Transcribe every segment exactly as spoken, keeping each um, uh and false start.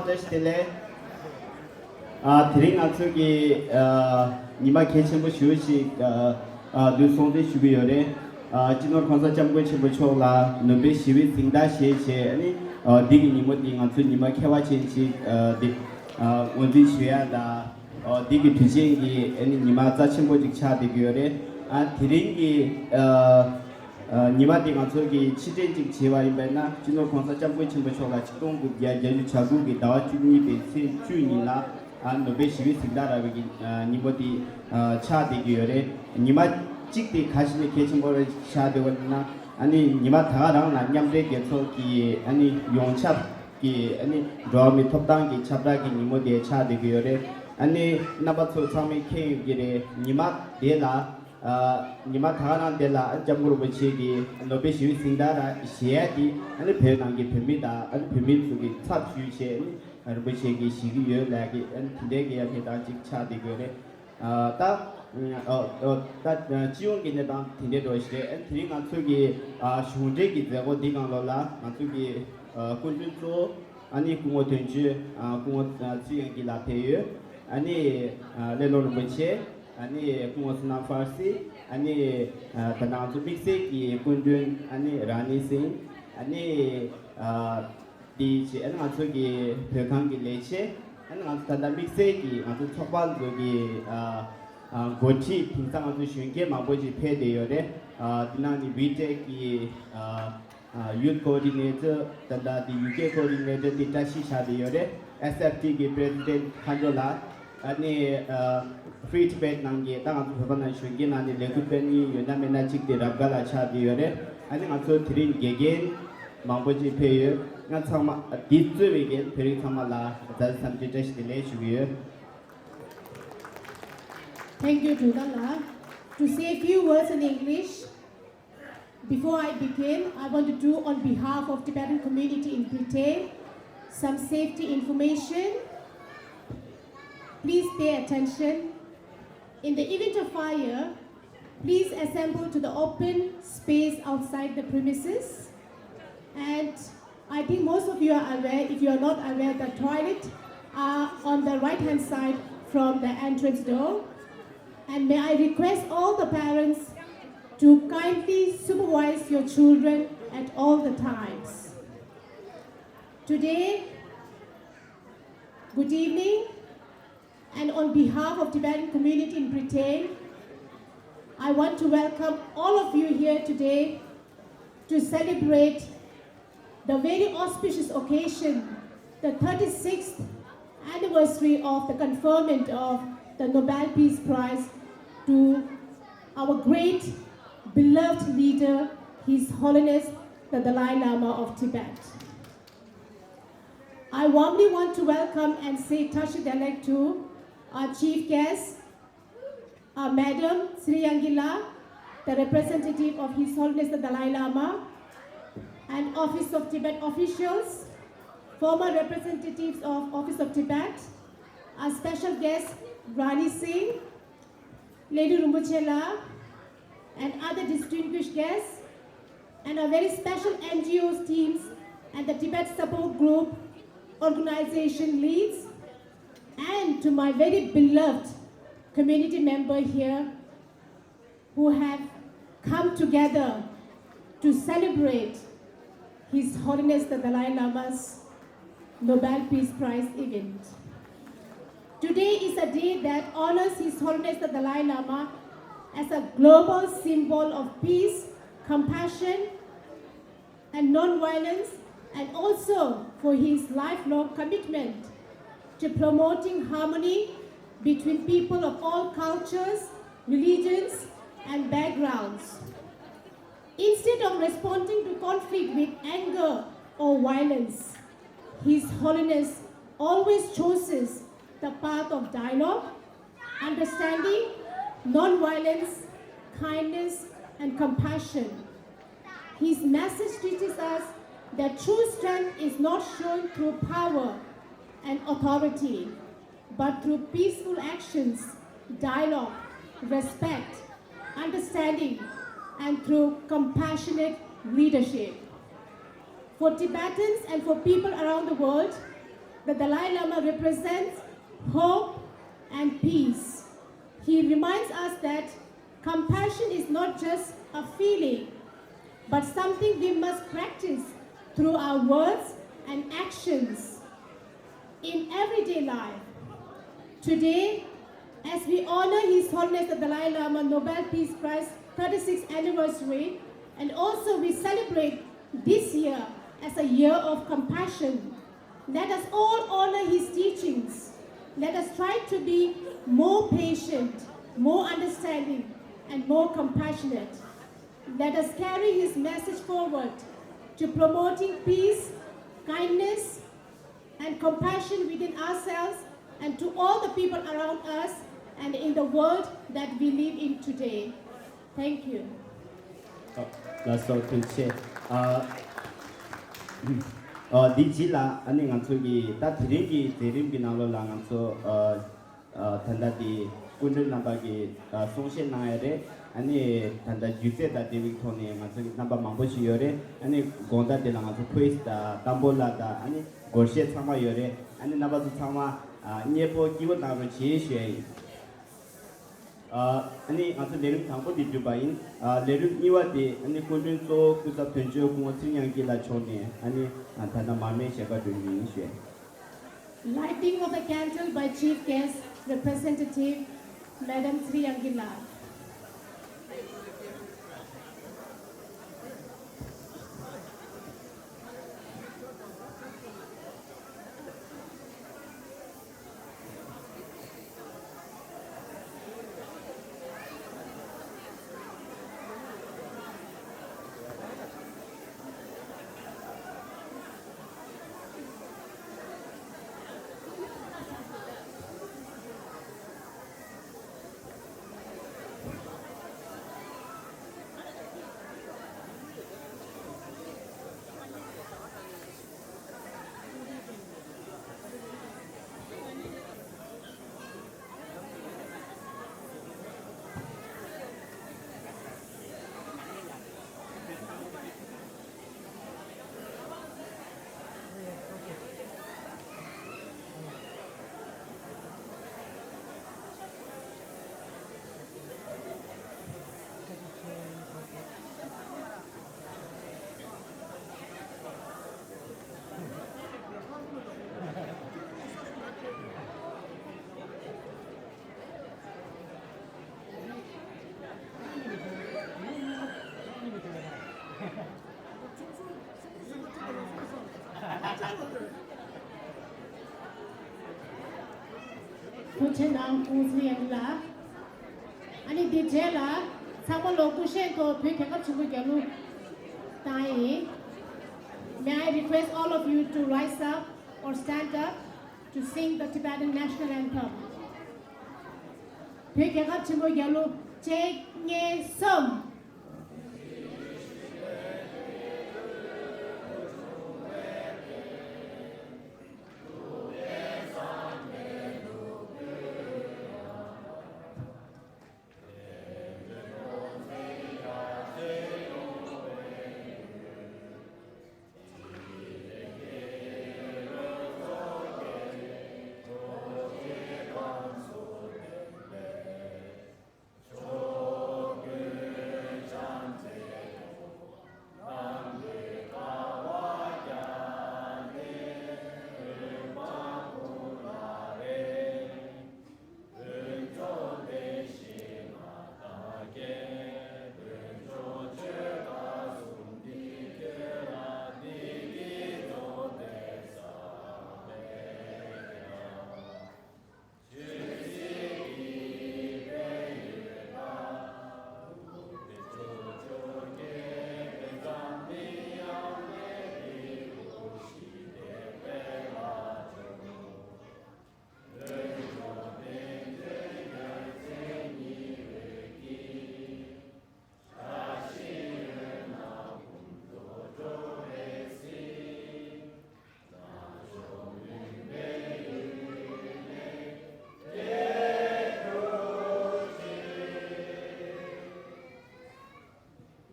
བཀྲ་ཤིས་བདེ་ལེགས། ཨ། དེ་རིང་ང་ཚོ་གི་ཨ་ཉི་མ་གལ་ཆེན་པོ་ཞེ་པོ་ཞིག་ཨ་ཨ་འདུག་སྲུང་བརྩི་ཞུ་གི་ཡོད་རེད། ཨ་སྤྱི་ནོར་གོང་ས་སྐྱབས་མགོན་ཆེན་པོ་མཆོག་ལ་ནོ་བེལ་ཞི་བའི་གཟེངས་རྟགས་བཞེས་བྱས། ཨ་ནི་ཨ་འདི་གི་ཉིན་མོ་འདི་ང་ཚོ་ཉི་མ་ཁྱད་པར་ཅན་ཞིག་ཨ་འདི་ཨ་ངོས་འཛིན་ཞུ་ཡ་དང་། ཨ་འདི་གི་དུས་ཆེན་གྱི་ཨ་ནི་ཉི་མ་རྩ་ཆེན་པོ་ཅིག་ཆགས་བསྡད་ཀྱི་ཡོད་རེད། ཨ་དེ་རིང་གི་ཨ་ཨ་ཉི་མ་འདི་ང་ཚོ་གི་ཕྱིར་དྲན་ཅིག་བྱས་པ་ཡིན་པས་ན། སྤྱི་ནོར་གོང་ས་སྐྱབས་མགོན་ཆེན་པོ་མཆོག་ལ་ཆིག་སྟོང་དགུ་བརྒྱ་བརྒྱད་ཅུ་གྱ་དགུ་གི་ཟླ་བ་བཅུ་གཉིས་པའི་ཚེས་བཅུ་ཉིན་ལ་ཨ་ནོ་བེལ་ཞི་བའི་གཟེངས་རྟགས་རག་པའི་གི་ཨ་ཉིན་མོ་འདི་ཨ་ཆགས་བསྡད་ཀྱི་ཡོད་རེད། ཉི་མ་གཅིག་དེ་ག་ཞིག་ནས་གལ་ཆེན་པོ་རེད་ཆགས་བསྡད་པ་ཡིན་ན། ཨ་ནི་ཉི་མ་ད་ག་རང་ལ་མཉམ་འབྲེལ་རྒྱལ་ཚོགས་ཀྱི་ཨ་ནི་ཡོངས་ཁྱབ་ཀྱི་ཨ་ནི་འགྲོ་བ་མིའི་ཐོབ་ཐང་གི་ཁྱབ་བསྒྲགས་ཀྱི་ཉིན་མོ་དེ་ཆགས་བསྡད་ཀྱི་ཡོད་རེད། ཨ་ནི་རྣམ་པ་ཚོ་ཚང་མས་མཁྱེན་ཡོད་ཀྱི་རེད། ཉི་མ་དེ་ལ་ཨ་ཉི་མ་ད་ག་རང་དེ་ལ་སྐྱབས་མགོན་རིན་པོ་ཆེ་གིས་ནོ་བེལ་ཞི་བའི་གཟེངས་རྟགས་ར་བཞེས་ཡ་དེ་ཨ་ནི་བོད་ནང་གི་བོད་མི་དང་ཨ་ནི་བོད་མི་ཚོ་གི་ཚབ་ཞུས་བྱས། ཨ་ནི་རིན་པོ་ཆེ་གིས་བཞེས་ཀྱི་ཡོད་ལབ་ཀྱི་ཨ་ནི་དེ་འདྲའི་གི་ཡ་གི་དང་ཅིག་ཆགས་བསྡད་ཀྱི་ཡོད་རེད། ཨ་ད་ཨ་ཨ་ད་སྤྱི་ཡོངས་ཀྱི་གནས་སྟངས་དེ་འདྲའི་འགྲོ་བཞིན་རེད། ཨ་དེ་རིང་ང་ཚོ་གི་ཨ་གཞུང་འབྲེལ་གྱི་མཛད་སྒོ་འདི་སྒང་ལོགས་ལ་ང་ཚོ་གི་ཨ་སྐུ་མགྲོན་གཙོ་བོ་ཨ་ནི་སྐུ་ངོ་དོན་གཅོད་ཨ་སྐུ་ངོ་ཨ་ཚེ་དབྱངས་སྐྱིད་ལགས་ཕེབས་ཡོད། ཨ་ནི་ཨ་སླེ་ལོ་རིན་པོ་ཆེ། ཨ་ནི་སྐུ་ངོ་སོ་ནམ་ཧྥར་སི། ཨ་ནི་ཨ་ད་ང་ཚོ་དམིགས་བསལ་གྱི་སྐུ་མགྲོན་ཨ་ནི་ར་ནི་སིང་། ཨ་ནི་ཨ་དེ་བྱས་ཨ་ནི་ང་ཚོ་གི་བོད་ཁང་གི་ལས་བྱེད། ཨ་ནི་ང་ཚོ་ད་ལྟ་དམིགས་བསལ་གྱི་ང་ཚོ་ཚོགས་པ་ཚོ་གི་ཨ་ཨ་འགོ་ཁྲིད། དེང་སང་ང་ཚོ་གཞོན་སྐྱེས་མང་པོ་ཅིག་ཕེབས་བསྡད་ཡོད་རེད། ཨ་དེ་ནང་ནས་བི་ཊེག་གི་ཨ་ཨ་ཡུཐ་ཀོ་ཌི་ནེ་ཊར། ད་ལྟ་དེ་ཡུ་ཀེ་ཀོ་ཌི་ནེ་ཊར་དེ་བཀྲ་ཤིས་ཆགས་བསྡད་ཡོད་རེད། ཨེས་ཨེཕ་ཊི་གི་པི་རེ་སི་ཌེན་ཊི་མཁའ་འགྲོ་ལགས། ཨ་ནི་ཨ་Free Tibet ནང་གི་ད་ང་ཚོ་བོད་པ་ནང་གཞོན་སྐྱེས་ནང་ནས་ལས་འགུལ་སྤེལ་མཁན་ཡོད་ན་མེད་ན་གཅིག་དེ་རབ་དགའ་ལགས་ཆགས་བསྡད་ཡོད་རེད། ཨ་ནི་ང་ཚོ་དེ་རིང་དགེ་རྒན་མང་པོ་ཅིག་ཕེབས་ཡོད། ང་ཚང་མ་འདི་གཙོས་པའི་རྒན་བོད་རིགས་ཚང་མ་ལ་མཛའ་བརྩེ་ཐམས་ཅད་བཀྲ་ཤིས་བདེ་ལེགས་ཞུ་གི་ཡོད། Thank you, Dudala. To say a few words in English, before I begin, I want to do on behalf of Tibetan community in Britain some safety information. Please pay attention. In the event of fire, please assemble to the open space outside the premises. And I think most of you are aware. If you are not aware, the toilet are on the right-hand side from the entrance door. And may I request all the parents to kindly supervise your children at all the times. Today, good evening, and on behalf of Tibetan community in Britain, I want to welcome all of you here today to celebrate the very auspicious occasion, the thirty-sixth anniversary of the conferment of the Nobel Peace Prize to our great beloved leader, His Holiness the Dalai Lama of Tibet. I warmly want to welcome and say Tashi Delek to our chief guest, uh, Madam Sri Yangila, the representative of His Holiness the Dalai Lama, and Office of Tibet officials, former representatives of Office of Tibet, our special guest, Rani Singh, Ledi Rinpoche La, and other distinguished guests, and our very special N G Os teams and the Tibet Support Group organization leads, and to my very beloved community member here who have come together to celebrate His Holiness the Dalai Lama's Nobel Peace Prize event. Today is a day that honors His Holiness the Dalai Lama as a global symbol of peace, compassion, and non-violence, and also for his lifelong commitment to promoting harmony between people of all cultures, religions, and backgrounds. Instead of responding to conflict with anger or violence, His Holiness always chooses the path of dialogue, understanding, non-violence, kindness, and compassion. His message teaches us that true strength is not shown through power and authority, but through peaceful actions, dialogue, respect, understanding, and through compassionate leadership. For Tibetans and for people around the world, The Dalai Lama represents hope and peace. He reminds us that compassion is not just a feeling, but something we must practice through our words and actions in everyday life. Today, as we honor His Holiness the Dalai Lama Nobel Peace Prize thirty-sixth anniversary, and also we celebrate this year as a year of compassion, let us all honor his teachings. Let us try to be more patient, more understanding, and more compassionate. Let us carry his message forward to promoting peace, kindness, and compassion within ourselves and to all the people around us and in the world that we live in today. Thank you. ལགས་སོ། ཐུགས་རྗེ་ཆེ། ཨ། ཨ། འདི་རྗེས་ལ་ཨ་ནི་ང་ཚོ་གི་ད་དེ་རིང་གི་མཛད་རིམ་གྱི་ནང་ལོགས་ལ་ང་ཚོ་ཨ། ཨ། ད་ལྟ་དེ་སྐུ་མགྲོན་རྣམ་པ་གིས་ཨ། གསུང་བཤད་གནང་ཡ་རེད། ཨ་ནི་ད་ལྟ་སྒྱུ་རྩལ་དང་འབྲེལ་བའི་ཐོག་ནས་ང་ཚོ་གི་རྣམ་པ་མང་པོ་ཞིག་ཡོད་རེད། ཨ་ནི་དགོང་དག་དེ་ལ་ང་ཚོ་ཁོའི་དང་ཏམ་པོ་ལགས་དང་ཨ་ནི་སྒོར་གཞས་ཚང་མ་ཡོད་རེད། ཨ་ནི་རྣམ་པ་ཚོ་ཚང་མ་ཨ། མཉེས་པོ་སྐྱིད་པོ་གནང་རོགས་བྱེད་ཞུ་ཡ་ཡིན། ཨ་ནི་ང་ཚོ་ལས་རིམ་དང་པོ་དེ་བསྒྲུབས་པ་ཡིན། ཨ། ལས་རིམ་གཉིས་པ་དེ་ཨ་ནི་སྐུ་མགྲོན་གཙོ་བོ་སྐུ་ཚབ་དོན་གཅོད་སྐུ་ངོ་ཚེ་རིང་དབྱངས་སྐྱིད་ལགས་མཆོག་ནས་ཨ་ནི་ད་ལྟ་མར་མེའི་ཞལ་ཁ་སྒྲོན་རྒྱུ་ཡིན་ཞུ། Lighting of the candle by Chief Guest Representative, Madam Sri Angela. ཐུགས་རྗེ་གནང་། ཀུང་སི་ཡན་ལགས། ཨ་ནི་འདི་རྗེས་ལ་ཚང་མ་ལོ་སྐུ་བཞེངས་ཐོག་བོད་རྒྱལ་ཁབ་ཆེན་པོ་རྒྱལ་གླུ་བཏང་ཡིན། May I request all of you to rise up or stand up to sing the Tibetan national anthem? བོད་རྒྱལ་ཁབ་ཆེན་པོ་རྒྱལ་གླུ་གཅིག་གཉིས་གསུམ།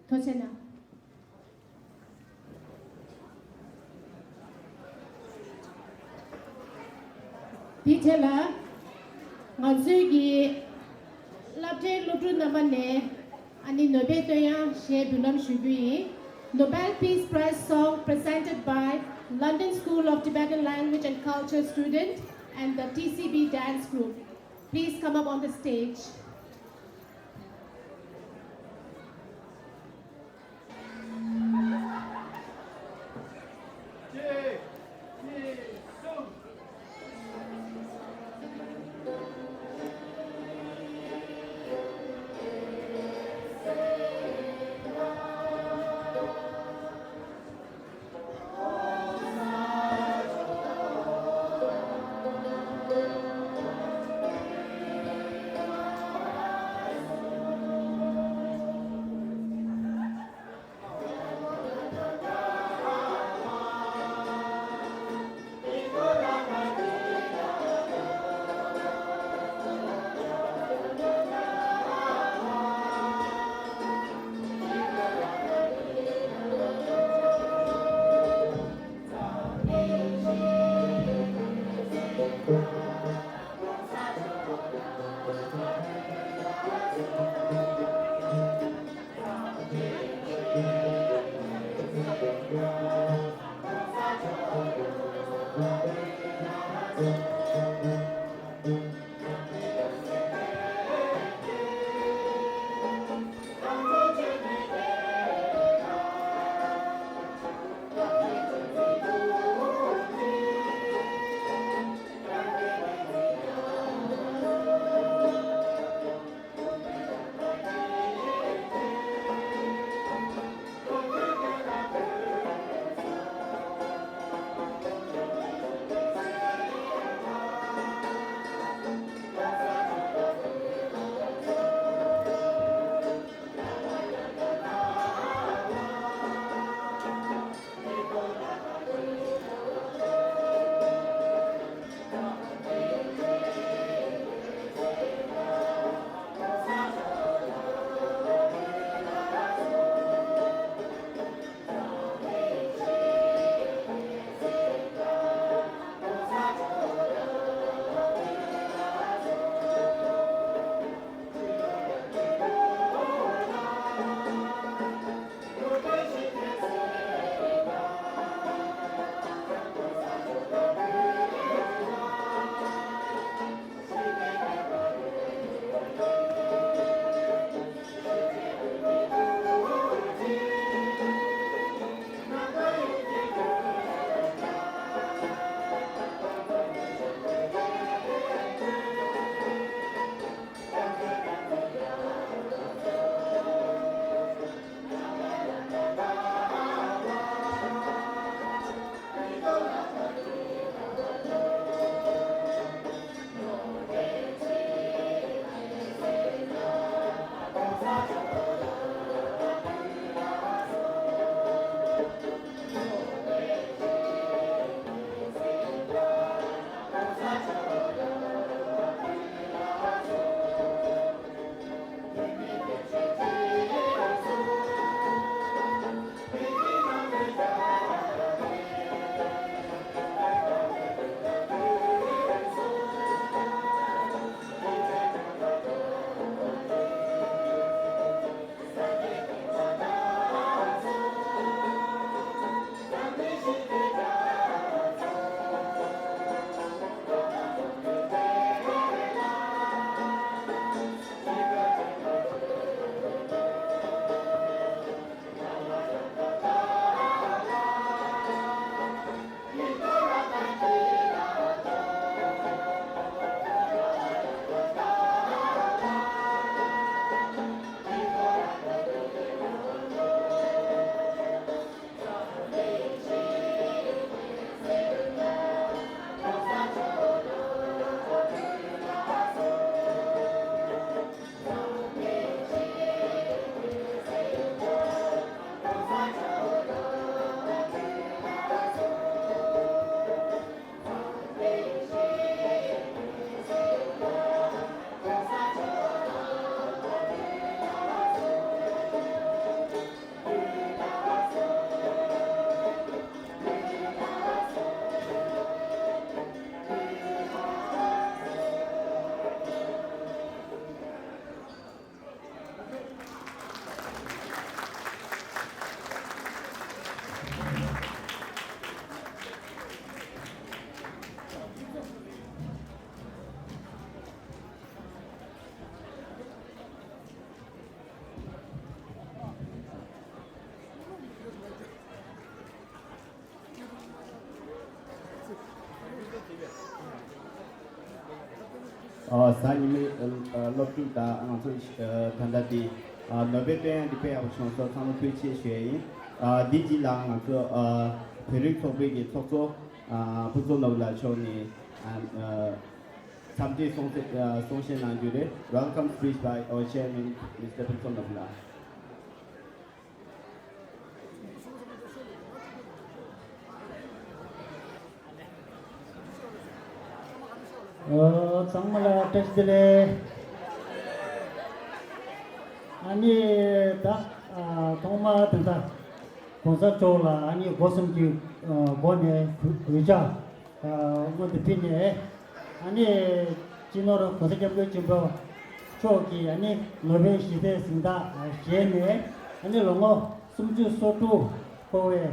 ཐུགས་རྗེ་གནང་། རྗེས་ལ་ང་ཚོའི་གི་སློབ་གྲྭའི་སློབ་ཕྲུག་རྣམ་པ་ནས་ཨ་ནི་ནོ་བེལ་བསྟོད་དབྱངས་གཞས་འབུལ་ལམ་ཞུ་རྒྱུ་ཡིན། Nobel Peace Prize song presented by London School of Tibetan Language and Culture student and the T C B dance group. Please come up on the stage. གཟའ་ཉི་མའི་སློབ་ཕྲུག་དང་ང་ཚོ་ད་ལྟ་འདི་ནོ་བེལ་བསྟོད་དབྱངས་འདི་ཕེབས་པར་བྱོན་སོང་། ཚང་མ་ཐུགས་རྗེ་ཆེ་ཞུ་ཡ་ཡིན། འདི་རྗེས་ལ་ང་ཚོ་བོད་རིགས་ཚོགས་པའི་གི་ཚོགས་གཙོ་ཕུན་ཚོགས་ནོར་བུ་ལགས་མཆོག་ནས་འཚམས་འདྲི་གསུང་གསུང་བཤད་གནང་རྒྱུ་རེད། Welcome speech by our chairman, Mister Phuntsog Nobla. ཚང་མ་ལ་བཀྲ་ཤིས་བདེ་ལེགས། ཨ་ནི་ད་ཐོག་མར་དེ་འདྲ་གོང་ས་མཆོག་ལ་ཨ་ནི་སྒོ་གསུམ་གྱི་སྒོ་ནས་གུས་ཕྱག་སྔོན་དུ་ཕུལ་ནས། ཨ་ནི་སྤྱི་ནོར་༸གོང་ས་༸སྐྱབས་མགོན་ཆེན་པོ་མཆོག་གིས་ཨ་ནི་ནོ་བེལ་ཞི་བདེའི་གཟེངས་རྟགས་བཞེས་ནས། ཨ་ནི་ལོ་ངོ་སུམ་ཅུ་སོ་དྲུག་འཁོར་བའི་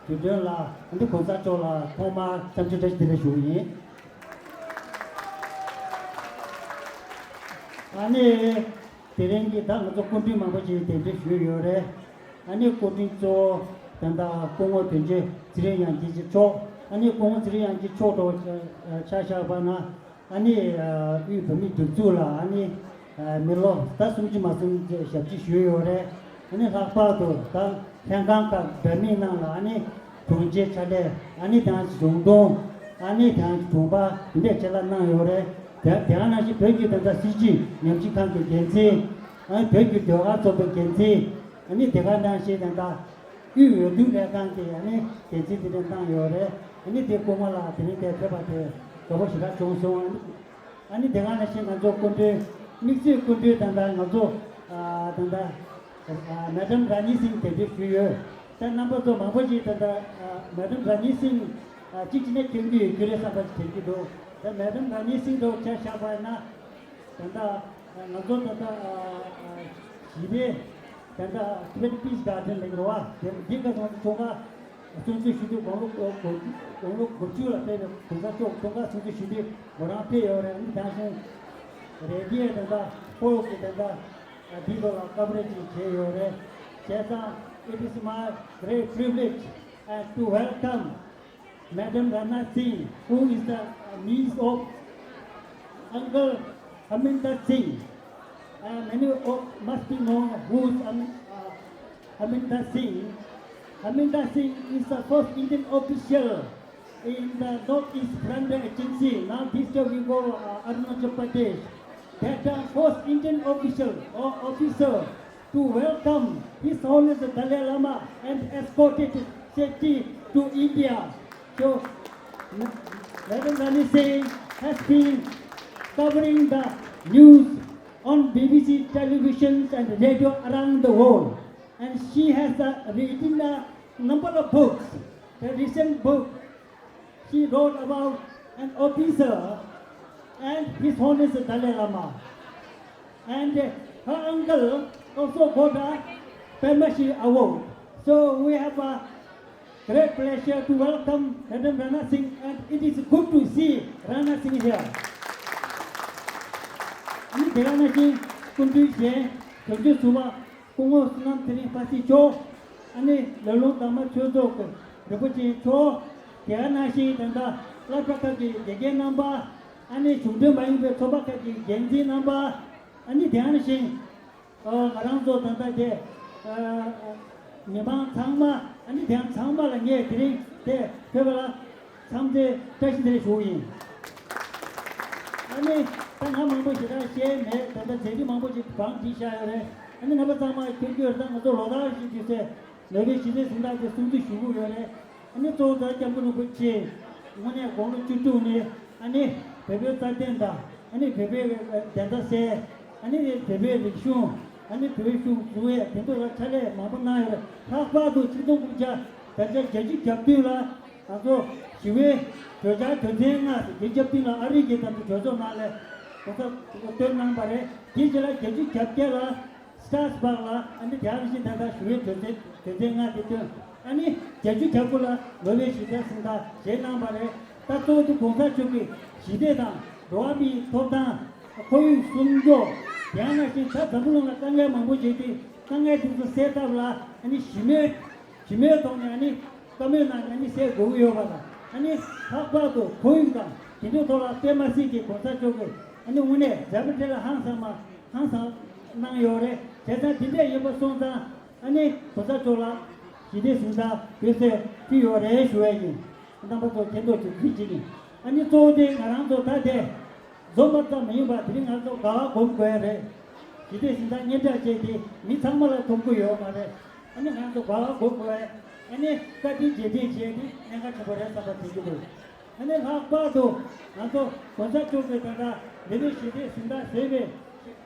དུས་སྟོན་ལ་ཨ་ནི་གོང་ས་མཆོག་ལ་ཐོག་མར་འཚམས་འདྲི་བཀྲ་ཤིས་བདེ་ལེགས་ཞུ་གི་ཡིན། ཨ་ནི་དེ་རིང་གི་ད་ང་ཚོ་སྐུ་མགྲོན་མང་པོ་ཞིག་གདན་འདྲེན་ཞུས་ཡོད་རེད། ཨ་ནི་སྐུ་མགྲོན་གཙོ་བོ་ད་ལྟ་སྐུ་ངོ་དོན་གཅོད་ཚེ་རིང་དབྱངས་སྐྱིད་མཆོག་ཨ་ནི་སྐུ་ངོ་ཚེ་རིང་དབྱངས་སྐྱིད་མཆོག་འགྲོ་ཆ་བཞག་པ་ན། ཨ་ནི་དབུས་བོད་མིའི་སྒྲིག་འཛུགས་ལ་ཨ་ནི་མི་ལོ་ཟླ་སུམ་ཅུ་མ་ཟིན་ཞབས་ཕྱི་ཞུས་ཡོད་རེད། ཨ་ནི་ལྷག་པར་དུ་ད་ལྷན་ཁང་ཁག་འདྲ་མིན་ནང་ལ་ཨ་ནི་དྲུང་ཆེ་ཕྱག་ལས། ཨ་ནི་དེང་གཞུང་དྲུང་། ཨ་ནི་དེང་དྲུང་པ་འདི་འདྲ་ཆེ་ལ་གནང་ཡོད་རེད། དེ་དེ་ག་ནང་བཞིན་བོད་ཀྱི་ད་ལྟ་སྲིད་བྱུས་ཉམས་ཞིབ་ཁང་གི་འགན་འཛིན། ཨ་ནི་བོད་ཀྱི་ཟློས་གར་ཚོགས་པའི་འགན་འཛིན། ཨ་ནི་དེ་ག་ནང་བཞིན་ད་ལྟ་དབུས་འོས་བསྡུ་ལས་ཁང་གི་ཨ་ནི་འགན་འཛིན་དེ་འདྲ་གནང་ཡོད་རེད། ཨ་ནི་དེ་སྐུ་ངོ་ལ་དེ་རིང་དེ་ཕེབས་པ་དེ་དགའ་པོ་ཞེ་དྲག་བྱུང་སོང་། ཨ་ནི་ཨ་ནི་དེ་སྔ་ནང་བཞིན་ང་ཚོ་སྐུ་མགྲོན། དམིགས་བསལ་སྐུ་མགྲོན་ད་ལྟ་ང་ཚོ་ཨ་ད་ལྟ་ཨ་Madam Rani Singh་གདན་འདྲེན་ཞུས་ཡོད། ད་རྣམ་པ་ཚོ་མང་པོ་ཞིག་ད་ལྟ་ཨ་Madam Rani Singh་ཨ་གཅིག་གཅིག་ནས་མཁྱེན་གྱི་ཡོད་རྒྱུ་རེད་བསམ་པ་ཞིག་དྲན་གྱི་འདུག་ད་Madam Rani Singh་འདྲ་བོ་ཆ་བཞག་པ་ཡིན་ན། ད་ལྟ་ང་ཚོ་ད་ལྟ་ཞི་བདེ་ད་ལྟ་Tibet Peace Garden་ལ་ཡོད་རེད་བ། དེ་འདི་ག་ཚོད་ཚོང་ཁང་སྲུང་བརྩི་ཞུ་དུས་དགུང་ལོ་དགུང་ལོ་དགུ་བཅུ་ལ་ཕེབས་པའི་གོང་ས་མཆོག་ཚོང་ཁང་སྲུང་བརྩི་ཞུ་དུས་མོ་རང་ཕེབས་ཡོད་རེད། ཨ་ནི་དེ་བཞིན་རེ་ཌི་ཡོ་ད་ལྟ་ཧྥོ་གི་ད་ལྟ་འདི་ཐོག་ལ་ཀ་བ་རེ་ཇི་བྱས་ཡོད་རེད། བྱས་ཙང་it is my great privilege and to welcome Madam Rana Singh, who is the niece of Uncle Aminder Singh. Uh, many of must be known who is Amin, uh, Aminder Singh. Aminder Singh is the first Indian official in the Northeast Frontier Agency. Now this year we go uh, Arunachal Pradesh. That the first Indian official or officer to welcome His Holiness the Dalai Lama and escorted safety to India. So, Madam Rani Singh has been covering the news on B B C televisions and radio around the world, and she has uh, written a number of books. The recent book she wrote about an officer and His Holiness the Dalai Lama. And uh, her uncle also got a Padma Shri Award. So we have a great pleasure to welcome Madam Rana Singh, and it is good to see Rana Singh here. ཨ་ནི་དེ་ག་ནང་བཞིན་སྐུ་མདུན་གཞན་དོན་གཅོད་ཟུར་པ་སྐུ་ངོ་བསོད་ནམས་ཚེ་རིང་ཕ་སྲིད་མཆོག་ཨ་ནི་ལ་ལུང་དར་མ་ཆོས་ཚོགས་ཀྱི་རིན་པོ་ཆེ་མཆོག་དེ་ག་ནང་བཞིན་ད་ལྟ་སློབ་གྲྭ་ཁག་གི་དགེ་རྒན་རྣམ་པ། ཨ་ནི་གཞུང་འབྲེལ་མ་ཡིན་པའི་ཚོགས་པ་ཁག་གི་འགན་འཛིན་རྣམ་པ། ཨ་ནི་དེ་ག་ནང་བཞིན་ང་རང་ཚོ་ད་ལྟ་དེ་མི་མང་ཚང་མ། ཨ་ནི་དེ་ཡང་ཚང་མ་ལ་ངས་དེ་རིང་དེ་ཕེབས་པ་ལ་འཚམས་འདྲི་བཀྲ་ཤིས་བདེ་ལེགས་ཞུ་གི་ཡིན། ཨ་ནི་ད་ང་མང་པོ་ཞེ་དྲག་བཤད་མེད། ད་ལྟ་མཛད་རིམ་མང་པོ་ཞིག་བང་བསྒྲིགས་བཞག་ཡོད་རེད། ཨ་ནི་རྣམ་པ་ཚང་མ་ཁྱོད་ཁྱོད་ད་ང་ཚོ་ལོ་ལྟར་བཞིན་དུས་ཚེ་ནོ་བེལ་ཞི་བདེའི་གཟེངས་རྟགས་དེ་སྲུང་བརྩི་ཞུ་གི་ཡོད་རེད། ཨ་ནི་གཙོ་བོ་ད་སྐྱབས་མགོན་རིན་པོ་ཆེ་དངོས་གནས་དགུང་ལོ་བཅུ་དྲུག་ནས་ཨ་ནི་བོད་པའི་རྩ་དོན་དང་། ཨ་ནི་བོད་པའི་བདེན་མཐའ་གསལ། ཨ་ནི་བོད་པའི་རིག་གཞུང་། ཨ་ནི་བོད་གཞུང་བཟུང་བའི་དེ་ཚོ་ལ་ཕྱག་ལས་མང་པོ་གནང་ཡོད་རེད། ལྷག་པར་དུ་ཆིག་སྟོང་དགུ་བརྒྱ་བརྒྱད་ཅུ་གྱ་བདུན་ལ་ང་ཚོ་ཞི་བའི་གྲོས་འཆར་དོན་ཚན་ལྔ་ཟེར་བརྒྱད་ཅུ་གྱ་བདུན་ལ་ཨ་རི་གི་ད་ལྟ་གྲོས་ཚོགས་ནང་ལ་གོ་ས་བཏོན་གནང་བ་རེད། དེའི་རྗེས་ལ་བརྒྱད་ཅུ་གྱ་བརྒྱད་ལ་སི་ཊར་སི་བྷག་ལ་ཨ་ནི་དེ་ཨ་རི་བཞིན་ད་ལྟ་ཞི་བའི་དོན་ཚན་དོན་ཚན་ལྔ་དེ་བཏོན། ཨ་ནི་བརྒྱད་ཅུ་གྱ་དགུ་ལ་ནོ་བེལ་ཞི་བདེའི་གཟེངས་རྟགས་བཞེས་གནང་བ་རེད། ད་གཙོ་བོ་དེ་གོང་ས་མཆོག་གིས་ཞི་བདེ་དང་འགྲོ་བ་མིའི་ཐོབ་ཐང་། ཁོར་ཡུག་སྲུང་སྐྱོབ། དེ་ནང་བཞིན་ད་འཛམ་བུ་གླིང་ལ་དཀའ་ངལ་མང་པོ་བྱུང་དུས་དཀའ་ངལ་དེ་ཚོ་སེལ་ཐབས་ལ་ཨ་ནི་ཞི་མོལ་ཞི་མོལ་ཐོག་ནས་ཨ་ནི་བཀའ་མོལ་གནང་ནས་ཨ་ནི་སེལ་དགོས་ཀྱི་ཡོད་པ་དང་། ཨ་ནི་ལྷག་པར་དུ་ཁོར་ཡུག་དང་དེ་འདྲའི་ཐོག་ལ་དཔེ་མ་སྲིད་ཀྱི་གོང་ས་མཆོག་གིས་ ཨ་ནི་དངོས་གནས་མཛད་པ་འདི་ལ་ཧང་སངས་མ་ཧང་སངས་གནང་ཡོད་རེད། བྱས་ཙང་འདི་འདྲས་ཡིན་པ་སོང་ཙང་ཨ་ནི་གོང་ས་མཆོག་ལ་ཞི་བདེ་གཟེངས་རྟགས་ཕུལ་སྲོལ་ཅིག་ཡོད་རེད་ཞུ་ཡ་ཡིན། རྣམ་པ་ཚོ་མཁྱེན་རྟོགས་ཅིག་གཟིགས་བྱེད་ཀྱི། ཨ་ནི་གཙོ་བོ་དེ་ང་རང་ཚོ་ད་དེ་འཛོམས་པ་ཙམ་མ་ཡིན་པར་དེ་རིང་ང་ཚོ་དགའ་བ་སྒོམ་དགོས་ཡ་རེད། ཞི་བདེ་གཟེངས་རྟགས་སྙན་གྲགས་ཅན་དེ་མི་ཚང་མ་ལ་ཐོབ་ཀྱི་ཡོད་མ་རེད། ཨ་ནི་ང་ཚོ་དགའ་བ་སྒོམ་དགོས་ཡ། ཨ་ནི་བཀའ་དྲིན་རྗེས་དྲན་བྱས་ཏེ་གནད་འགག་ཆེན་པོ་རེད་བསམ་པ་དྲན་གྱི་འདུག་ཨ་ནི་ལྷག་པར་དུ་ང་ཚོ་གོང་ས་མཆོག་གིས་ད་ལྟ་འདི་ལོ་ཞི་བདེ་གཟེངས་རྟགས་ཟེར་བའི་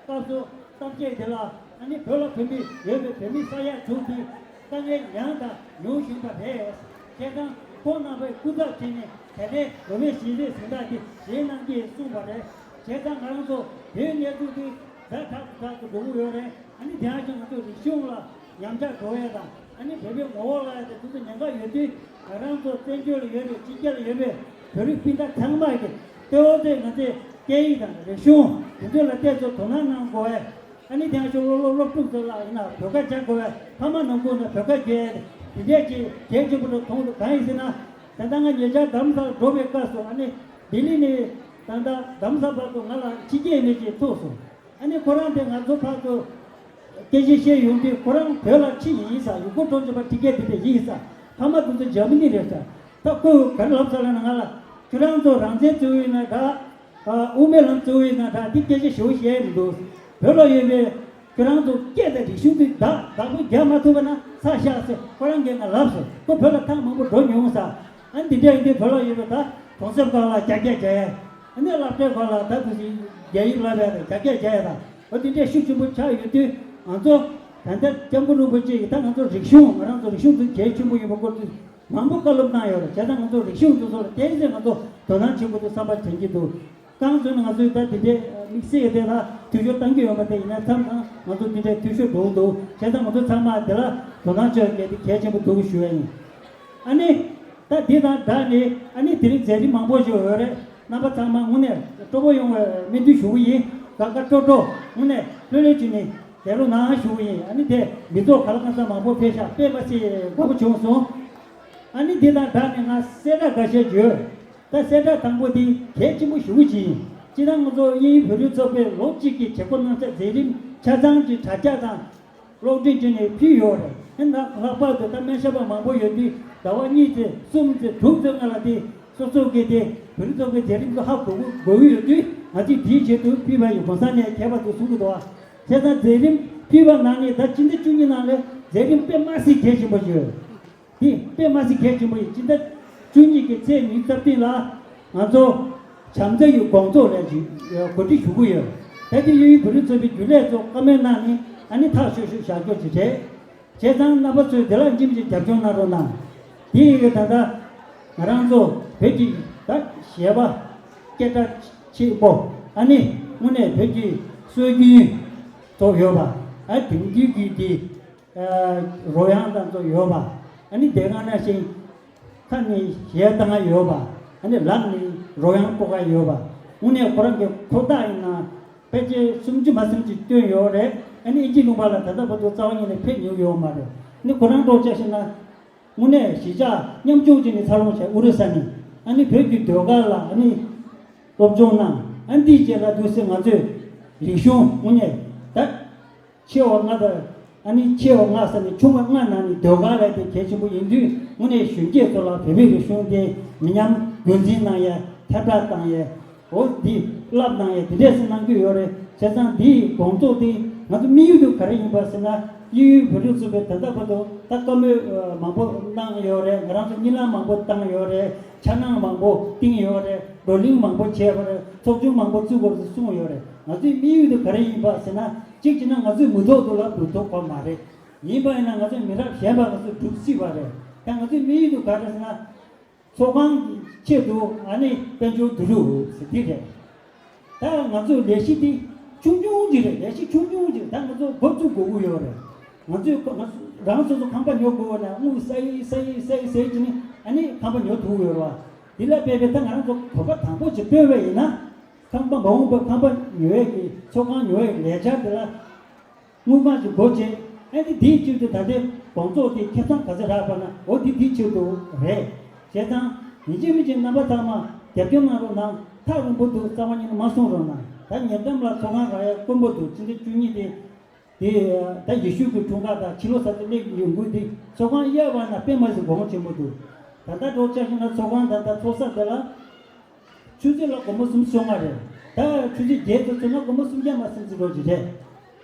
སྐབས་སུ་གཏམ་བཤད་འདི་ལ་ཨ་ནི་བོད་ལ་བོད་མི་ཡོད་པའི་བོད་མི་ས་ཡ་དྲུག་གིས་དཀའ་ངལ་མྱངས་དང་མྱོང་བཞིན་པ་རེད། བྱས་ཙང་ཁོང་རྣམ་པའི་སྐུ་ཚབ་བྱས་ནས་ད་ལྟའི་ལོ་པཎ་ཞི་བདེ་གཟེངས་རྟགས་འདི་བཞེས་གནང་གིས་གསུངས་པ་རེད། བྱས་ཙང་ང་རང་ཚོ་བོད་གནས་ཚུལ་འདི་ཛ་དྲག་ཏུ་དྲག་ཏུ་འགྲོ་གི་ཡོད་རེད། ཨ་ནི་དེ་ཡང་ཅིག་ང་ཚོ་རིག་གཞུང་ལ་ཉམས་ཆག་འགྲོ་ཡས་དང་ཨ་ནི་བོད་པའི་ངོ་བོ་ལ་ཡ་དེ་ཚོ་ཉེན་ཁ་ཡོད་དུས་ང་རང་ཚོ་བཙན་བྱོལ་ལ་ཡོད་པའི་ཕྱི་རྒྱལ་ལ་ཡོད་པའི་བོད་རིགས་སྤུན་ཟླ་ཚང་མ་གི་ལྟེ་བ་དེ་ང་ཚོའི་སྐད་ཡིག་དང་རིག་གཞུང་དེ་ཚོ་ལ་ཏོག་ཙམ་དོ་སྣང་གནང་དགོས་པས། ཨ་ནི་དེ་ཡང་ཕྱོགས་སློབ་སློབ་ཕྲུག་ཚོ་ལ་ཡིན་ན་བོད་སྐད་སྦྱང་དགོས་པས། ཕ་མ་ནང་ཁུལ་ནས་བོད་སྐད་སྦྱོང་ཡས་དེ་འདྲས་ཀྱི་གལ་ཆེན་པོ་འདྲ་མཐོང་འདུག་གང་ཡིན་ཟེར་ན་ད་ལྟ་ང་ཉེ་ཆར་རྡ་རམ་ས་ལ་འགྲོ་བའི་སྐབས་སུ་ཨ་ནི་ལྡི་ལི་ནས་ད་ལྟ་རྡ་རམ་ས་བར་དུ་ང་ལ་ཕྱི་རྒྱལ་མི་ཅིག་ཐུག་སོང་། ཨ་ནི་ཁོ་རང་དེ་ང་ཚོ་ཕར་ཚུར་སྐད་ཆ་བཤད་ཡོང་དུས་ཁོ་རང་བོད་ལ་ཁྲིད་ཡིན་ས། ཡུལ་སྐོར་སྤྲོ་འཆམ་པ་ཁྲིད་མཁན་དེ་འདྲ་ཡིན་ས། ཕ་མ་དེ་ཚོ་འཇར་མ་ནི་རེད་ས། ད་ཁོས་ག་རེ་ལབ་ས་ལབ་ན་ང་ལ་ཁྱོད་རང་ཚོ་རང་བཙན་རྩོད་ཡིན་ན་འདྲ། དབུ་མའི་ལམ་རྩོད་ཡིན་ན་འདྲ། འདི་སྐད་ཆ་ཞེ་པོ་བཤད་མི་འདུག་བོད་ལ་ཡོད་པའི་ཁྱོད་རང་ཚོ་སྐད་དང་རིག་གཞུང་དེ་བདག་བདག་པོ་རྒྱག་མ་ཐུབ་པ་ན་ཚར་བཞག་ཟེར་ཁོ་རང་གིས་ང་ལབ་སོང་། ཁོ་བོད་ལ་ཐེངས་མང་པོ་འགྲོ་མྱོང་ས། ཨ་ནི་འདི་འདྲ་ཡིན་དུས་བོད་ལ་ཡོད་པའི་ད་གྲོང་གསེབ་ཁག་ལ་རྒྱ་སྐད་རྒྱག་ཡས། ཨ་ནི་སློབ་གྲྭའི་ཁག་ལ་ད་དུ་ཞིག་རྒྱ་ཡིག་བསླབ་ཡས་དང་རྒྱ་སྐད་རྒྱག་ཡས་དང་འོ་དེ་འདྲས་ཤུགས་ཆེན་པོ་ཆགས་ཡོད་དུས་ང་ཚོ་ད་ལྟ་སྐྱབས་མགོན་རིན་པོ་ཆེ་ཡིས་ད་ང་ཚོ་རིག་གཞུང་ང་རང་ཚོ་རིག་གཞུང་དེ་གལ་ཆེན་པོ་ཡིན་པ་སྐོར་དུ་མང་པོ་བཀའ་སློབ་གནང་ཡོད་རེད། བྱས་ཙང་ང་ཚོ་རིག་གཞུང་དེ་ཚོ་ལ་ཏོག་ཙམ་ང་ཚོ་དོ་སྣང་བྱེད་དགོས་འདུག་བསམ་པ་དྲན་གྱི་འདུག་རྐང་བཙུགས་ནས་ང་ཚོས་ད་དེ་འདྲའི་དམིགས་བསལ་དེ་ལ་འཐུས་ཤོར་བཏང་གི་ཡོད་པ་དེ་ཡིན་ན་མཚམས་མཚམས་ང་ཚོ་དེ་འདྲའི་འཐུས་ཤོར་འགྲོ་གི་འདུག་བྱས་ཙང་ང་ཚོ་ཚང་མ་དེ་ལ་དོ་སྣང་བྱེད་དགོས་དེ་གལ་ཆེན་པོ་འདུག་ཞུ་ཡ་ཡིན། ཨ་ནི། ད་འདི་དང་སྦྲགས་ནས་ཨ་ནི་དེ་རིང་མཛད་རིམ་མང་པོ་ཞིག་ཡོད་རེད། རྣམ་པ་ཚང་མ་དངོས་གནས་སྤྲོ་པོ་ཡོང་བའི་སྨོན་འདུན་ཞུ་གི་ཡིན། དགའ་དགའ་སྤྲོ་སྤྲོ་དངོས་གནས་ལྷོད་ལྷོད་བྱས་ནས་བསྡད་རོགས་གནང་ཞུ་གི་ཡིན། ཨ་ནི་དེ་མི་ཚོགས་ག་ལ་གང་འཚམ་མང་པོ་ཕེབས་ཤག་དཔེ་མ་སྲིད་དགའ་པོ་བྱུང་སོང་། ཨ་ནི་འདི་དང་སྦྲགས་ནས་ང་གསལ་བསྒྲགས་འགའ་ཤས་ཡོད། ད་གསལ་བསྒྲགས་དང་པོ་འདི་གལ་ཆེན་པོ་ཞེ་པོ་ཅིག་ཡིན། སྤྱིར་བཏང་ང་ཚོ་དབྱིན་ཡུལ་བོད་རིགས་ཚོགས་པས་ལོ་གཅིག་གི་བྱེད་སྒོ་གནང་ཚད་མཛད་རིམ་ཆ་ཚང་གི་དྲ་རྒྱ་དང་། གློག་འཕྲིན་བརྒྱུད་ནས་ཕུལ་ཡོད་རེད། ཨ་ནི་ལྷག་པར་དུ་ད་སྨན་ཞབས་པ་མང་པོ་ཡོད་དུས་ཟླ་བ་གཉིས་ཙམ་གསུམ་ཙམ་དྲུག་ཙམ་སྔ་ལ་དེ་སོ་སོ་གིས་དེ་བོད་རིགས་ཚོགས་པའི་མཛད་རིམ་དུ་ཧ་གོ་གི་དགོས་ཀྱི་ཡོད་དུས་ང་ཚོས་དེའི་ཆེད་དུ་ཕུལ་བ་ཡིན། གོང་ས་ནས་མཁས་པ་ཚོས་གསུང་གི་འདུག་ཨ། བྱས་ཙང་མཛད་རིམ་ཕུལ་བ་ནང་ནས་ད་སྤྱི་ཟླ་བཅུ་གཉིས་ནང་ལ་མཛད་རིམ་དཔེ་མ་སྲིད་གལ་ཆེན་པོ་ཞིག་ཡོད། དེ་དཔེ་མ་སྲིད་གལ་ཆེན་པོ་ཡིན། སྤྱི་ཟླ་བཅུ་གཉིས་ཀྱི་ཚེས་ཉི་ཤུ་རྩ་བདུན་ལ་ང་ཚོ་བྱམས་བརྩེ་ཡི་དགོང་ཚོགས་ལས་ཀྱི་གོ་སྒྲིག་ཞུ་གི་ཡོད། ད་དེ་དབྱིན་ཡུལ་བོད་རིགས་ཚོགས་པའི་རྒྱུན་ལས་ཚོ་བཀའ་མོལ་གནང་ནས་ཨ་ནི་ཐག་ཆོད་ཆོད་བཞག་རྒྱུ་ཅིག་རེད། བྱས་ཙང་རྣམ་པ་ཚོས་དེ་ལ་ཉིན་གཅིག་རྒྱབ་སྐྱོར་གནང་རོགས་གནང་། དེ་ཡི་གེ་ད་ལྟ་ང་རང་ཚོ་བོད་ཀྱི་ད་གཞས་པ་སྐད་གྲགས་ཆེན་པོ་ཨ་ནི་དངོས་གནས་བོད་ཀྱི་སྲོལ་རྒྱུན་ཚོ་ཡོད་པ་ཨ་དེང་དུས་ཀྱི་དེ། རོལ་དབྱངས་དང་ཚོ་ཡོད་པ། ཨ་ནི་དེ་ག་ནང་བཞིན་ཁ་ནས་གཞས་བཏང་ཡ་ཡོད་པ། ཨ་ནི་ལག་ནས་རོལ་དབྱངས་སྤོ་ག་ཡོད་པ། དངོས་གནས་ཁོ་རང་གི་ཁོ་ཐག་ཡིན་ན་ཕལ་ཆེར་སུམ་ཅུ་མ་ཟིན་ཅིག་བཏོན་ཡོད་རེད། ཨ་ནི་ཨིན་ཇི་ལུང་པ་ལ་ད་ལྟ་བར་དུ་རྩ་བ་ཉིད་ནས་ཕེབས་མྱོང་ཡོད་མ་རེད། ཨ་ནི་ཁོ་རང་འགྲོ་བྱས་ཤིག་ན་དངོས་གནས་གཞིས་ཆགས་ཉམ་ཆུང་ཅིག་ནས་འཚར་ལོངས་བྱས་ཨོ་རི་ས་ནས་ཨ་ནི་བོད་ཀྱི་ཟློས་གར་ལ་ཨ་ནི་སློབ་སྦྱོང་གནང་། ཨ་ནི་འདིའི་རྗེས་ལ་འདུག་སེ་ང་ཚོས་རིག་གཞུང་དངོས་གནས་ད། ཆེ་བ་ལྔ་དང་ཨ་ནི་ཆེ་བ་ལྔ་ཟེར་ནས་ཆུང་བ་ལྔ་ནང་ནས་ཟློས་གར་ལས་དེ་གལ་ཆེན་པོ་ཡིན་དུས་དངོས་གནས་གཞོན་སྐྱེས་ཚོ་ལ་བོད་པའི་རིག་གཞུང་དེ་མི་ཉམས་རྒྱུན་འཛིན་གནང་ཡས་ཐད་གཏོང་གཏང་ཡས་འོ་འདི་བསླབ་གནང་ཡས་དེ་འདྲས་སེ་གནང་གི་ཡོད་རེད། བྱས་ཙང་འདིའི་དགོངས་རྫོགས་དེ་ང་ཚོ་དམིགས་ཡུལ་དུ་ག་རེ་ཡིན་པ་ཟེར་ན་དབྱིན་ཡུལ་བོད་རིགས་ཚོགས་པས་ད་ལྟ་བར་དུ་ད་བཀའ་མོལ་མང་པོ་གནང་ཡོད་རེད། ང་རང་ཚོ་གཉིད་ལམ་མང་པོ་བཏང་ཡོད་རེད། འཆར་སྣང་མང་པོ་བཏིང་ཡོད་རེད། བགྲོ་གླེང་མང་པོ་བྱས་པ་རེད། ཚོགས་ཆུང་མང་པོ་བཙུགས་པ་རེད་གསུངས་ཡོད་རེད། ང་ཚོའི་དམིགས་ཡུལ་དེ་ག་རེ་ཡིན་པ་ཟེར་ན་གཅིག་བྱས་ན་ང་ཚོའི་མི་ཐོག་ཏུ་ལ་འགྲོ་ཐུབ་པ་མ་རེད། ཡིན་པ་ཡིན་ན་ང་ཚོའི་མི་རབས་གཞན་པ་ང་ཚོས་སྒྲུབ་སྲིད་པ་རེད། ད་ང་ཚོའི་དམིགས་ཡུལ་དེ་ག་རེ་ཟེར་ན་ཚོགས་ཁང་གི་ཆེད་དུ་ཨ་ནི་དཔལ་འབྱོར་བསྡུ་རུབ་ཟེར་དེ་རེད། ད་ང་ཚོའི་ལས་གཞི་དེ་ཆུང་ཆུང་ཅིག་རེད། ལས་གཞི་ཆུང་ཆུང་ཅིག་རེད། ད་ང་ཚོ་འགོ་བཙུགས་དགོས་ཀྱི་ཡོད་རེད། ང་ཚོས་ང་ཚོ་རང་སོ་སོ་ཁང་པ་ཉོ་དགོས་ན་དངུལ་བསགས་ཡིན་བསགས་ཡིན་བསགས་ཡིན་ཟེར་གྱི་ནི་ཨ་ནི་ཁང་པ་ཉོ་ཐུབ་ཀྱི་ཡོད་རེད་བ། འདི་ལ་དཔེ་དཔེ་ད་ང་རང་ཚོ་གོམ་པ་དང་པོ་ཅིག་སྤོས་པ་ཡིན་ན། ཁང་པ་མ་འོངས་པར་ཁང་པ་ཉོ་ཡས་ཀྱི་ཚོགས་ཁང་ཉོ་ཡས་ཀྱི་ལས་འཆར་དེ་ལ་དངུལ་ཁང་ཅིག་སྒོ་ཕྱེ། ཨ་ནི་དེའི་ཕྱིར་དུ་ད་ལྟའི་དགོངས་རྫོགས་དེ་ཁེ་བཟང་ག་ཚོད་རག་པ་ན་འོ་དེ་དེའི་ཕྱིར་དུ་རེད། བྱས་ཙང་ཡིན་གཅིག་མིན་གཅིག་རྣམ་པ་ཚང་མ་རྒྱབ་སྐྱོར་གནང་རོགས་གནང་། ཐག་རིང་པོ་འདུག་རྩ་བ་ཉིད་ནས་མ་སོང་རོགས་གནང་ ད་ཉེ་འགྲམ་ལ་ཚོགས་ཁང་ག་ཡ་དཀོན་པོ་འདུག་ཕྱི་ཟླ་བཅུ་གཉིས་དེ། དེ་ད་ཡེ་ཤུ་གི་འཁྲུངས་སྐར་དང་ཕྱི་ལོ་གསར་ཚེས་སླེབས་ཡོང་དུས་དེ་ཚོགས་ཁང་གཡས་པ་ན་དཔེ་མ་སྲིད་གོང་ཆེན་པོ་འདུག་ད་ལྟ་འགྲོ་ཆ་ཤས་ན་ཚོགས་ཁང་ད་ལྟ་ཚོགས་ས་དེ་ལ་ཆུ་ཚོད་ལ་སྒོར་མོ་སུམ་ཅུ་སོ་ལྔ་རེད། ད་ཆུ་ཚོད་བརྒྱད་དུ་ཚོགས་ན་སྒོར་མོ་སུམ་བརྒྱ་མ་སུམ་ཅུ་རོ་ཅིག་རེད།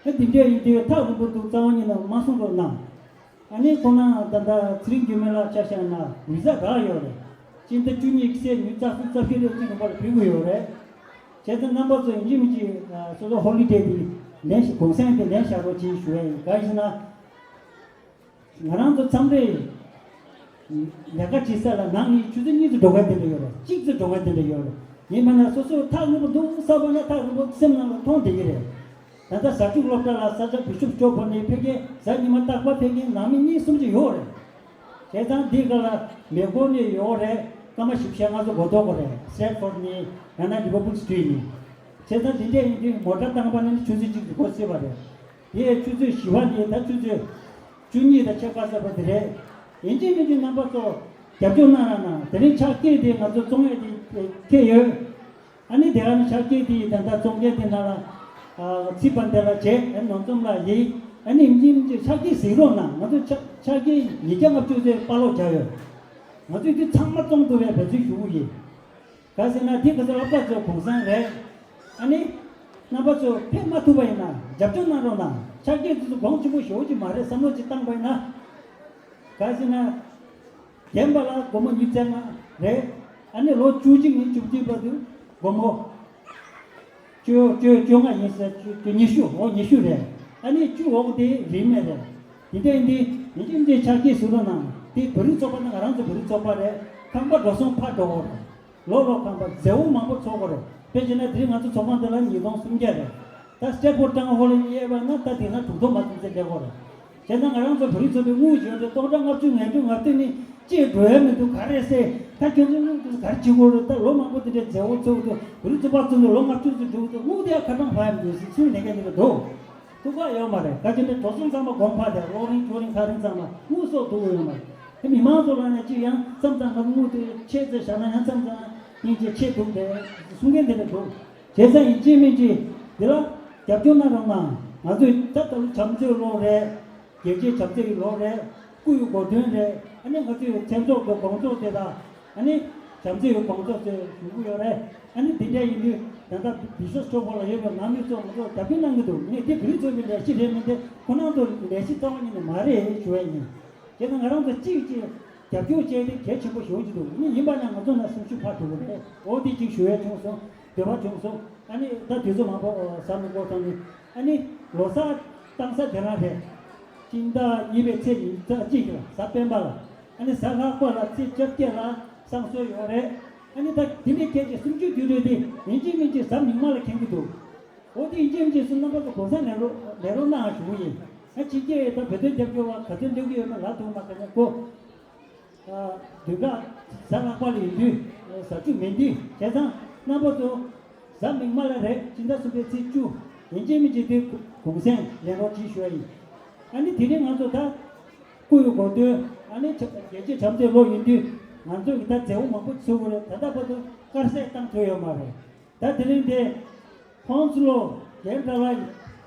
ད་འདི་འདྲ་ཡིན་དུས་ཐག་རིང་པོ་འདུག་རྩ་བ་ཉིད་ནས་མ་གསུང་རོགས་གནང་། ཨ་ནི་ཁོ་ན་ད་ལྟ་ཚེ་རིང་འགྱུར་མེད་ལ་ཆ་བཞག་ན་བི་ཟ་རག་ཡོད་རེད། སྤྱི་ཟླ་བཅུ་གཉིས་ཀྱི་ཚེས་ཉི་ཤུ་རྩ་གསུམ་རྩ་བཞི་ལོའི་གཅིག་ནུབ་པར་ཕུལ་གྱི་ཡོད་རེད། བྱས་ཙང་རྣམ་པ་ཚོ་ཡིན་གཅིག་མིན་གཅིག་སོ་སོ་ཧོ་ལི་ཌེ་དེ་ལེན་ཞིག་གུང་སེང་དེ་ལེན་བཞག་རོགས་གྱིས་ཞུ་ཡ་ཡིན། ག་ཡིན་ཟེར་ན། ང་རང་ཚོ་མཚམས་རེ་ལས་ཀ་བྱེད་ས་ལ་ནང་ནས་ཆུ་ཚོད་གཉིས་ཚོ་འགྲོ་མཁན་དེ་འདྲ་ཡོད་རེད། གཅིག་ཚོ་འགྲོ་མཁན་དེ་འདྲ་ཡོད་རེད། ཡིན་པ་ན་སོ་སོ་ཐག་རིང་པོ་འདུག་བསམ་པ་ན་ཐག་རིང་པོ་སེམས་ནང་ལ་མཐོང་བསྡད་ཀྱི་རེད། ད་ལྟ་གཟའ་མཇུག་སློབ་གྲྭ་ལ་ས་ཆ་བི་ཤོབ་སྐྱོབ་བོར་ནས་ཕ་གིར་གཟའ་ཉི་མ་རྟག་པར་ཕ་གིར་ནང་མི་གཉིས་གསུམ་ཅིག་ཡོད་རེད། བྱས་ཙང་འདི་ག་ལ་མེ་གོ་ནས་ཡོད་རེད། སྐར་མ་བཞི་བཅུ་ཞེ་ལྔ་ཚོ་འགོ་ཐོག་གོ་རེད། སི་ཊེ་ཕོར་ཌི་ནས་ཡང་ན་ལི་ཝར་པུལ་སི་ཊི་ཊི་ནས། བྱས་ཙང་འདི་འདྲ་ཡིན་དུས་མོ་ཊ་བཏང་པ་ནི་ཆུ་ཚོད་གཅིག་ཏུ་འགོ་སྲིད་པ་རེད། དེ་ཆུ་ཚོད་བཞི་པ་ནས་ད་ཆུ་ཚོད་བཅུ་གཉིས་དང་ཕྱེད་ཀ་ཙམ་པ་དེ་རེད། ཡིན་གཅིག་མིན་གཅིག་རྣམ་པ་ཚོ་རྒྱབ་སྐྱོར་གནང་རོགས་གནང་། དེ་རིང་ཕྱག་འཁྱེར་དེ་ང་ཚོ་བཙོང་ཡས་དེ་ཁེལ་ཡོད། ཨ་ནི་དེ་ག་ནི་ཕྱག་འཁྱེར་དེ་ད་ལྟ་བཙོང་མཁན་དེ་ནང་ལ་ཚིག་པ་འདི་ལ་བྱས། ཨ་ནི་ནོར་འཛོམས་ལགས་ཡིན། ཨ་ནི་ཡིན་གཅིག་མིན་གཅིག་ཕྱག་འཁྱེར་གཟིགས་རོགས་གནང་། ང་ཚོ་ཕྱག་ཕྱག་འཁྱེར་ཉིས་བརྒྱ་ལྔ་བཅུ་ཙམ་པར་སློག་བྱས་ཡོད། ང་ཚོས་འདི་ཚང་མ་བཙོང་ཐུབ་པའི་འབད་བརྩོན་ཞུ་གི་ཡིན། ག་ཟེར་ན་འདི་ག་ཚོད་སློབ་གྲྭ་ཚོའི་གུང་སེང་རེད། ཨ་ནི་རྣམ་པ་ཚོ་ཕེབས་མ་ཐུབ་པ་ཡིན་ན་རྒྱབ་སྐྱོར་གནང་རོགས་གནང་། ཕྱག་འཁྱེར་དེ་ཚོ་གོང་ཆེན་པོ་ཞེ་པོ་ཅིག་མ་རེད། བསམ་བློ་ཅིག་བཏང་པ་ཡིན་ན། ག་ཟེར་ན། རྒན་པ་ལ་སྒོར་མོ་ཉིས་བརྒྱ་ལྔ་རེད། ཨ་ནི་ལོ་བཅུ་གཅིག་ནས་བཅུ་བདུན་བར་དུ་སྒོར་མོ་བཅུ་བཅུ་བཅོ་ལྔ་ཡིན་ཟེར། བཅུ་བཅུ་ཉི་ཤུ། འོ་ཉི་ཤུ་རེད། ཨ་ནི་བཅུ་འོག་དེ་རིན་མེད་རེད། དེ་འདྲ་ཡིན་དུས་ཡིན་གཅིག་མིན་གཅིག་ཕྱག་འཁྱེར་གཟིགས་རོགས་གནང་། དེ་བོད་རིགས་ཚོགས་པ་ནི་ང་རང་ཚོ་བོད་རིགས་ཚོགས་པ་རེད། ཁང་པ་འགྲོ་སོང་ཕར་འགྲོ་གི་རེད། ལོ་ལོ་ཁང་པ་མཛའ་བོ་མང་པོ་ཚོགས་ཀྱི་རེད། དཔེ་བྱས་ན་དེ་རིང་ང་ཚོ་ཚོགས་ཁང་དེ་ལ་ཉིས་སྟོང་སུམ་བརྒྱ་རེད། ད་སི་ཊེ་ཕོར་ཌི་ཊའུན་ཧོལ་ལ་དབྱེ་བ་ན་ད་དེ་ན་དྲུག་སྟོང་མ་ཚུད་ཚད་སླེབས་ཀྱི་རེད། བྱས་ན་ང་རང་ཚོ་བོད་རིགས་ཚོགས་པའི་དངུལ་བྱོན་ཏེ་སྟོང་ཕྲག་ལྔ་བཅུ་ང་དྲུག་ང་བདུན་ནི་ཅིག་འགྲོ་ཡ་མི་འདུག་ག་རེ་ཟེར། ད་ཁྱོད་ཚོ་དངུལ་དེ་ག་རེ་བྱེད་དགོས་རེད། ད་ལོ་མང་པོ་དེ་འདྲའི་མཛའ་བོ་ཚོགས་འདུག་བོད་རིགས་ཚོགས་པ་ཚོགས་འདུག་ལོ་ལྔ་བཅུ་ཙམ་འགྲོ་འདུག་དངུལ་དེ་ཡང་ཁ་གྲངས་ཕ་ཡ་མི་འདུག་ཟེར་ཚུལ་ལས་ཀ་ནི་ག་འདུག་ཐུགས་ཁག་ཡོད་མ་རེད། ག་ཅི་འདྲ་འགྲོ་སོང་ཚང་མ་གོང་འཕར་དེ་གློག་རིན་སྐྱོ་རིན་ཁ་རིན་ཚང་མ་དངུལ་སོགས་འདུག་ཡོད་མ་རེད། དེ་མི་མང་ཚོ་ལ་ནས་ཅིག་ཡང་མཚམས་མཚམས་ང་དངུལ་དེ་ཆད་ཚེ་བཞག་ན་ཡང་མཚམས་མཚམས་སྙིང་རྗེ་ཆད་འདུག་དེ་གསུང་མཁན་དེ་འདྲ་འདུག་བྱས་ཙང་ཡིན་གཅིག་མིན་གཅིག་འདི་ལ་རྒྱབ་སྐྱོར་གནང་རོགས་གནང་། ང་ཚོས་ད་ལྟ་བྱམས་བརྩེའི་ལོ་རེད། རྒྱལ་གཅེས་བྱམས་བརྩེའི་ལོ་རེད། སྐུ་ཡི་གོ་སྟོན་རེད། ཨ་ནི་ང་ཚོའི་མཚན་ཚོགས་དང་དགོང་ཚོགས་དེ་དང་ཨ་ནི་བྱམས་བརྩེའི་དགོང་ཚོགས་ཚོས་ཞུ་གི་ཡོད་རེད། ཨ་ནི་དེ་འདྲ་ཡིན་དུས་ད་ལྟ་བི་ཤོ་སྐྱོ་པོ་ལ་ཡོད་པའི་ནང་མི་ཚོ་ང་ཚོ་རྒྱབ་སྐྱོར་གནང་གི་འདུག་ངས་འདི་བོད་རིགས་ཚོགས་པའི་ལས་གཞི་རེད་མིན་ཏེ་ཁོ་རང་ཚོ་ལས་གཞི་རྩ་བ་ཉིད་ནས་མ་རེད་ཞུ་ཡ་ཡིན། དེ་ན་ང་རང་ཚོ་གཅིག་གཅིག་རྒྱབ་སྐྱོར་བྱས་ཏེ་གལ་ཆེན་པོ་ཞེ་པོ་ཅིག་འདུག་ཨ་ནི་ཡིན་པ་ན་ང་ཚོ་ན་སེམས་ཤུགས་འཕར་ཐུབ་ཀྱི་རེད། འོ་དེ་གཅིག་ཞུ་ཡ་བྱུང་སོང་། འདོད་པ་བྱུང་སོང་། ཨ་ནི་ད་དུས་ཚོད་མང་པོ་ཟ་མི་དགོས་སོང་ནི། ཨ་ནི་ལོ་གསར་གཏང་ས་དེ་རང་རེད། སྤྱི་ཟླ་གཉིས་པའི་ཚེས་ཉི་ཤུ་རྩ་གཅིག་ལ་གཟའ་སྤེན་པ་ལ། ཨ་ནི་གཟའ་ལྷག་པ་ལ་ཚེས་བཅོ་བརྒྱད་ལ་བསང་གསོལ་ཡོད་རེད། ཨ་ནི་ད་དེ་འདྲའི་སྐད་ཆ་སུམ་ཅུ་དུས་དྲོད་དེ་ཡིན་གཅིག་མིན་གཅིག་གཟའ་མིག་དམར་ལ་འཁེལ་གྱི་འདུག་འོ་དེ་ཡིན་གཅིག་མིན་གཅིག་སུ་རྣམ་པ་ཚོ་གོ་ས་ལེན་རོགས་ལེན་རོགས་གནང་ཞུ་གི་ཡིན། ཨ་ཕྱི་རྒྱལ་ད་བོད་དོན་རྒྱབ་སྐྱོར་བ་ག་ཚོད་སླེབས་ཀྱི་ཡོད་མེད་ལབ་ཐུབ་མ་ག་ནས་གོ། དུས་བཀག་གཟའ་ལྷག་པ་ལ་ཡིན་དུས་གཟའ་མཇུག་མིན་དུས་བྱས་ཙང་རྣམ་པ་ཚོ་གཟའ་མིག་དམར་ལ་རེད། སྤྱི་ཟླ་གསུམ་པའི་ཚེས་བཅུ་ཡིན་གཅིག་མིན་གཅིག་དེ་གུང་སེང་ལེན་རོགས་གྱིས་ཞུ་བ་ཡིན། ཨ་ནི་དེ་རིང་ང་ཚོ་ད་སྐུ་ཡི་གོ་སྟོན་ཨ་ནི་རྒྱལ་གཅེས་བྱམས་བརྩེའི་ལོ་ཡིན་དུས་ང་ཚོ་གི་ད་མཛའ་བོ་མང་པོ་ཚུད་དགོས་རེད། ད་ལྟ་བར་དུ་དཀར་ཟས་བཏང་ཐུབ་ཡོད་མ་རེད། ད་དེ་རིང་དེ་ཁོང་ཚོ་ལོ་རྒན་གྲྭ་བ་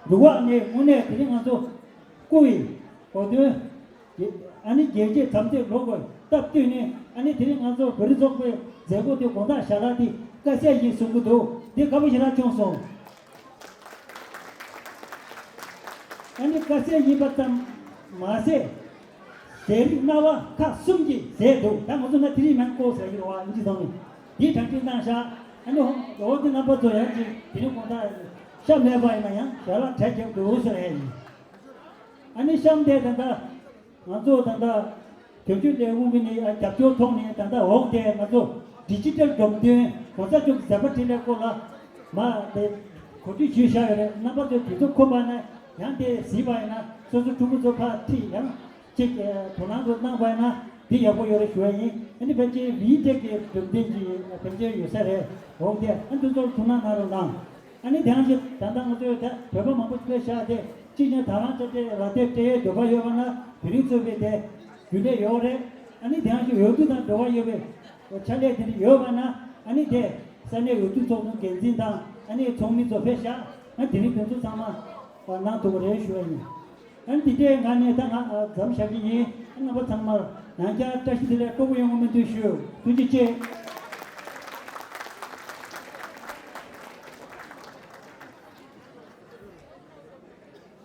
འདུག་བ་ནས་དངོས་གནས་དེ་རིང་ང་ཚོ་སྐུ་ཡི་གོ་སྟོན་ཨ་ནི་རྒྱལ་གཅེས་བྱམས་བརྩེའི་ལོ་གོ་སྟབས་བསྟུན་ནས་ཨ་ནི་དེ་རིང་ང་ཚོ་བོད་རིགས་ཚོགས་པའི་མཛད་སྒོ་དེ་དགོང་དག་ཞལ་ལག་དེ་དཀའ་ཚེགས་ཡིན་གསུང་གི་འདུག་འདི་དགའ་པོ་ཞེ་དྲག་བྱུང་སོང་། ཨ་ནི་དཀའ་ཚེགས་ཡིན་པ་ཙམ་མ་ཟད། ཟས་རིགས་སྣ་བ་ཁག་གསུམ་གྱི་ཟས་འདུག་ད་ང་ཚོ་ན་དེ་རིང་མིང་བཀོད་ཟེར་གྱི་རེད་བ། ཨིན་ཇི་ཐོག་ནས་འདི་གྲ་སྒྲིག་གནང་ཤག་ཨ་ནི་ཧོ་འོ་འདི་རྣམ་པ་ཚོ་ཡང་ཅིག་དེ་རིང་དགོང་དག་ཤ་མེད་པ་ཡིན་ན་ཡང་ཞལ་ལག་གྲ་རྒྱབ་འདུག་ཟེར་ཡ་ཡིན། ཨ་ནི་གཤམ་དེ་ད་ལྟ་ང་ཚོ་ད་ལྟ་དོན་གཅོད་ལས་ཁུངས་ཀྱི་ནས་རྒྱབ་སྐྱོར་ཐོག་ནས་ད་ལྟ་འོག་དེ་ང་ཚོ་ཌི་ཇི་ཊལ་སྒྲོམ་སྟོན་གོང་ས་མཆོག་གི་མཛད་པ་འཕྲིན་ལས་སྐོར་ལ་མ་དེ་གོ་སྒྲིག་ཞུས་བཞག་ཡོད་རེད། རྣམ་པ་ཚོས་དུས་ཚོད་ཁོམ་པ་ན་ཡང་དེ་གཟིགས་པ་ཡིན་ན་སོ་སོ་ཕྲུ་གུ་ཚོ་ཕར་ཁྲིད་ཡང་། ཅིག་དོ་སྣང་དུ་གནང་བ་ཡིན་ན་འདི་ཡག་པོ་ཡོད་རེད་ཞུ་བ་ཡིན། ཨ་ནི་ཕལ་ཆེར་བི་ཊེག་གི་སྒྲོམ་སྟོན་གྱི་ཕན་ཆེན་ཡོད་ས་རེད། འོང་དེ་ཨ་འདི་ཚོར་ཐུགས་སྣང་གནང་རོགས་གནང་། ཨ་ནི་དེ་ཡང་ཅིག་ད་ལྟ་ང་ཚོས་ད་བོད་པ་མང་པོ་ཅིག་ཕེབས་ཤག་དེ་གཅིག་ནས་ད་རང་ཅག་དེ་ལ་དེ་སྤྲད་ཡས་འདོད་པ་ཡོད་པ་ན་བོད་རིགས་ཚོགས་པའི་དེ་རྒྱུན་ལས་ཡོད་རེད། ཨ་ནི་དེ་ཡང་ཅིག་འོས་བསྡུ་དང་འབྲེལ་བ་ཡོད་པའི་ཕྱག་ལས་དེ་འདྲ་ཡོད་པ་ན་ཨ་ནི་དེ་ས་གནས་འོས་བསྡུ་ཚོགས་ཆུང་འགན་འཛིན་དང་ ཨ་ནི་ཚོགས་མི་ཚོ་ཕེབས་ཤག་ཨ་དེ་རིང་དེ་ཚོ་ཚང་མ་གནང་ཐུབ་པ་རེད་ཞུ་བ་ཡིན། ཨ་ནི་དེ་འདྲའི་ངང་ནས་ད་ང་མཚམས་བཞག་གི་ཡིན། ཨ་རྣམ་པ་ཚང་མར་ཡང་བསྐྱར་བཀྲ་ཤིས་བདེ་ལེགས་སྤྲོ་པོ་ཡོང་བའི་སྨོན་འདུན་ཞུ། ཐུགས་རྗེ་ཆེ།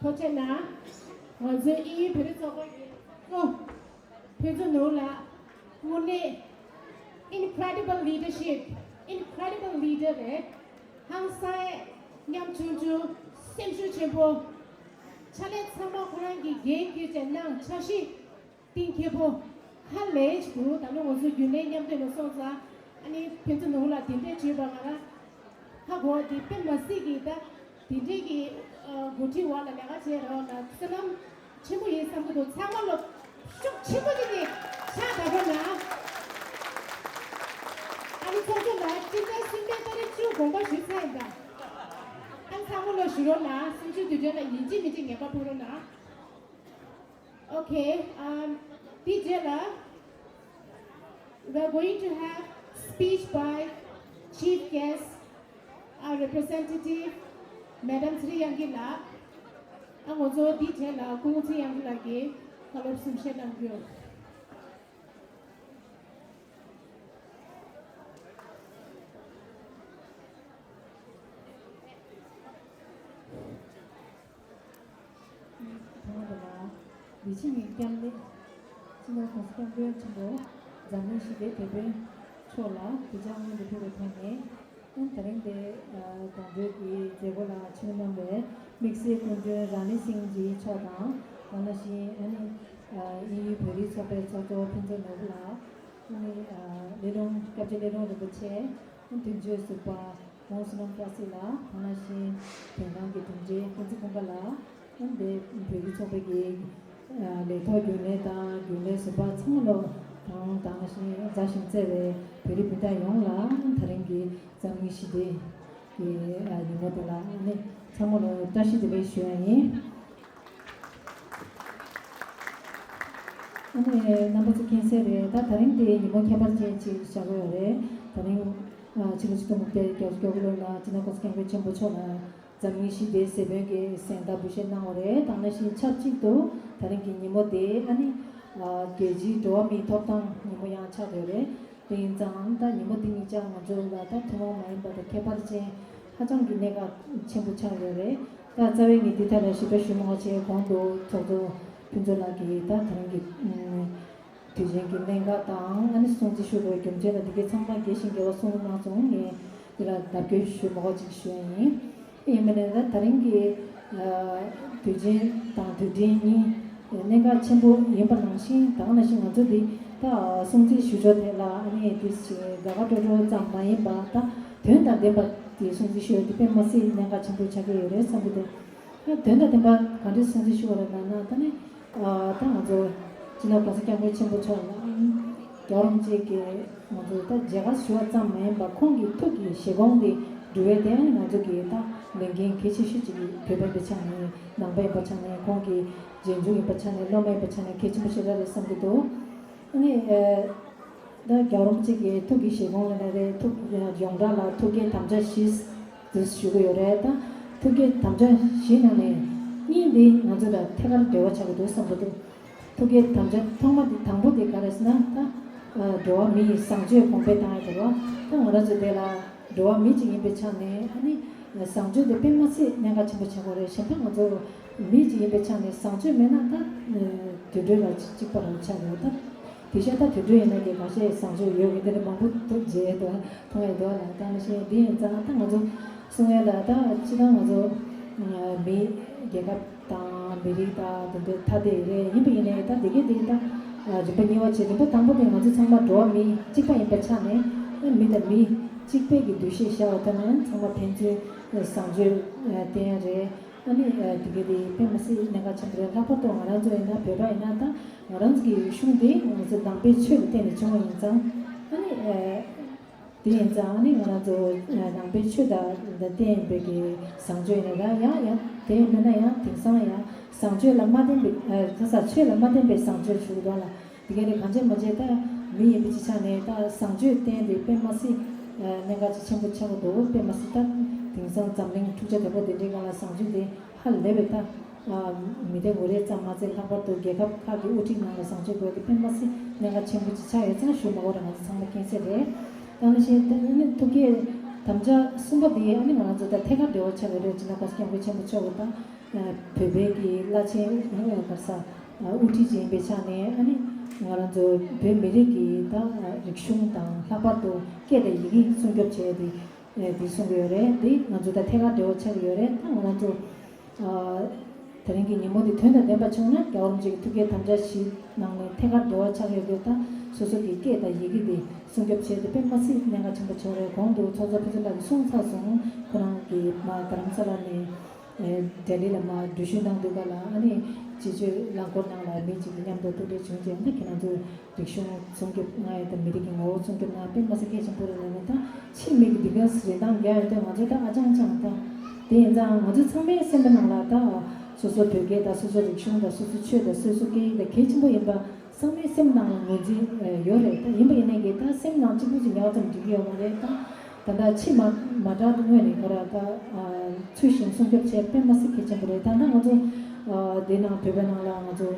ཐུགས་རྗེ་གནང་། ང་ཚོའི་དབྱིན་ཡུལ་བོད་རིགས་ཚོགས་པ་གི་གཙོ་ཕུན་ཚོགས་ནོར་བུ་ལགས། དངོས་གནས་incredible leadership, incredible leader རེད། ཧང་སང་ཡས་ཉམ་ཆུང་ཆུང་སེམས་ཤུགས་ཆེན་པོ། ཕྱག་ལས་ཚང་མ་ཁོ་རང་གིས་འགན་འཁྱེར་བྱས་གནང་། འཆར་གཞི་གཏིང་འཁེལ་པོ་ཧ་ལས་ཅིག་འདུག་ད་ལོ་ང་ཚོ་རྒྱུན་ལས་མཉམ་འདོད་ལ་སོང་ཙང་ཨ་ནི་ཕུན་ཚོགས་ནོར་བུ་ལགས་དེ་འདྲས་བྱས་པ་ང་རང་ཧ་གོ་བ་དེ་དཔེ་མ་སྲིད་ཀྱི་ད་དེ་འདྲས་ཀྱི་འགོ་ཁྲིད་འོག་ལ་ལས་ཀ་བྱས་རོགས་ལ་བསོད་ནམས་ཆེན་པོ་ཡིན་བསམ་གྱི་འདུག་ཚང་མ་ལོ་ཤུགས་ཆེན་པོ་ཅིག་གིས་ཕྱག་བརྡབ་རོགས་གནང་། ཨ་ནི་ཚོགས་གཙོ་ལགས་སྤྱི་ཟླ་གསུམ་པའི་ཏ་རིག་བཅུ་དགོངས་པ་ཞུས་ཚར་ཡིན་ད། ཨ་ནི་ཚང་མ་ལོ་ཞུ་རོགས་གནང་། གསུམ་བཅུའི་དུས་དྲན་ལ་ཡིན་གཅིག་མིན་གཅིག་ངེས་པར་ཕེབས་རོགས་གནང་། Okay, um, དེའི་རྗེས་ལ we are going to have speech by chief guest, our representative, Madam Sri Yangki ལགས། ཨ་ང་ཚོ་དེའི་རྗེས་ལ་སྐུ་ངོ་ཚེ་དབྱངས་ལགས་ཀྱིས་བཀའ་སློབ་གསུང་བཤད་གནང་རྒྱུ། ཐོག་མ་དེ་ལ་ལི་ཆི་མིང་སྐྱབས་གནས་སྤྱི་ནོར་༸གོང་ས་༸སྐྱབས་མགོན་ཆེན་པོ་འཛམ་གླིང་ཞི་བདེའི་དེད་དཔོན་མཆོག་ལ་གུས་ཕྱག་སྔོན་དུ་ཕུལ་བའི་ཐོག་ནས། ཨ་ནི་དེ་རིང་འདིར་གདན་འདྲེན་གྱི་མཛད་སྒོ་ལ་ཆིབས་བསྒྱུར་གནང་བའི་དམིགས་བསལ་སྐུ་མགྲོན་ར་ནི་སིང་ཇི་མཆོག་དང་། དེ་ནང་བཞིན་ཨ་ནི་དབྱིན་ཡུལ་བོད་རིགས་ཚོགས་པའི་ཚོགས་གཙོ་ཕུན་ཚོགས་ནོར་བུ་ལགས། ཨ་ནི་ལས་རུང་སྐྱབས་རྗེ་ལས་རུང་རིན་པོ་ཆེ། དོན་གཅོད་ཟུར་པ་ཝང་བསོད་ནམས་བཀྲ་ཤིས་ལགས། དེ་ནང་བཞིན་དོན་ཁང་གི་དྲུང་ཆེ་ཀུན་གཟིགས་ཀུན་དགའ་ལགས། ཨ་ནི་བོད་རིགས་ཚོགས་པའི་གི་ལས་ཐོག་རྒྱུན་ལས་དང་རྒྱུན་ལས་ཟུར་པ་ཚང་མ་ལོ་དང་། དེ་ནང་བཞིན་མཛའ་ཞིང་བརྩེ་བའི་བོད་རིགས་སྤུན་ཟླ་ཡོངས་ལ་དེ་རིང་གི་འཛམ་གླིང་ཞི་བདེ་གི་ཉིན་མོ་དེ་ལ་ཨ་ནི་ཚང་མ་ལོ་བཀྲ་ཤིས་བདེ་ལེགས་ཞུ་ཡ་ཡིན། ཨ་ནི་རྣམ་པ་ཚོ་མཁྱེན་གསལ་རེད། ད་དེ་རིང་དེ་ཉིན་མོ་ཁྱད་པར་ཅན་ཅིག་བཞག་གི་ཡོད་རེད། དེ་རིང་ཕྱི་ལོ་ཆིག་སྟོང་དགུ་བརྒྱ་བརྒྱད་ཅུ་གྱ་དགུ་ལོ་ལ་སྤྱི་ནོར་༸གོང་ས་༸སྐྱབས་མགོན་ཆེན་པོ་མཆོག་ལ་འཛམ་གླིང་ཞི་བདེའི་གཟེངས་རྟགས་འབུལ་བཞེས་གནང་བ་རེད། དེ་ནང་བཞིན་ཆབས་ཅིག་ཏུ་དེ་རིང་གི་ཉིན་མོ་དེ་ཨ་ནི་རྒྱལ་སྤྱིའི་འགྲོ་བ་མིའི་ཐོབ་ཐང་ཉིན་མོ་ཡང་ཆགས་ཡོད་རེད། དེ་ཡིན་ཙང་ད་ཉིན་མོ་འདི་ཉིད་ཀྱང་ང་ཚོ་ལ་ད་ཐུན་མོང་མ་ཡིན་པ་དང་ཁྱད་པར་ཅན་ཧ་ཅང་གི་གནད་འགག་ཆེན་པོ་ཆགས་ཡོད་རེད། ད་རྩ་བའི་ངས་འདི་ཐད་ལ་ཞིབ་ཕྲ་ཞུ་མ་དགོས་བྱས། གོང་དུ་ཚོགས་གཙོ་ཕུན་ཚོགས་ལགས་ཀྱིས་ད་དེ་རིང་གི་དུས་ཆེན་གྱི་གནད་འགག་དང་ཨ་ནི་སྲུང་བརྩི་ཞུ་དགོས་རྒྱུ་མཚན་དང་འདི་གའི་ཚང་མ་རྒྱས་ཤིང་རྒྱས་པ་གསུངས་གནང་སོང་། ངས་འདི་ལ་ལྡབ་སྐྱོར་ཞུ་མ་དགོས་ཅིག་ཞུ་ཡ་ཡིན། ཡིན་པ་ནས་ད་དེ་རིང་གི་དུས་ཆེན་དང་དུས་དྲན་གཉིས་གནད་འགག་ཆེན་པོ་ཡིན་པ་ནང་བཞིན། ད་ག་ནང་བཞིན་ང་ཚོ་འདི་ད་སྲུང་བརྩི་ཞུ་ཕྱོགས་ཐད་ལ་ཨ་ནི་དེ་ཞིག་དགའ་དགའ་སྤྲོ་སྤྲོ་ཙམ་མ་ཡིན་པ། ད་དོན་དང་ལྡན་པ་དེ་སྲུང་བརྩི་ཞུ་ཡ་དེ་དཔེ་མ་སྲིད་གནད་འགག་ཆེན་པོ་ཆགས་ཀྱི་ཡོད་རེད་བསམ་གྱི་འདུག་ད་དོན་དང་ལྡན་པ་ག་འདྲས་སྲུང་བརྩི་ཞུ་བ་རེད་ལབ་ན། ད་ནི་ད་ང་ཚོ་སྤྱི་ནོར་༸གོང་ས་༸སྐྱབས་མགོན་ཆེན་པོ་མཆོག་ལ་རྒྱལ་བ་རིན་པོ་ཆེ་གིས་ང་ཚོ་ད་མཇལ་ཁ་ཞུ་བ་ཙམ་མ་ཡིན་པ། ཁོང་གི་ཐུགས་ཀྱི་བཞེད་དགོངས་དེ་འགྲུབ་པའི་དེ་ང་ཚོ་གི་ད་ལས་འགན་གལ་ཆེ་ཤོས་ཅིག་གི་བོད་པ་ཡིན་པའི་ཆ་ནས། ནང་པ་ཡིན་པའི་ཆ་ནས། ཁོང་གི་རྗེས་འཇུག་ཡིན་པའི་ཆ་ནས། སློབ་མ་ཡིན་པའི་ཆ་ནས་གལ་ཆེན་པོ་ཞེ་དྲག་རེད་བསམ་གྱི་འདུག་ཨ་ནི་ད་རྒྱལ་བ་རིན་པོ་ཆེ་གི་ཐུགས་ཀྱི་བཞེད་དགོངས་ལ་ནི་རེད། ཐུགས་ཡོངས་གྲགས་ལ་ཐུགས་བསྐྱེད་དམ་བཅའ་བཞི་དེ་ཞུ་གི་ཡོད་རེད། ད་ཐུགས་བསྐྱེད་དམ་བཅའ་བཞི་ནང་ནས་གཉིས་འདི་ང་ཚོ་ལ་ཐད་ཀར་འབྲེལ་བ་ཆགས་ཀྱི་འདུག་བསམ་གྱི་འདུག་ཐུགས་བསྐྱེད་དམ་བཅའ་ཐོག་མ་དེ་དང་པོ་དེ་ག་རེ་ཟེར་ན། ད་འགྲོ་བ་མི་ཡི་བཟང་སྤྱོད་གོང་འཕེལ་བཏང་ཡ་དེ་རེད་བ། ད་ང་རང་ཚོ་དེ་ལ་འགྲོ་བ་མི་གཅིག་ཡིན་པའི་ཆ་ནས་ཨ་ནི་བཟང་སྤྱོད་དེ་དཔེ་མ་སྲིད་གནད་འགག་ཆེན་པོ་ཆགས་ཀྱི་རེད། གཞན་དག་ང་ཚོ་མི་གཅིག་ཡིན་པའི་ཆ་ནས་བཟང་སྤྱོད་མེད་ན་ད་དུད་འགྲོ་ལ་གཅིག་པ་རང་ཆགས་ཀྱི་རེད། ད་དེ་བཞིན་ད་དུད་འགྲོ་ཡིན་ན་གི་ཁ་ཤས་བཟང་སྤྱོད་ཡོད་གི། དེ་འདྲ་མང་པོ་འདུག་མཇལ་འདུག་མཐོང་ཡ་འདུག་ལ། ད་ག་ནང་བཞིན་འདི་ཡིན་ཙང་ད་ང་ཚོ་གསུང་ཡ་ལ་ད་སྤྱིར་བཏང་ང་ཚོ་མི་རྒྱལ་ཁབ་དང་མི་རིགས་དང་དེ་འདྲའི་ཐ་དད་རེད། ཡིན་པ་ཡིན་ནའི་ད་དེ་གའི་དེ་ད་རིམ་པ་གཉིས་པ་བྱས། རིམ་པ་དང་པོ་དེ་ང་ཚོ་ཚང་མ་འགྲོ་བ་མི་གཅིག་པ་ཡིན་པའི་ཆ་ནས། མི་དང་མི་གཅིག་པའི་གི་འདུ་ཤེས་བཞག་པ་ད་ནི་ཚང་མ་ཕན་ཚུན་བཟང་སྤྱོད་བསྟན་ཡ་རེད། ཨ་ནི་དེ་གའི་དེ་དཔེ་མ་སྲིད་གནད་འགག་ཆེན་པོ་རེད། ལྷག་པར་དུ་ང་རང་ཚོ་ཡིན་ན་བོད་པ་ཡིན་ན་ད་ང་རང་ཚོ་གི་གཞུང་དེ་ང་ཚོ་ནང་པའི་ཆོས་ལ་བརྟེན་ནས་བྱུང་བ་ཡིན་ཙང་། ཨ་ནི་དེ་ཡིན་ཙང་ཨ་ནི་ང་རང་ཚོ་ནང་པའི་ཆོས་དང་ལ་བརྟེན་པའི་གི་བཟང་སྤྱོད་ཡིན་ན་ཡང་ཡང་དེ་མིན་ན་ཡང་དེང་སང་ཡང་བཟང་སྤྱོད་ལ་མ་བརྟེན་པའི་ཁ་ས་ཆོས་ལ་མ་བརྟེན་པའི་བཟང་སྤྱོད་ཞུ་གི་འདུག་ལ། དེ་ག་ནས་གང་བྱས་མ་བྱས་ད་མི་ཡིན་པའི་ཅི་ཆ་ནས་ད་བཟང་སྤྱོད་བསྟན་དེ་དཔེ་མ་སྲིད་གནད་འགག་ཅིག་ཆེན་པོ་ཆགས་ཀྱི་འདུག་དཔེ་མ་སྲིད་ད་ དེང་སང་འཛམ་གླིང་འཁྲུག་ཆ་དོད་པོ་དེ་འདྲའི་སྒང་ལ་བཟང་སྤྱོད་དེ་ཧ་ལས་པའི་ད་མི་སྡེ་ངོ་རེ་ཙམ་མ་ཚད་ལྷག་པར་དུ་རྒྱལ་ཁབ་ཁག་གི་དབུ་ཁྲིད་ནང་ལ་བཟང་སྤྱོད་དགོས་དེ་དཔེ་མ་སྲིད་གནད་འགག་ཆེན་པོ་ཅིག་ཆགས་ཡོད་ཙང་ཞུ་མ་དགོས་རེད། ང་ཚོ་ཚང་མ་མཁྱེན་གསལ་རེད། ད་ནི་ཤེས་ཨ་ནི་ཐུགས་བསྐྱེད་དམ་བཅའ་གསུམ་པ་དེ་ཨ་ནི་ང་རང་ཚོ་ད་ཐད་ཀར་འབྲེལ་བ་ཆགས་ཡོད་རེད། སྤྱི་ནོར་གོང་ས་སྐྱབས་མགོན་ཆེན་པོ་མཆོག་གི་ད་བོད་པའི་གི་བླ་ཆེན་ག་ས་དབུ་ཁྲིད་ཅིག་ཡིན་པའི་ཆ་ནས་ཨ་ནི་ང་རང་ཚོ་བོད་མི་རིགས་ཀྱི་ད་རིག་གཞུང་དང་ལྷག་པར་དུ་སྐད་དང་ཡི་གེ་སྲུང་སྐྱོབ་བྱས་ཏེ་དེ་གསུང་གི་ཡོད་རེད། དེ་ང་ཚོ་ད་ཐད་ཀར་འབྲེལ་བ་ཆགས་ཀྱི་ཡོད་རེད། ད་ང་རང་ཚོ་དེ་རིང་གི་ཉིན་མོ་འདི་དོན་དང་ལྡན་པ་བྱུང་ན་རྒྱལ་བ་རིན་པོ་ཆེ་གི་ཐུགས་བསྐྱེད་དམ་བཅའ་བཞི་ནང་ནས་ཐད་ཀར་འབྲེལ་བ་ཆགས་ཡོད་དགོས། ད་སོ་སོ་གི་སྐད་དང་ཡི་གེ་དེ་སྲུང་སྐྱོབ་བྱས་ཏེ་དཔེ་མ་སྲིད་གནད་འགག་ཆེན་པོ་བྱུང་རེད། གོང་དུ་ཚོགས་གཙོ་ཕུན་ཚོགས་ལགས་ཀྱིས་གསུངས་ཚར་སོང་། ཁོ་རང་གི་མ་རྡ་རམ་ས་ལ་ནས་ལྡི་ལི་ལ་མ་འགྲུལ་བཞུད་གནང་དུས་ག་ལ་ཨ་ནི་སྤྱི་སྤྱོད་རླངས་འཁོར་ནང་ལ་མི་གཅིག་གི་མཉམ་དུ་ཐུག་འཕྲད་བྱུང་རྗེས་ཨ་ནི་ཁྱེད་རང་ཚོ་རིག་གཞུང་སྲུང་སྐྱོབ་གནང་ཡས་དང་མི་རིགས་ཀྱི་ངོ་བོ་སྲུང་སྐྱོབ་གནང་དཔེ་མ་སྲིད་གལ་ཆེན་པོ་རེད་ལབ་ནས། ད་ཕྱི་མིག་གི་འདི་ག་རིན་ཐང་རྒྱག་ཡོད་དུས་ང་ཚོ་ད་ཨ་ཅང་ཅང་ད་དེ་ཡིན་ཙང་ང་ཚོ་ཚང་མའི་སེམས་པ་ནང་ལ་ད་སོ་སོ་བོད་སྐད་དང་སོ་སོ་རིག་གཞུང་དང་སོ་སོ་ཆོས་དང་སོ་སོ་སྐད་ཡིག་དང་གལ་ཆེན་པོ་ཡིན་པ་ཚང་མའི་སེམས་ནང་ལ་ངོས་འཛིན་ཡོད་རེད། ད་ཡིན་པ་ཡིན་ནའི་གི་ད་སེམས་ནང་གཅིག་པུ་ཅིག་ཉར་ཙམ་འགྲིག་གི་ཡོད་མ་རེད། ད་ད་ལྟ་ཕྱི་མ་མ་དྲག་ཏུ་སྔོན་ནས་ཁོ་ར་ད་ཚུལ་བཞིན་སྲུང་སྐྱོབ་བྱས་དཔེ་མ་སྲིད་གལ་ཆེན་པོ་རེད། ད་ལྟ་ང་ཚོ་འདི་ནང་བོད་པའི་ནང་ལ་ང་ཚོ་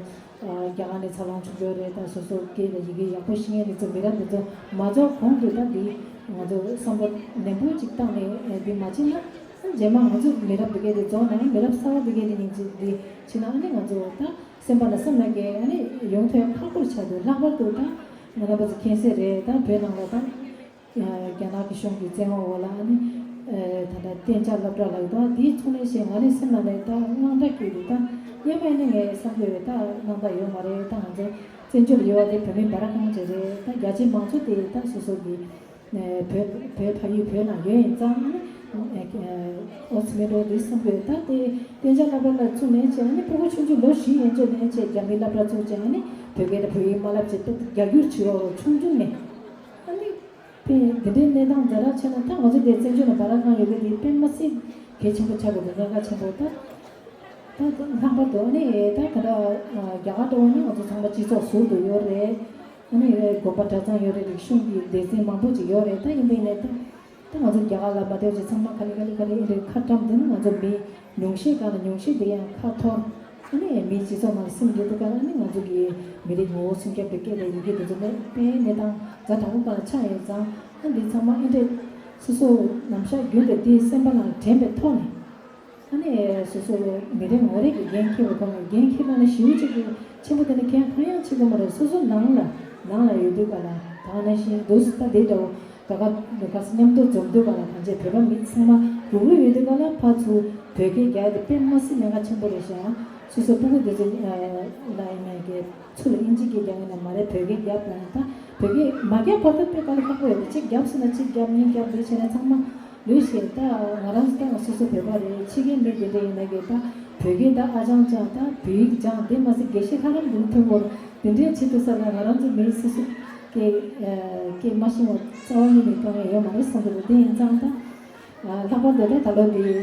རྒྱ་གར་ནས་འཚར་ལོངས་བྱུང་ཡོད་རེད། ད་སོ་སོ་སྐད་དང་ཡི་གེ་ཡག་པོ་ཤེས་མཁན་དེ་ཚོ་མི་རབས་དེ་ཚོ་མ་རྫོགས་གོང་དུ་ད་འདི་ང་ཚོ་བསམ་བློ་ནན་པོ་ཅིག་བཏང་ནས་འདི་མ་བྱས་ན་རྗེས་མ་ང་ཚོ་མི་རབས་འདི་གས་དེ་རྫོགས་ནའང་མི་རབས་གསར་བ་འདི་གས་དེ་ཉིན་གཅིག་འདི་བྱས་ན་ཨ་ནི་ང་ཚོ་ད་སེམས་པ་ལ་སེམས་ལ་གས་ཨ་ནི་ཡོང་ཐོས་ཁག་པོ་ཆགས་འདུག་ལྷག་པར་དུ་ད་ང་རྣམ་པ་ཚོ་མཁྱེན་གསལ་རེད། ད་བོད་ནང་ལ་ད། རྒྱ་ནག་གི་གཞུང་གི་བཙན་དབང་འོག་ལ་ཨ་ནི་ད་ལྟ་གཏན་འཇགས་སློབ་གྲྭ་ལ་ཡོད་དོ། དེའི་ཚོགས་ལས་ཞེས་ང་ནི་སེམས་ནང་ནས་ད་དངངས་སྐྲག་སྐྱེས་འདུག་ད་སྔོན་མ་ནི་ངས་བསམ་གྱི་ཡོད། ད་དངངས་སྐྲག་ཡོད་མ་རེད། ད་ང་ཚོ་བཙན་བྱོལ་ལ་ཡོད་པ་དེ་བོད་མི་འབའ་ར་རྐང་གཅིག་རེད། ད་རྒྱ་ཆེ་མང་ཚོགས་དེ་ད་སོ་སོ་གི་བོད་བོད་ཕ་ཡུལ་བོད་ནང་ཡོད་ཡིན་ཙང་ཨ་ནི་ཨོ་ཙི་མེད་འགྲོ་དེ་བསམ་གྱི་ཡོད། ད་དེ་གཏན་འཇགས་སློབ་གྲྭ་ལ་ཚུགས་ནས་བྱས་ཨ་ནི་ཕྲུ་གུ་ཆུང་ཆུང་ལོ་བཞི་ཡན་ཆད་ནས་བྱས་རྒྱ་མིའི་སློབ་གྲྭ་ཚུགས་བྱས་ཨ་ནི་བོད་སྐད་དང་བོད་ཡིག་མ་བསླབ་བྱས་རྒྱ་སྒྱུར་བྱེད་རོགས་རོགས་ཆུང་ཆུང་ནས་ཨ་ནི། དེ་དེ་འདྲའི་གནས་སྟངས་ཛ་དྲག་ཆེ་ན་ད་ང་ཚོ་དེ་བཙན་བྱོལ་ནང་འབའ་ར་རྐང་ཡོད་མཁན་དེ་དཔེ་མ་སྲིད་གལ་ཆེན་པོ་ཆགས་དགོས་འདུག་གནད་འགག་ཆེན་པོ་ད། ད་ལྷག་པར་དུ་ཨ་ནི་ད་ག་འདྲ་རྒྱ་གར་འགྲོ་བ་ནི་ང་ཚོ་ཚང་མ་སྤྱི་ཚོགས་ཟུར་དུ་ཡོད་རེད། ཨ་ནི་དགོན་པ་གྲྭ་ཚང་ཡོད་རེད། རིག་གཞུང་གི་སྡེ་ཚན་མང་པོ་ཅིག་ཡོད་རེད། ད་ཡིན་པ་ཡིན་ནའི་ད་ད་ང་ཚོ་རྒྱ་གར་ལ་མ་བསྡད་ཅིག་ཚང་མ་ག་ལེ་ག་ལེ་ག་ལེ་ཨེ་འདྲའི་ཁ་བཀྲམ་དེ་ནི་ང་ཚོ་མི། ཉུང་ཤས་སྒང་ལ་ཉུང་ཤས་དེ་ཡང་ཁ་འཐོར། ཨ་ནི་མིའི་སྤྱི་ཚོགས་ནང་ལ་སིམ་འགྲོ་དུས་སྒང་ལ་ཨ་ནི་ང་ཚོ་གི་མི་རིགས་ངོ་བོ་སྲུང་སྐྱོབ་ཀྱི་སྐད་དང་ཡི་གེ་དེ་ཚོ་མེད་པའི་གནས་སྟངས་ཛ་དྲག་པོ་སྒང་ལ་ཆགས་ཡོད་ཙང་། ཨ་འདི་ཚང་མ་ཨེ་འདྲས་སོ་སོ་ནམ་ཞག་རྒྱུན་དུ་འདི་སེམས་པ་ནང་དྲན་པའི་ཐོག་ནས་ཨ་ནི་སོ་སོ་མི་རེ་ངོ་རེ་གི་འགན་འཁྱེར་བའི་ཐོག་ནས། འགན་འཁྱེར་ན་ནི་ཞེ་པོ་ཅིག་གི་ཆེན་པོ་དེ་ནི་གང་ཡང་བྱེད་དགོས་མ་རེད། སོ་སོ་ནང་ལ་ནང་ལ་ཡོད་དུས་སྒང་ལ་ད་ག་ནང་བཞིན་འདུག་སེ་ད་འདི་འདྲ་བོ། ད་ག་ད་ག་སེ་མཉམ་དུ་འཛོམས་དུས་སྒང་ལ་གང་བྱས་བོད་པ་མི་ཚང་མ་སྒུག་གི་ཡོད་དུས་སྒང་ལ་ཕར་ཚུར་བོད་སྐད་རྒྱག་ཡ་དེ་དཔེ་མ་སྲིད་གནད་འགག་ཆེན་པོ་རེད་ཤག་སོ་སོ་སྤུ་གུ་དེ་ཚོ་ལ་ཡིན་ནའི་གི་ཚུར་ལ་ཨིན་ཇི་སྐད་རྒྱག་ཡིན་ན་མ་རེད། བོད་སྐད་རྒྱབ་ན་ད་བོད་སྐད་མ་རྒྱབ་བར་དུ་དཔེ་དཀའ་ལས་ཁག་པོ་ཡོད་རེད། གཅིག་རྒྱབ་སོང་ན་གཅིག་རྒྱབ་གཉིས་རྒྱབ་དེ་བྱས་ན་ཚང་མ་ལོས་ཤེས། ད་ང་རང་ཚོ་ད་ང་སོ་སོ་བོད་པ་རེད། ཕྱི་རྒྱལ་མི་དེ་འདྲ་ཡིན་ན་གི་ད་བོད་སྐད་ད་ཨ་ཅང་ཅང་ད་བོད་ཡིག་སྦྱང་དེ་མ་ཟད་དགེ་བཤེས་ལྷ་རམས་འདི་ཐོན་སྐོར་དེ་འདྲའི་བྱེད་དུས་སྒང་ལ་ང་རང་ཚོ་མི་སོ་སོ་སྐད་སྐད་མ་ཤེས་པ་རྩ་བ་ཉིད་ནས་དཀའ་ངལ་ཡོད་མ་རེད་བསམ་གྱི་འདུག་དེ་ཡིན་ཙང་ད་ལྷག་པར་དུ་ད་ད་ལོ་འདི་བོད་མིའི་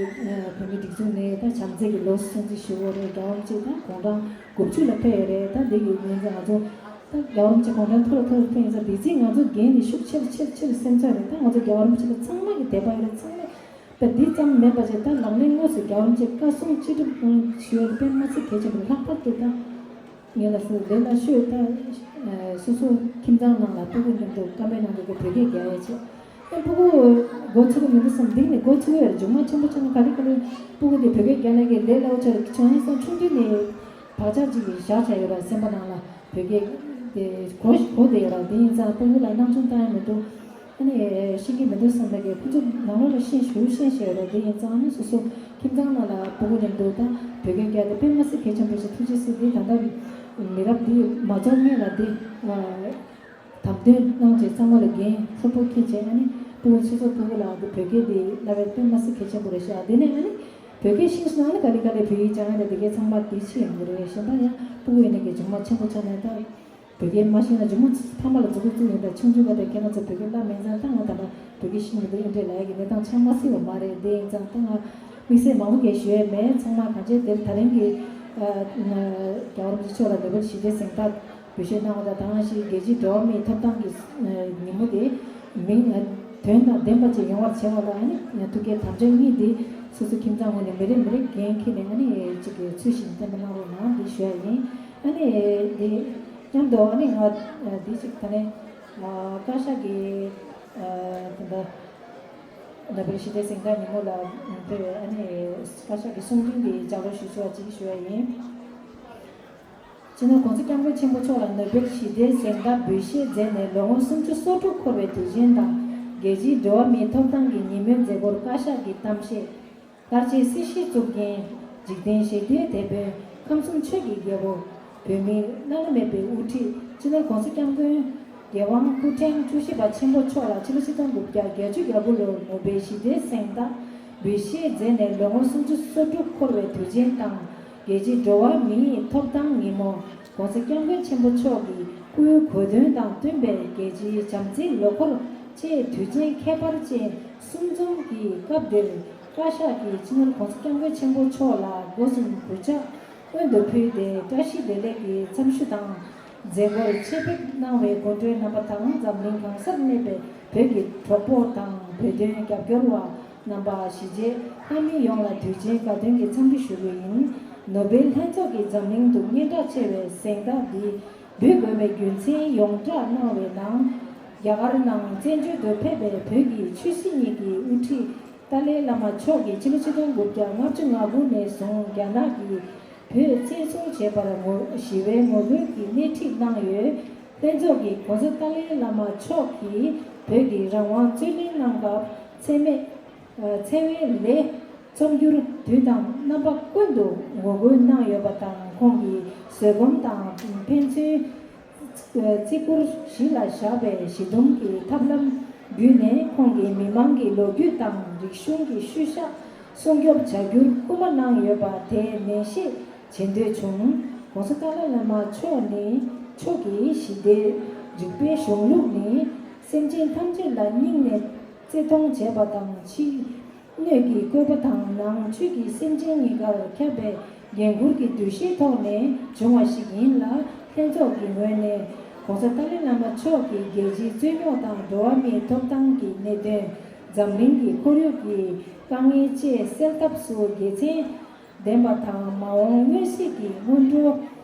སྒྲིག་འཛུགས་ནས་ད་བྱམས་བརྩེ་གི་ལོ་སྲུང་བརྩི་ཞུ་དགོས་རེད། རྒྱལ་བ་རིན་པོ་ཆེ་ད་དགུང་གྲངས་དགུ་བཅུ་ལ་ཕེབས་ཡོད་རེད། ད་འདི་གི་ཡིན་ཙང་ང་ཚོ་ད་རྒྱལ་བ་རིན་པོ་ཆེ་དགུང་གྲངས་མཐོ་རུ་མཐོ་རུ་ཕེབས་ཡིན་ཙང་དེ་ཚེ་ང་ཚོ་འགན་ནི་ཤུགས་ཆེར་ཆེར་ཆེར་སེམས་ཚོར་རེད། ད་ང་ཚོ་རྒྱལ་བ་རིན་པོ་ཆེ་ལ་ཚང་མ་གི་དད་པ་ཡོད་རེད། ཚང་མས་ད་འདི་ཙམ་མེད་པ་བྱས་ད་ལག་ལེན་དངོས་སུ་རྒྱལ་བ་རིན་པོ་ཆེ་བཀའ་གསུང་ཅི་སྒྲུབ་གནང་ཞུ་ཡ་དེ་དཔེ་མ་སྲིད་གལ་ཆེན་པོ་རེད། ལྷག་པར་དུ་ད་ངས་ལ་སུ་ལས་སླ་ཤོས་ད་སོ་སོ་ཁྱིམ་ཚང་ནང་ལ་སྤུ་གུ་མཉམ་དུ་ཀ་མེད་ནང་དུ་གི་བོད་སྐད་རྒྱག་ཡ་བྱས། ཨེ་སྤུ་གུ་འགོ་ཚུགས་ཀྱི་མི་འདུག་བསམ་འདི་ནས་འགོ་ཚུགས་ཀྱི་ཡོད་རེད། མཇུག་མ་ཆེན་པོ་ཆགས་ན་ག་རེ་ག་རེ་སྤུ་གུ་དེ་བོད་སྐད་རྒྱག་ན་གི་ལས་སླ་བོ་ཆགས་རེད། བྱས་ཙང་ཆུང་དུས་ནས་བག་ཆགས་ཅིག་གི་བཞག་བྱས་ཡོད་ར་སེམས་པ་ནང་ལ། བོད་སྐད་དེ་གོ་གོ་བསྡད་ཡོད་ར། དེ་ཡིན་ཙང་སྤུ་གུ་ལ་སྣང་ཆུང་བཏང་ཡ་མི་འདུག་ཨ་ནི་ཤེས་ཀྱི་མི་འདུག་བསམ་པའི་གི་ཁོ་ཚོ་ནང་ལོགས་ལ་ཤེས་ཞུ་ཤེས་བཤད་ཡོད་ར། དེ་ཡིན་ཙང་ཨ་ནི་སོ་སོ་ཁྱིམ་ཚང་ནང་ལ་སྤུ་གུ་མཉམ་དུ་ད་བོད་སྐད་རྒྱག་དེ་དཔེ་མ་སྲིད་གལ་ཆེན་པོ་ཞིག་ཐུགས་རྗེ་གཟིགས། དེ་ད་ལྟ་མི་རབས་འདི་མ་རྫོགས་སྔོན་ལ་དེ་དམ་དོན་གནང་བྱས་ཚང་མ་ལ་འགན་ཁུར་པོ་འཁྱེར་བྱས་ཨ་ནི་སྤུ་གུ་ཆུ་ཚོད་སྤུ་གུ་ལ་དེ་བོད་སྐད་དེ་བསླབ་པའི་དཔེ་མ་སྲིད་གལ་ཆེན་པོ་རེད་ཤག་དེ་ནས་ཨ་ནི། བོད་སྐད་ཤེས་སོང་ན་ནི་ག་ལེ་ག་ལེ་བོད་ཡིག་སྦྱང་ཡ་དེ་དེ་གའི་ཚང་མ་དེ་ཕྱི་ཡོང་གི་རེད། གཞན་པ་ཡང་སྤུ་གུ་ཡིན་ན་གི་མཇུག་མ་ཆེན་པོ་ཆགས་ནས་ད་བོད་སྐད་མ་ཤེས་ན་མཇུག་མ་ཕ་མ་ལ་མཛུབ་གུ་བཙུགས་ཡོང་ད་ཆུང་ཆུང་བ་དེ་ཁྱེད་རང་ཚོ་བོད་སྐད་བསླབ་མེད་ཙང་ད་ང་ད་ལྟ་བོད་སྐད་ཤེས་མི་འདུག་ཨེ་འདྲས་ལབ་ཡ་གི་གནས་སྟངས་ཆགས་མ་སྲིད་པ་མ་རེད། དེ་ཡིན་ཙང་ད་ང་དམིགས་བསལ་མང་པོ་གས་ཞུ་ཡ་མེད། ཚང་མ་གང་བྱས་དེར་ད་རིང་གི་རྒྱལ་བ་རིན་པོ་ཆེ་མཆོག་ལ་ནོ་བེལ་ཞི་བདེའི་གཟེངས་རྟགས་འབུལ་བཞེས་གནང་བ་དང་། ད་ག་ནང་བཞིན་རྒྱལ་སྤྱིའི་འགྲོ་བ་མིའི་ཐོབ་ཐང་གི་ཉིན་མོ་དེ་མིང་ དོན་དང་ལྡན་པ་ཅིག་ཡོང་བར་བྱེད་པ་ལ་ཨ་ནི་ཐུགས་བསྐྱེད་དམ་བཅའ་གཉིས་འདི་སོ་སོ་ཁྱིམ་ཚང་ངོས་ནས་མི་རེ་མི་རེ་འགན་འཁྱེར་ནས་ཨ་ནི་ཅིག་གི་ཚུལ་བཞིན་བསྟན་པ་གནང་རོགས་གནང་འདི་ཞུ་ཡ་ཡིན། ཨ་ནི་འདི་མཉམ་དུ་ཨ་ནི་ང་འདི་ཅིག་ད་ནི་བཀའ་ཤག་གི་ད་ལྟ་ནོ་བེལ་ཞི་བདེའི་གཟེངས་རྟགས་ཉིན་མོ་ལ་ཕེབས་པའི་ཨ་ནི་བཀའ་ཤག་གི་གསུང་འདུན་འདི་ལྗགས་ཀློག་ཞུ་ཆོག་པ་ཅིག་ཞུ་ཡ་ཡིན། སྤྱི་ནོར་༸གོང་ས་༸སྐྱབས་མགོན་ཆེན་པོ་མཆོག་ལ་ནོ་བེལ་ཞི་བདེའི་གཟེངས་རྟགས་འབུལ་བཞེས་མཛད་ནས་ལོ་ངོ་སུམ་ཅུ་སོ་དྲུག་འཁོར་བའི་དུས་ཆེན་དང་། རྒྱལ་སྤྱིའི་འགྲོ་བ་མིའི་ཐོབ་ཐང་གི་ཉིན་མོའི་མཛད་སྒོར་བཀའ་ཤག་གི་གཏམ་བཤད། ལྷར་བཅས་སྲིད་ཞིའི་གཙུག་རྒྱན། འཇིག་རྟེན་ཞི་བདེའི་དེད་དཔོན། ཁམས་གསུམ་ཆོས་ཀྱི་རྒྱལ་པོ། བོད་མིའི་བླ་ན་མེད་པའི་དབུ་ཁྲིད་སྤྱི་ནོར་༸གོང་ས་༸སྐྱབས་མགོན་རྒྱལ་དབང་སྐུ་ཕྲེང་བཅུ་བཞི་པ་ཆེན་པོ་མཆོག་ལ་ཕྱི་ལོ་ཆིག་སྟོང་དགུ་བརྒྱ་བརྒྱད་ཅུ་གྱ་དགུ་ལོར་ནོ་བེལ་ཞི་བདེའི་གཟེངས་རྟགས་འབུལ་བཞེས་མཛད་ནས་ལོ་ངོ་སུམ་ཅུ་སོ་དྲུག་འཁོར་བའི་དུས་ཆེན་དང་། རྒྱལ་སྤྱིའི་འགྲོ་བ་མིའི་ཐོབ་ཐང་ཉིན་མོ། ༸གོང་ས་༸སྐྱབས་མགོན་ཆེན་པོ་མཆོག་གི་སྐུའི་གོ་སྟོན་དང་བསྟུན་པའི་རྒྱལ་སྤྱིའི་བྱམས་བརྩེའི་ལོ་འཁོར་བཅས་དུས་ཆེན་ཁྱད་པར་ཅན་གསུམ་འཛོམས་ཀྱི་སྐབས་འདིར་བཀའ་ཤག་གིས་སྤྱི་ནོར་༸གོང་ས་༸སྐྱབས་མགོན་ཆེན་པོ་མཆོག་ལ་སྒོ་གསུམ་གུས་ཕྱག་སྔོན་དུ་ཕུལ་ཏེ་བཀྲ་ཤིས་བདེ་ལེགས་ཀྱི་འཚམས་ཞུ་དང་། མཛད་སྒོར་ཆེད་ཕེབས་གནང་བའི་སྐུ་མགྲོན་རྣམ་པ་དང་འཛམ་གླིང་གང་སར་གནས་པའི་བོད་ཀྱི་གྲོགས་པོ་དང་བོད་དོན་རྒྱབ་སྐྱོར་བ་རྣམ་པ། གཞིས་བྱེས་ལྷ་མི་ཡོངས་ལ་དུས་ཆེན་དགའ་སྟོན་གྱི་འཚམས་འདྲི་ཞུ་རྒྱུ་ཡིན། ནོ་བེལ་ལྷན་ཚོགས་ཀྱིས་འཛམ་གླིང་དུ་སྙན་གྲགས་ཆེ་བའི་གཟེངས་རྟགས་འདི་འབུལ་དགོས་པའི་རྒྱུ་མཚན་ཡོངས་བསྒྲགས་གནང་བའི་ནང་། རྒྱ་གར་ནང་བཙན་བྱོལ་དུ་ཕེབས་པའི་བོད་ཀྱི་ཆོས་སྲིད་གཉིས་ཀྱི་དབུ་ཁྲིད་ཏཱ་ལའི་བླ་མ་མཆོག་གིས་ཕྱི་ལོ་ཆིག་སྟོང་དགུ་བརྒྱ་ལྔ་བཅུ་ང་དགུ་ནས་བཟུང་རྒྱ་ནག་གིས་བོད་བཙན་བཟུང་བྱས་པར་ངོ་ཞི་བའི་ངོ་རྒོལ་གྱི་སྣེ་ཁྲིད་གནང་ཡོད། ལྷན་ཚོགས་ཀྱིས་༸གོང་ས་ཏཱ་ལའི་བླ་མ་མཆོག་གིས་བོད་ཀྱི་རང་དབང་རྩོད་ལེན་གནང་སྐབས་འཚེ་མེད། འཚེ་བའི་ལས་རྩོམ་རྒྱུར་དུས་དང་རྣམ་པ་ཀུན་ཏུ་ངོ་རྒོལ་གནང་ཡོད་པ་དང་། ཁོང་གིས་བཟོད་སྒོམ་དང་ཕན་ཚུན་བརྩི་བཀུར་གཞི་ལ་བཞག་པའི་ཞི་འདུམ་གྱི་ཐབས་ལམ་བརྒྱུད་ནས་ཁོང་གིས་མི་མང་གི་ལོ་རྒྱུས་དང་རིག་གཞུང་གི་ཤུལ་བཞག་སྲུང་སྐྱོབ་བྱ་རྒྱུར་སྐུལ་མ་གནང་ཡོད་པ་དེ་ནན་བཤད་བྱེད་འདོད་བྱུང་། ༸གོང་ས་ཏཱ་ལའི་བླ་མ་མཆོག་ནི་མཆོག་གི་ཞི་བདེའི་རིག་པའི་གཞུང་ལུགས་ནི་སེམས་ཅན་ཐམས་ཅད་ལ་སྙིང་ནས་བརྩི་མཐོང་བྱེད་པ་དང་། ཕྱི་སྣོད་ཀྱི་བཀོད་པ་དང་ནང་བཅུད་ཀྱི་སེམས་ཅན་གཉིས་ཀར་ཁྱབ་པའི་འགན་འཁུར་གྱི་འདུ་ཤེས་ཐོག་ནས་བྱུང་བ་ཞིག་ཡིན་ལ། ལྷན་ཚོགས་ཀྱི་ངོས་ནས་༸གོང་ས་ཏཱ་ལའི་བླ་མ་མཆོག་གིས་རྒྱལ་སྤྱིའི་རྩོད་རྙོག་དང་འགྲོ་བ་མིའི་ཐོབ་ཐང་གི་གནད་དོན། འཛམ་གླིང་གི་ཁོར་ཡུག་གི་དཀའ་ངལ་བཅས་སེལ་ཐབས་སུ་དགེ་མཚན་ལྡན་པ་དང་། མ་འོངས་མངོན་གསལ་གྱི་སྔོན་འགྲོ།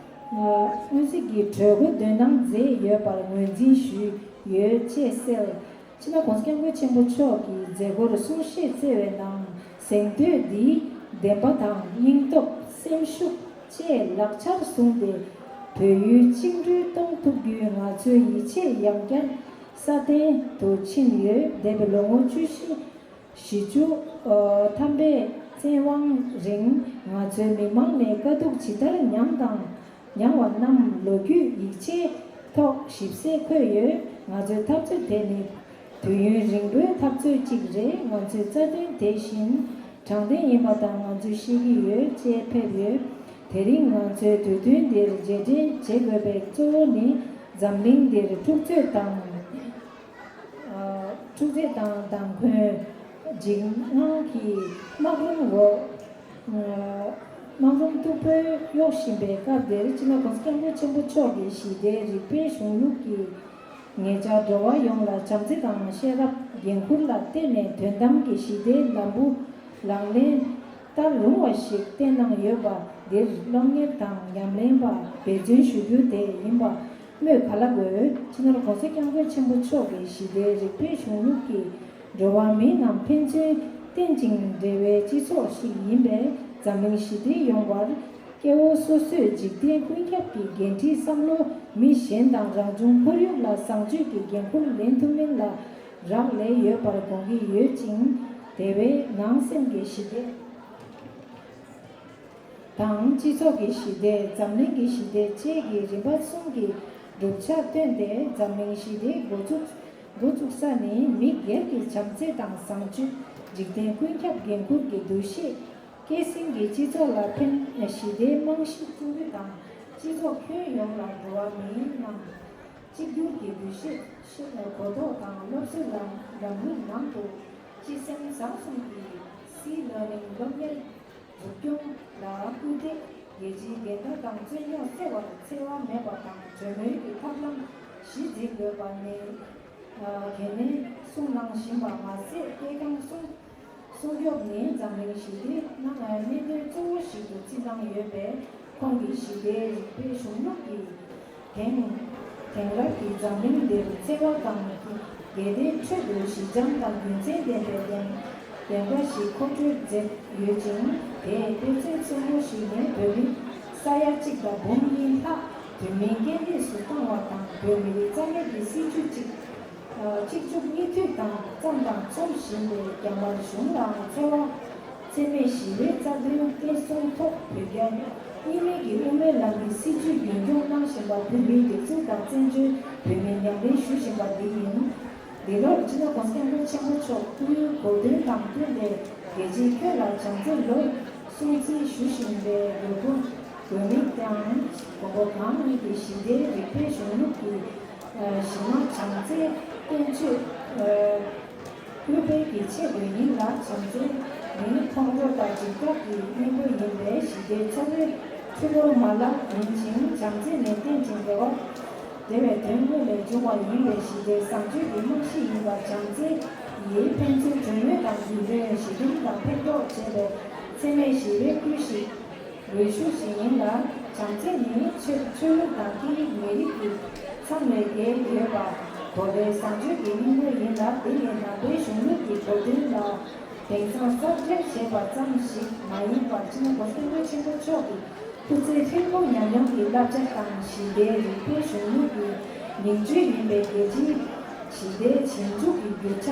མངོན་གསལ་གྱི་གྲོས་འགོ་འདོན་གནང་མཛད་ཡོད་པར་ངོས་འཛིན་ཞུས་ཡོད་ཅེས་གསལ། སྤྱི་ནོར་༸གོང་ས་༸སྐྱབས་མགོན་ཆེན་པོ་མཆོག་གིས་མཛད་སྒོར་གསུང་བཤད་སྩལ་བའི་ནང་། གཟེངས་བསྟོད་འདིས་བདེན་པ་དང་སྙིང་སྟོབས། སེམས་ཤུགས་བཅས་ལག་ཆར་བཟུང་སྟེ། བོད་ཡུལ་བཅིངས་འགྲོལ་གཏོང་ཐུབ་རྒྱུའི་ང་ཚོའི་ཡིད་ཆེས་ཡང་བསྐྱར་སྲ་བརྟན་དུ་ཕྱིན་ཡོད། འདས་པའི་ལོ་ངོ་བཅུ་བཞི། བཞི་བཅུ་ཐམ་པའི་བཙན་དབང་རིང་ང་ཚོའི་མི་མང་ནས་དཀའ་སྡུག་ཇི་ལྟར་མྱངས་དང་མྱངས་པ་རྣམས་ལོ་རྒྱུས་ཡིག་ཆའི་ཐོག་ཞིབ་གསལ་འཁོད་ཡོད། ང་ཚོའི་འཐབ་རྩོད་དེ་ནི་དུས་ཡུན་རིང་པོའི་འཐབ་རྩོད་ཅིག་རེད། ང་ཚོའི་རྩ་དོན་དེ་བཞིན་དྲང་བདེན་ཡིན་པ་དང་ང་ཚོས་ཤེས་ཀྱི་ཡོད་ཅེས་ཕེབས་ཡོད། དེ་རིང་ང་ཚོའི་དུས་སྟོན་འདིར་རྗེས་དྲན་བྱེད་དགོས་པའི་གཙོ་བོ་ནི་འཛམ་གླིང་འདིར་འཁྲུག་རྩོད་དང་། འཁྲུག་རྩོད་དང་མདངས་འཁོན། འཇིགས་དངངས་ཀྱི་སྨག་རུམ་འོག་དམག་རུམ་སྟུག་པོས་གཡོགས་བཞིན་པའི་སྐབས་འདིར་སྤྱི་ནོར་༸གོང་ས་༸སྐྱབས་མགོན་ཆེན་པོ་མཆོག་གིས་ཞི་བདེའི་རིག་པའི་གཞུང་ལུགས་ཀྱི་ངེད་ཅག་འགྲོ་བ་ཡོངས་ལ་བྱམས་བརྩེ་དང་ཤེས་རབ་འགན་འཁུར་ལ་བརྟེན་ནས་དོན་དམ་གྱི་ཞི་བདེའི་ལམ་བུ་ལག་ལེན་བསྟར་རུང་བ་ཞིག་བསྟན་གནང་ཡོད་པ་འདིར་སློབ་གཉེར་དང་ཉམས་ལེན་པ་འབད་བརྩོན་ཞུ་རྒྱུ་དེ་ཡིན་པ་སྨོས་ག་ལ་དགོས། སྤྱི་ནོར་༸གོང་ས་༸སྐྱབས་མགོན་ཆེན་པོ་མཆོག་གིས་ཞི་བདེའི་རིག་པའི་གཞུང་ལུགས་ཀྱིས་འགྲོ་བ་མི་རྣམས་ཕན་ཚུན་བརྟེན་ཅིང་འབྲེལ་བའི་སྤྱི་ཚོགས་ཤིག་ཡིན་པས། འཛམ་གླིང་ཞི་བདེ་ཡོང་བར་སྐྱེ་བོ་སོ་སོས་འཇིག་རྟེན་ཀུན་ཁྱབ་ཀྱི་འགན་འཁྲི་བསམ་བློ་མི་གཞན་དང་རང་བྱུང་ཁོར་ཡུག་ལ་བཟང་སྤྱོད་ཀྱི་འགན་འཁུར་ལེན་ཐུབ་མིན་ལ་རག་ལས་ཡོད་པར་དགོངས་ཀྱི་ཡོད་ཅིང་། དེ་བས་ནང་སེམས་ཀྱི་ཞི་བདེ་དང་། སྤྱི་ཚོགས་ཀྱི་ཞི་བདེ། འཛམ་གླིང་གི་ཞི་བདེ་བཅས་ཀྱི་རིམ་པ་གསུམ་གྱི་བསྒྲུབ་བྱར་བཏོན་ཏེ། འཛམ་གླིང་ཞི་བདེའི་འགོ་ཚུགས་འགོ་བཙུགས་ས་ནི་མི་སྒེར་གྱི་བྱམས་བརྩེ་དང་བཟང་སྤྱོད། འཇིག་རྟེན་ཀུན་ཁྱབ་འགན་འཁུར་གྱི་འདུ་ཤེས། སྐྱེད་སྲིང་གིས་སྤྱི་ཚོགས་ལ་ཕན། ཞི་བདེའི་རྨང་གཞི་བཙུགས་རྒྱུ་དང་། སྤྱི་ཚོགས་ཁྱོན་ཡོངས་ལ་འགྲོ་བ་མིའི་རྣམས་གཅིག་གྱུར་གྱི་འདུ་ཤེས། གོ་རྟོགས་དང་སློབ་གསོའི་ལམ་ལམ་ལུགས་ནང་དུ་སྤྱི་སེམས་བཟང་གསུམ་གྱི་སྲིད་ལ་ནིང་སློབ་གཉེར་འཛུགས་སྐྱོང་ལ་སྐུལ་འདེད། རྒྱལ་སྤྱིའི་བདེན་མཐའ་དང་རྩོད་རྙོག་སེལ་བར་འཚེ་བ་མེད་པ་དང་གྲོས་མོལ་གྱི་ཐབས་ལམ་གཞི་འཛིན་དགོས་པ་ནི། གལ་གནད་གསུངས་གནང་བཞིན་པ་མ་ཟད། སྐྱེ་ཁམས་སྲུང་སྲུང་སྐྱོབ་ནི་འཛམ་གླིང་ཞི་བདེའི་གནད་དོན་གཙོ་བོ་ཞིག་ཏུ་བརྩི་གནང་ཡོད་པས། ཁོང་གིས་ཞི་བདེའི་རིགས་པའི་གཞུང་ལུགས་ཀྱི་དེང་དེང་རབས་ཀྱི་འཛམ་གླིང་འདིར་འཚེ་བ་དང་འགལ་ཟླའི་ཁྲོད་དུ་ཞི་འཇམ་དང་རྒྱུ་མཚན་ལྡན་པའི་བདེན་བདེན་པ་ཞིག་མཁོ་སྤྲོད་མཛད་ཡོད་ཅིང་། དེའི་དཔེ་མཚོན་གསོན་པོ་ཞིག་ནི་བོད་མི་ས་ཡ་གཅིག་དང་འབུམ་གཉིས་ལྷག་བོད་མིའི་སྐད་ཡིག་སུ་བཏང་བ་དང་། བོད་མི་རིགས་རྩ་མེད་ཀྱི་སྲིད་བྱུས་གཅིག་གཅིག་མཇུག་གཉིས་མཐུད་དང་བརྩམས་དང་རྩོམ་བཞིན་པའི་རྒྱ་དམར་གཞུང་ལའང་འཚེ་བ་འཚེ་མེད་ཞི་བའི་རྩ་དོན་བརྟན་སྲུང་ཐོག་བོད་རྒྱ་གཉིས་སྨན་གྱི་དབུ་མའི་ལམ་གྱི་སྲིད་བྱུས་རྒྱུན་སྐྱོང་གནང་བཞིན་པ། བོད་མིའི་སྒྲིག་འཛུགས་དང་བཙན་བྱོལ་བོད་མིའི་ཉམས་ལེན་ཞུ་བཞིན་པ་འདི་ཡིན། འདི་ལོར་སྤྱི་ནོར་༸གོང་ས་༸སྐྱབས་མགོན་ཆེན་པོ་མཆོག་སྐུའི་གོ་སྟོན་དང་བསྟུན་ཏེ། རྒྱལ་སྤྱིས་ཁྱོད་ལ་བྱམས་བརྩེའི་ལོ་སྲུང་བརྩི་ཞུ་བཞིན་པའི་དགོས་མཁོ་དགོས་དམིགས་དང་། མགོན་པོ་གང་ཉིད་ཀྱི་ཞི་བདེའི་རིགས་པའི་གཞུང་ལུགས་ཀྱི་གཞི་མ་བྱམས་བརྩེའི་བསྟན་བཅོས་ཨུཏྤལ་གྱི་ཆེད་དུ་ཡིན་ལ། བྱམས་བརྩེ་ནི་མཐོང་གྲོལ་དང་འཇིགས་སྐྲག་གི་སྙིང་པོ་ཡིན་པས། ཞི་བདེའི་འཚོ་བའི་འཁྲུལ་བློ་མ་ལག་ཡིན་ཞིང་། བྱམས་བརྩེ་ནི་རྟེན་ཅིང་འབྲེལ་བ་བདེ་བའི་དོན་དངོས་ལས་འབྱུང་བ་ཡིན་པས། ཞི་བདེའི་བཟང་སྤྱོད་ཀྱི་རྨང་གཞི་ཡིན་པ། བྱམས་བརྩེ་ཡིས་ཕན་ཚུན་གྲོས་མོལ་དང་རྒྱུས་ལོན། ཞི་མཐུན་དང་ཕན་ཐོགས་བྱེད་པའི་འཚེ་མེད་ཞི་བའི་སྐུལ་ཞིག་འོས་ཤོག་ཞིག་ཡིན་ལ། བྱམས་བརྩེ་ནི་ཆོས་ཆོས་ལུགས་དང་སྐད་ཡིག་མི་རིགས་ཀྱི་མཚམས་ལས་བརྒལ་ཡོད་པ། གོ་ལའི་བཟང་སྤྱོད་ཀྱི་སྙིང་པོ་ཡིན་ལ། དེ་ནི་ནང་པའི་གཞུང་ལུགས་ཀྱི་གོ་དོན་ལ་དེང་སང་གསར་འགྲེལ་བྱས་པ་ཙམ་ཞིག་མ་ཡིན་པར། སྤྱི་ནོར་༸གོང་ས་༸སྐྱབས་མགོན་ཆེན་པོ་མཆོག་གི་སྐུ་ཚེ་ཧྲིལ་པོ་ཉམས་མྱོང་གི་བསླབ་བྱ་དང་། ཞི་བདེའི་རིགས་པའི་གཞུང་ལུགས་ཀྱི་ཉིང་བཅུད་ཡིན་པས། རྒྱལ་སྤྱིའི་ཞི་བདེའི་རྗེས་འཇུག་གི་རྒྱུ་ཆ་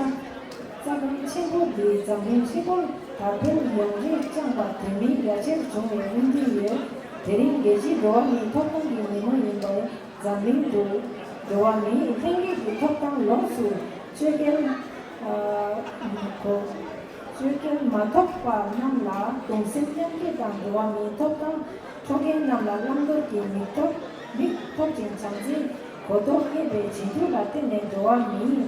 རྩ་འགངས་ཆེན་པོ་འདི་འཛམ་གླིང་ཧྲིལ་པོར་དར་སྤེལ་ཡོང་རེ་བཅངས་པ་དེ་མིན་རྒྱ་ཆེར་བྱུང་བའི་སྨོན་འདུན་ཡོད། དེ་རིང་རྒྱལ་སྤྱིའི་འགྲོ་བ་མིའི་ཐོབ་ཐང་གི་ཉིན་མོ་ཡིན་པས། འཛམ་གླིང་དུ་འགྲོ་བ་མིའི་ལྷན་སྐྱེས་ཀྱི་ཐོབ་ཐང་ལོངས་སུ་སྤྱོད་སྐལ་ཨ་གོ་སྤྱོད་སྐལ་མ་ཐོབ་པ་རྣམས་ལ་གདུང་སེམས་མཉམ་སྐྱེད་དང་། འགྲོ་བ་མིའི་ཐོབ་ཐང་འཕྲོག་མཁན་རྣམས་ལ་བླང་དོར་གྱི་མིག་ཐོབ་མིག་ཐོབ་ཅིང་། བྱམས་བརྩེའི་གོ་རྟོགས་རྙེད་པའི་བྱིན་མཐུ་ལ་བརྟེན་ནས། འགྲོ་བ་མིའི་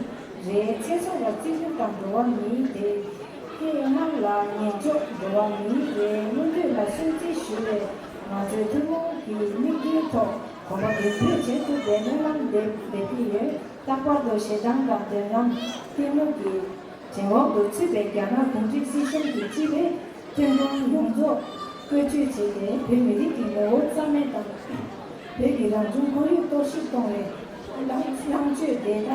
རེའི་ཚེ་སྲོག་ལ་བརྩི་བཀུར་དང་། འགྲོ་བ་མིའི་བདེ་སྐྱིད་ངང་ལ་ཉེན་འཇོག་འགྲོ་བ་མིའི་རེའི་མངོན་འདོད་ལ་སྲུང་བརྩི་ཞུ་བའི་ང་ཚོའི་ཐུན་མོང་གི་དམིགས་ཡུལ་ཐོག་གོམ་པ་མདུན་སྤོས་བྱེད་ཐུབ་པའི་སྨོན་ལམ་འདེབས་འདེབས་ཀྱི་ཡོད། ལྷག་པར་དུ་ཞེ་སྡང་དང་འདོད་རྔམ་གཏི་མུག་གི་བྲན་འོག་ཏུ་ཚུད་པའི་རྒྱ་ནག་གུང་ཁྲན་སྲིད་གཞུང་གི་སྤྱི་པའི་བཙོན་ཁང་ཡོངས་རྫོགས་བཀོལ་སྤྱོད་བྱས་ཏེ། བོད་མི་རིགས་ཀྱི་ངོ་བོ་རྩ་མེད་དང་། བོད་ཀྱི་རང་བྱུང་ཁོར་ཡུག་གཏོར་བཤིག་གཏོང་བའི་ལངས་ལངས་སྤྱོད་དེ་དག་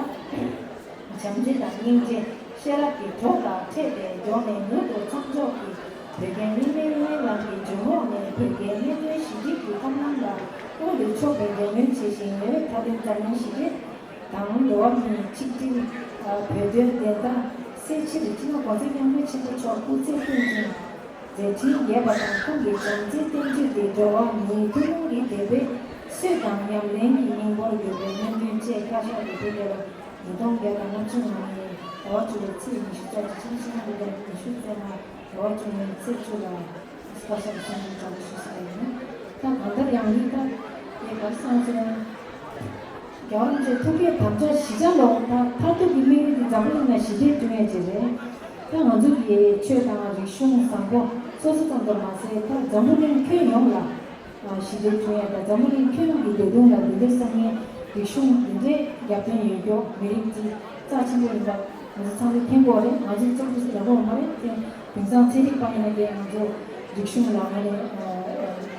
བྱམས་བརྩེ་དང་སྙིང་རྗེ་ཤེས་རབ་ཀྱི་གྲོགས་དང་འཕྲད་དེ། མགྱོགས་ནས་མྱུར་དུ་མཚམས་འཇོག་གིས་བོད་རྒྱ་གཉིས་སྨན་སྨན་ལམ་གྱི་ཇུས་འོག་ནས་བོད་རྒྱའི་གནད་དོན་ཞི་འགྲིག་གི་ཐབས་ལམ་ལ་དངོས་སུ་ཕྱོགས་པའི་འབད་བརྩོན་བྱེད་བཞིན་ཡོད། མཐའ་དོན་འཛམ་གླིང་ཞི་བདེ་དང་འགྲོ་བ་མིའི་ཆིག་སྒྲིལ་བོད་དོན་བདེན་མཐའ་གསལ་ཕྱིར་སྤྱི་ནོར་༸གོང་ས་༸སྐྱབས་མགོན་ཆེན་པོ་མཆོག་སྐུ་ཚེ་བརྟན་ཅིང་མཛད་འཕྲིན་རྒྱས་པ་དང་། ཁོང་གི་བྱམས་བརྩེའི་བསྟན་བཅོས་འདི་འགྲོ་བ་མིའི་ཐུན་མོང་གི་དད་པའི་གསོས་དང་ཉམས་ལེན་གྱི་སྙིང་པོར་གྱུར་པའི་སྨོན་འདུན་བཅས་བཀའ་ཤག་གིས་བོད་རྒྱལ་ལོ་ཉིས་སྟོང་བརྒྱ་དང་ལྔ་བཅུ་ང་ལྔའི་ཟླ་བ་བཅུ་པའི་ཚེས་ཉི་ཤུ་རྩ་གཅིག་ཕྱི་ཟླ་ལྔ་པའི་ཟླ་ཉི་ཤུ་རྩ་ལྔ་ཟླ་བ་བཅུ་གཉིས་ཚེས་བཅུ་ལ་བཀའ་ཤག་གིས་གསུང་བཤད་བྱ་རྒྱུ་ཞུས་ཟིན་པ་ཡིན། ད་གང་ལྟར་ཡང་ཡིན། ད་ངས་ག་རེ་གསུང་ཟེར་ན། རྒྱལ་བ་རིན་པོ་ཆེ་ཐུགས་བསྐྱེད་དམ་བཅའ་བཞི་ཆ་ལོ། ད་མཐར་ཐུག་གི་དམིགས་ཡུལ་དེ་འཛམ་བུ་གླིང་ལ་ཞི་བདེ་བསྐྲུན་ཡས་ཅིག་རེད། ད་ང་ཚོ་གི་ཆོས་དང་རིག་གཞུང་བཟང་པོ་སོ་སོ་ཙམ་དུ་མ་ཟད། ད་འཛམ་བུ་གླིང་ཁྱོན་ཡོངས་ལ་ཞི་བདེ་བསྐྲུན་ཡས་དང་། འཛམ་བུ་གླིང་ཁྱོན་ཡོངས་ཀྱི་བདེ་སྡུག་ལ་འདི་འདྲའི་བསམ་ངན་རིག་གཞུང་འདི་འདྲའི་རྒྱབ་རྟེན་ཡོད་རྒྱུ་མི་རིགས་ཀྱི་རྩ་ཆེན་པོ་ཡིན་པ་ང་ཚོ་ཚང་མས་མཁྱེན་དགོས་རེད། ང་ཚོས་ཚོགས་སྡེ་སུ་ཡག་པོ་ཡོད་མ་རེད་དེ། དེང་སང་ཚན་རིག་པ་ཡིན་ན་དེ་ང་ཚོ་རིག་གཞུང་ལ་ང་ནས་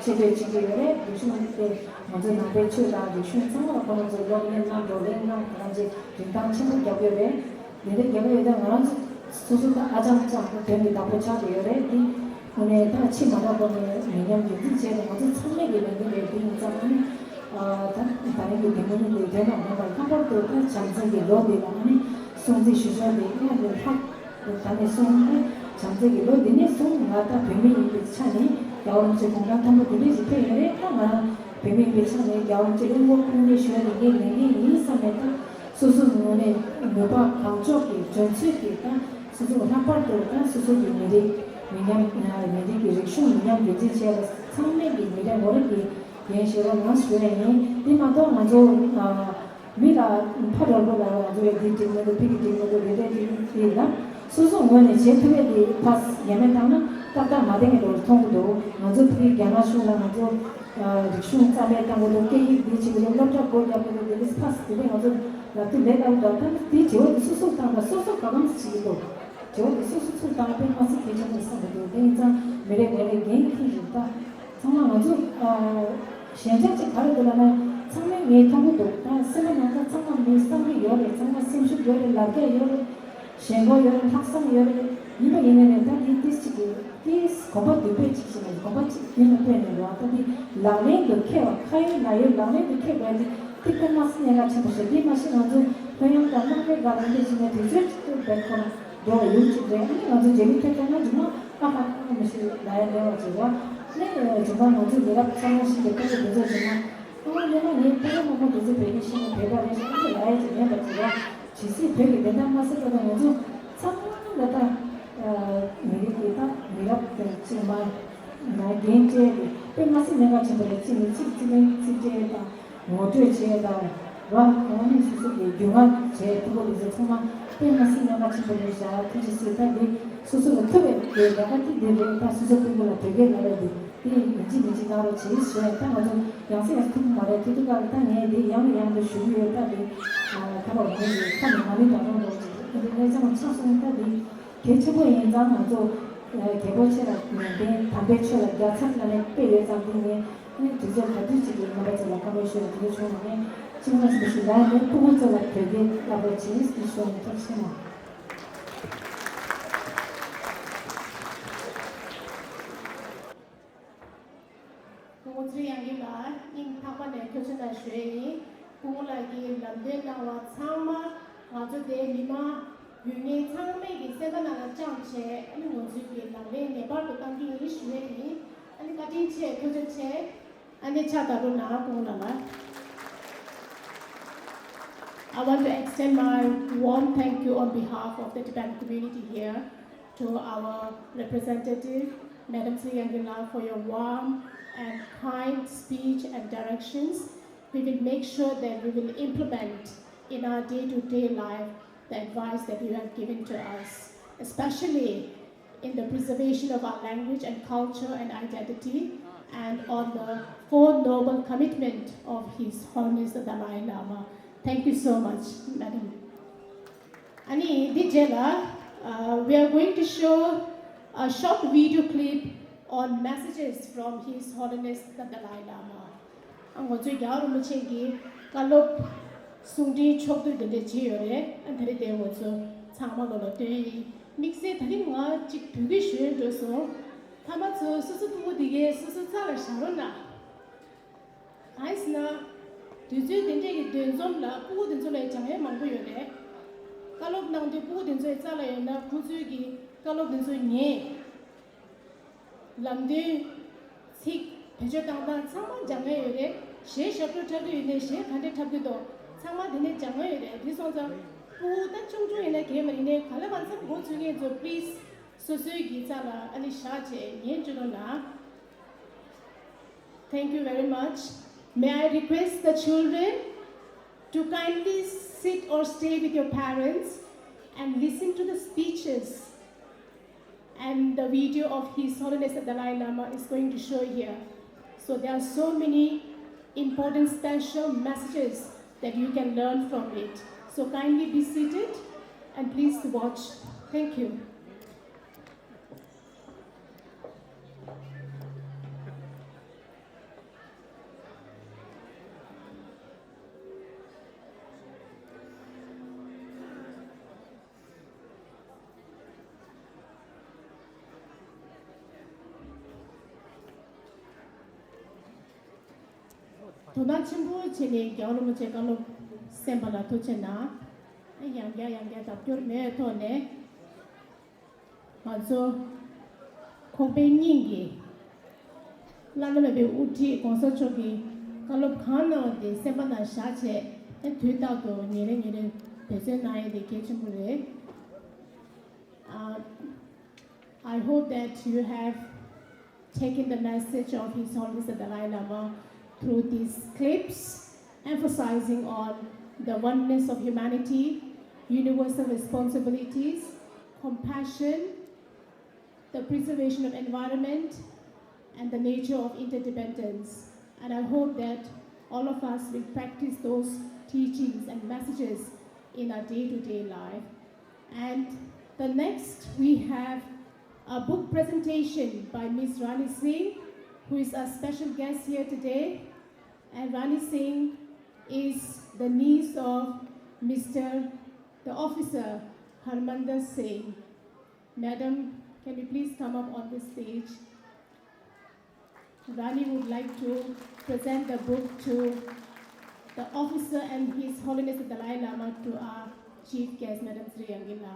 ཆེ་བསྟོད་བྱེད་ཀྱི་ཡོད་རེད། རིག་གཞུང་དེ་ང་ཚོ་ནང་པའི་ཆོས་དང་རིག་གཞུང་ཚང་མ་ལ་ཁོང་ཚོས་སློབ་གཉེར་གནང་བགྲོ་གླེང་གནང་། ད་ལྟ་རིན་ཐང་ཆེན་པོ་བརྒྱབ་ཡོད་རེད། དེ་འདྲ་བརྒྱབ་ཡོད་ད་ང་རང་ཚོ་སོ་སོ་ད་ཨ་ཅང་ཅང་དོན་གྱི་བདག་པོ་ཆགས་བསྡད་ཡོད་རེད། དེ་དངོས་གནས་ད་ཕྱི་མ་འདྲ་པོ་ནས་མི་ཉམས་རྒྱུན་འཛིན་བྱས་ཏེ་ང་ཚོ་ཚང་མས་ཀྱི་ལས་འགན་རེད། དེ་ཡིན་ཙང་ཨ་ནི་ད་ད་རིང་གི་དེ་མོ་ནི་དེ་དོན་དང་མ་འབར། ལྷག་པར་དུ་ད་བྱམས་བརྩེ་གི་ལོ་འདི་ལ་ཨ་ནི་སྲུང་བརྩི་ཞུ་ཕྱོགས་དེ་སྔར་ལས་ལྷག་ད་ནས་བཟུང་ནས་བྱམས་བརྩེ་གི་ལོ་འདི་ནས་བཟུང་ང་ད་བོད་མི་ཡིན་པའི་ཆ་ནས་རྒྱལ་བ་རིན་པོ་ཆེ་དགུང་གྲངས་མཐོན་པོ་དེ་འདྲ་ཞིག་ཕེབས་ཡོད་རེད། ད་ང་རང་བོད་མི་ཡིན་པའི་ཆ་ནས་རྒྱལ་བ་རིན་པོ་ཆེ་ལ་བསྔོ་བ་སྐུ་ངལ་ཞུ་ཡ་དེ་ངའི་ལས་འགན་ཡིན་བསམ་ནས། ད་སོ་སོ་ངོས་ནས་ནུས་པ་གང་ལྕོགས་ཀྱིས་གྲོས་ཚོད་ཀྱིས་ད་སོ་སོ་ལྷག་པར་དུ་ད་སོ་སོ་གི་མི་རིགས་མི་ཉམས་མི་རིགས་ཀྱི་རིག་གཞུང་མི་ཉམས་རྒྱུན་འཛིན་བྱས་པ་ཚང་མས་ཀྱི་མི་རེ་ངོ་རེ་གི་འགན་བཞེས་རོགས་གནང་ཞུ་ཡ་ཡིན། དེ་མ་གཏོགས་ང་ཚོ་མི་ལ་ཕ་རོལ་པོ་ལ་ང་ཚོ་ཡ་འདི་འགྲིག་མི་འདུག་ཕ་གི་འགྲིག་མི་འདུག་རེ་རེ་འགྲིག་འདི་ལ་སོ་སོ་ངོས་ནས་བྱེད་ཐུབ་ཡ་དེ་ཕ་ཡ་མེད་བཏང་ན་ ཏག་ཏག་མ་བསྟན་གྱི་འདུག་མཐོང་གི་འདུག་ང་ཚོ་དེ་རྒྱ་ནག་གཞུང་ལ་ང་ཚོ་ཨ་རིག་གཞུང་རྩ་མེད་བཏང་གི་འདུག་སྐད་ཡིག་འདི་བྱེད་ཀྱི་འདུག་སློབ་གྲྭ་སྒོ་བརྒྱབ་ཀྱི་འདུག་དེ་ལས་ཕ་སི་དེ་འདྲས་ང་ཚོ་ལབ་དུས་ལས་སླ་པོ་འདུག་ད་དེའི་དྲི་བ་དེ་སོ་སོར་བཏང་ན་སོ་སོ་ག་གམ་བྱེད་ཀྱི་འདུག་དྲི་བ་དེ་སོ་སོ་ཚུར་བཏང་དཔེ་མ་སྲིད་གལ་ཆེན་པོ་བསམ་གྱི་འདུག་དེ་ཡིན་ཙང་མི་རེ་ངོ་རེ་འགན་འཁྱེར་རེད་ད། ཚང་མ་ང་ཚོ་ཨ་ཞན་ཆ་ཅིག་ག་རེ་འདུག་ལབ་ན་ཚང་མས་ངས་མཐོང་གི་འདུག་ད་སེམས་པ་ནང་ལ་ཚང་མ་མི་བསམ་གྱི་ཡོད་རེད། ཚང་མ་སེམས་ཤུགས་ཡོད་རེད། ལ་རྒྱ་ཡོད་རེད། ཞེན་ཁོག་ཡོད་རེད། ལྷག་བསམ་ཡོད་རེད། ཡིན་པ་ཡིན་ནའི་རེད། ད་འདི་ཏིས་ཅིག་གི་ཏིས་གོམ་པ་མདུན་སྤོས་ཅིག་བྱས་ནས་གོམ་པ་ཅིག་མདུན་ལ་སྤོས་ནས་རོགས། ད་འདི་ལག་ལེན་དུ་འཁེལ་བ། ཁ་ཡོད་ལག་ཡོད་ལག་ལེན་དུ་འཁེལ་དགོས་ཡ་འདི་ཏིག་ཏིག་མ་སྲིད་གནད་འགག་ཆེན་པོ་ཞིག་འདི་མ་གཞི་ང་ཚོ་ལྷོད་ཡངས་དང་རྣམ་དཔྱོད་དང་རང་བཞིན་ནས་དུས་ཚོད་ཅིག་ཏུ་བེད་ཁོ་ན་འགྲོ་བ་ཡུལ་ཅིག་རེད། ཨ་ནི་ང་ཚོ་རྗེས་ལུས་ཐེབས་ཐེབས་ན་མཇུག་མ་ཨ་ཧ་ཨ་མི་ཤེས་ལ་ཡ་ལེ་བ་ཅིག་རོགས། ཨ་ནི་མཇུག་མ་ང་ཚོ་མི་རབས་གསར་བ་ཞིག་གི་ལྟ་གི་འདུག་ཚོད་ཅིག་ན། ཨོ་ལེ་མ་ངའི་ཕ་མ་མ་མོ་དེ་ཚོ་བོད་ཀྱི་ཤེས་ནས་བོད་པ་རེད་ཤག་ཨ་ལ་ཡ་ཅིག་ཡིན་པ་ཅིག་ར། ཇི་སྲིད་བོད་ཀྱི་བདེན་མཐའ་མ་གསལ་བ་དང་ང་ཚོ་ཚང་མ་ལ་ད་མི་རིགས་ཀྱི་ད་མི་རབས་དང་གཅིག་མ་ན་འགན་སྤྲད་དེ་དཔེ་མ་སྲིད་གནད་འགག་ཆེན་པོ་རེད། གཅིག་ནས་གཅིག་རྩིས་ལེན་རྩིས་སྤྲད་དང་ངོ་སྤྲོད་བྱས་དང་ར་གང་ནས་སོ་སོ་གི་རྒྱུས་མངའ་བྱས་ཕྲུ་གུ་དེ་ཚོ་ཚང་མ་དཔེ་མ་སྲིད་གནད་འགག་ཆེན་པོ་རེད་ཤག་ཐུགས་རྗེ་ཆེ། ད་འདི་སོ་སོ་ལ་ཐུབ་པའི་དེ་ལས་ཀ་དེ་འདི་རེད། ད་སོ་སོ་ཕྲུ་གུ་ལ་བོད་སྐད་ལབ་ཡ་དེ། དེ་ཡིན་གཅིག་མིན་གཅིག་གནང་རོགས་བྱེད་ཞེས། ད་ང་ཚོ་ཡང་སེ་ཡང་སེ་ཐུབ་མ་རེད། ཐུབ་ཐུབ་ག་རེ་ད་ངས་འདི་ཡང་ནས་ཡང་དུ་ཞུ་གི་ཡོད། ད་འདི་ཁ་པར་འོང་གི་ཡོད། ཁ་ནས་མ་ཎི་བགྲང་རོགས་རོགས་བྱེད། ད་འདི་གནས་ཚང་ཆགས་སོང་། ད་འདི་གལ་ཆེན་པོ་ཡིན་ཙང་ང་ཚོ་རྒྱལ་པོ་ཆེ་ལ་ནན་ཏན་དམ་པའི་ཆོས་ལ་རྒྱལ་ཚབ་ལ་ནས་དཔེ་ཡོད་ཙང་འདི་ངས་ནི་དུས་ཚོད་ག་དུས་ཅིག་གི་རྣམ་པ་ཚོ་ལ་བཀའ་མོལ་ཞུ་བ་དེ་འདྲ་བྱུང་ན་ངས་ཅི་མ་ཞིག་ཞུ་ལ་ནས་ཕྲུ་གུ་ཚོ་ལ་བོད་སྐད་བསླབ་རོགས་བྱེད་ཟེར་ཞུ་བ་ཡིན། ཐུགས་རྗེ་ཆེ་གནང་། སྐུ་ངོ་ཚེ་རིང་དབྱངས་སྐྱིད་ལགས་སྙིང་ཐག་པ་ནས་ཐུགས་རྗེ་གནང་ཞུ་ཡས་ཡིན། སྐུ་ངོ་ལགས་ཀྱིས་ལམ་སྟོན་གནང་བ་ཚང་མ་ང་ཚོ་དེའི་མི་མང་བོད་མི་ཚང་མས་ཀྱི་སེམས་པ་ནང་ལ་བཅངས་བྱས། ཨ་ནི་ང་ཚོས་ཀྱི་ལག་ལེན་ངེས་པར་དུ་གཏང་རྒྱུ་ཡིན་ཞུ་ཡས་ཡིན། ཨ་ནི་བཀའ་དྲིན་ཆེ། ཐུགས་རྗེ་ཆེ། ཨ་ནི་ཕྱག་བརྡབ་རོགས་གནང་། སྐུ་ངོ་ལགས་ལ། I want to extend my warm thank you on behalf of the Tibetan community here to our representative, Madam Sri Yanginla, for your warm and kind speech and directions. We will make sure that we will implement in our day-to-day life the advice that you have given to us, especially in the preservation of our language and culture and identity, and on the Four Noble Commitment of His Holiness the Dalai Lama. Thank you so much, Madam. ཨ་ནི་འདི་རྗེས་ལ། Uh, we are going to show a short video clip on messages from His Holiness the Dalai Lama. ཨ་ང་ཚོའི་རྒྱལ་བ་རིན་པོ་ཆེ་གི་བཀའ་སློབ་གསུང་འཕྲིན་ཕྱོགས་བསྡུས་འདི་འདྲས་བྱས་ཡོད་རེད། ཨ་དེ་རིང་དེ་ང་ཚོ་ཚང་མ་ལོ་ལ་སྟོན་ཡིན། དམིགས་བསལ་ད་རིང་ང་གཅིག་བོད་སྐད་ཞུ་ཡོད་འགྲོ་སོང་། ཕ་མ་ཚོ་སོ་སོ་ཕྲུ་གུ་འདི་གའི་སོ་སོ་རྩ་ལ་བཞག་རོགས་གནང་། གང་ཡིན་ཟེར་ན། དུས་ཚོད་དེ་འདྲས་ཀྱི་འདུ་འཛོམས་ལ་ཕྲུ་གུ་དེ་ཚོ་ལ་སྦྱང་ཡས་མང་པོ་ཡོད་རེད། བཀའ་སློབ་གནང་དུས་ཕྲུ་གུ་དེ་ཚོའི་རྩ་ལ་ཡོད་ན་ཁོ་ཚོའི་གི་བཀའ་སློབ་དེ་ཚོ་ཉན། ལམ་སྟོན། ཚིག་བེད་སྤྱོད་བཏང་སྟངས་ཚང་མ་སྦྱང་ཡས་ཡོད་རེད། གཞས་ཞབས་བྲོ་འཁྲབ་ཀྱི་ཡོད་ནའི་གཞས་ག་འདྲས་འཁྲབ་ཀྱི་འདུག་ཚང་མ་དེ་ནས་སྦྱང་ཡས་ཡོད་རེད། དེ་སོང་ཙང་ཕྲུ་གུ་ད་ཆུང་ཆུང་ཡིན་ན་གལ་མ་རེད། ཡིན་ནའི་ག་ལེ་གང་འཚམ་འགོ་ཚུགས་མཁན་ཚོ་པི་ལི་སི་སོ་སོའི་གི་རྩ་ལ་ཨ་ནི་བཞག་བྱས་ཉན་བཅུག་རོགས་གནང་། Thank you very much. May I request the children to kindly sit or stay with your parents and listen to the speeches and the video of His Holiness the Dalai Lama is going to show here. So there are so many important special messages that you can learn from it. So kindly be seated and please watch. Thank you. དོ་སྣང་ཆེན་པོ་བྱས་ནས་རྒྱལ་བ་རིན་པོ་ཆེ་བཀའ་སློབ་གསན་པ་ལ་ཐུགས་རྗེ་གནང་། ཡང་བསྐྱར་ཡང་བསྐྱར་རྒྱབ་སྐྱོར་མེད་ཐོག་ནས། ང་ཚོ་ཁོག་པའི་སྙིང་གི་བླ་ན་མེད་པའི་དབུ་ཁྲིད་གོང་ས་མཆོག་གི་བཀའ་སློབ་གང་གནང་བ་དེ་སེམས་པ་ནང་བཞག་བྱས། དུས་རྟག་ཏུ་ཉིན་རེ་ཉིན་རེ་འབད་བརྩོན་གནང་ཡས་དེ་གལ་ཆེན་པོ་རེད། Uh, I hope that you have taken the message of His Holiness the Dalai Lama through these clips, emphasizing on the oneness of humanity, universal responsibilities, compassion, the preservation of environment, and the nature of interdependence. And I hope that all of us will practice those teachings and messages in our day-to-day life. And the next, we have a book presentation by Miss Rani Singh, who is our special guest here today. And Rani Singh is the niece of Mister the officer, Harmandar Singh. Madam, can you please come up on the stage? Rani would like to present the book to the officer and His Holiness the Dalai Lama, to our chief guest, Madam Sri Angela.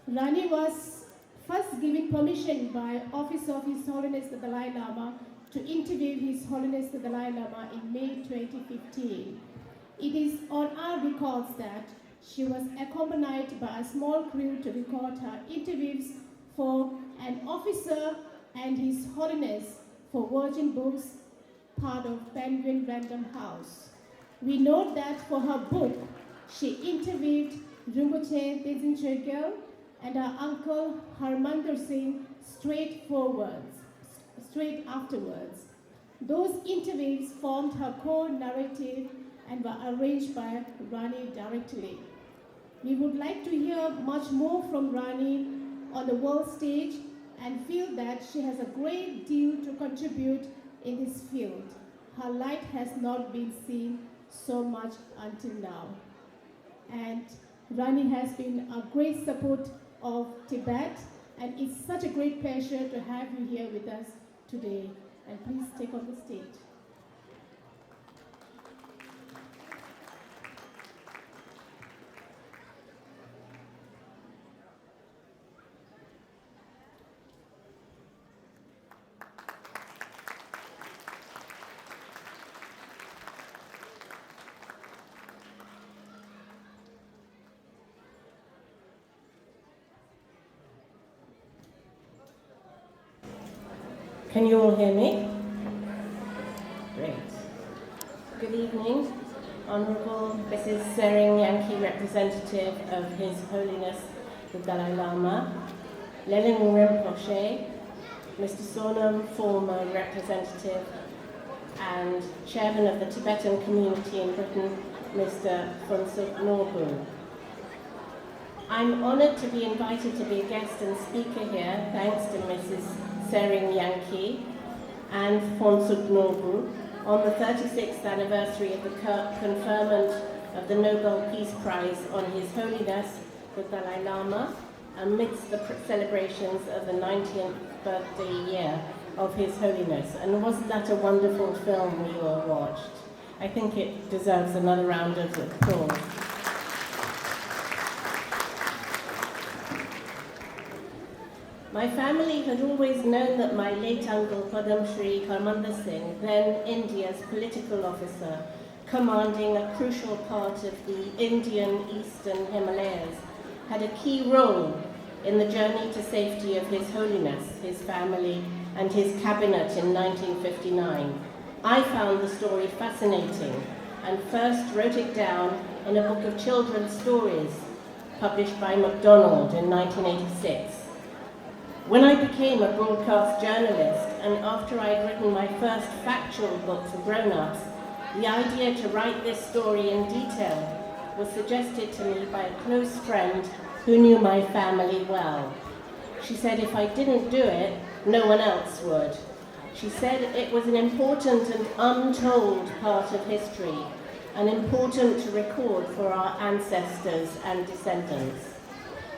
Rani was first given permission by Office of His Holiness the Dalai Lama to interview His Holiness the Dalai Lama in May twenty fifteen. It is on our records that she was accompanied by a small crew to record her interviews for an officer and His Holiness for Virgin Books, part of Penguin Random House. We note that for her book, she interviewed Rinpoche Tenzin Chogyal and her uncle Harmandar Singh straight forwards, straight afterwards. Those interviews formed her core narrative and were arranged by Rani directly. We would like to hear much more from Rani on the world stage and feel that she has a great deal to contribute in this field. Her light has not been seen so much until now. And Rani has been a great support of Tibet, and it's such a great pleasure to have you here with us today. And please take on the stage. Can you all hear me? Great. Good evening, Honorable Missus Tshering Yangki, representative of His Holiness the Dalai Lama, Lelen Rinpoche, Mister Sonam, former representative and chairman of the Tibetan community in Britain, Mister Phuntsog Norbu. I'm honored to be invited to be a guest and speaker here, thanks to Missus Tshering Yangki and Phuntsog Norbu, on the thirty-sixth anniversary of the co- conferment of the Nobel Peace Prize on His Holiness the Dalai Lama, amidst the pr- celebrations of the ninetieth birthday year of His Holiness. And wasn't that a wonderful film we all watched? I think it deserves another round of applause. My family had always known that my late uncle Padma Shri Harmandar Singh, then India's political officer, commanding a crucial part of the Indian Eastern Himalayas, had a key role in the journey to safety of His Holiness, his family, and his cabinet in nineteen fifty-nine. I found the story fascinating and first wrote it down in a book of children's stories published by MacDonald in nineteen eighty-six. When I became a broadcast journalist and after I had written my first factual book for grown-ups, the idea to write this story in detail was suggested to me by a close friend who knew my family well. She said if I didn't do it, no one else would. She said it was an important and untold part of history, and important to record for our ancestors and descendants.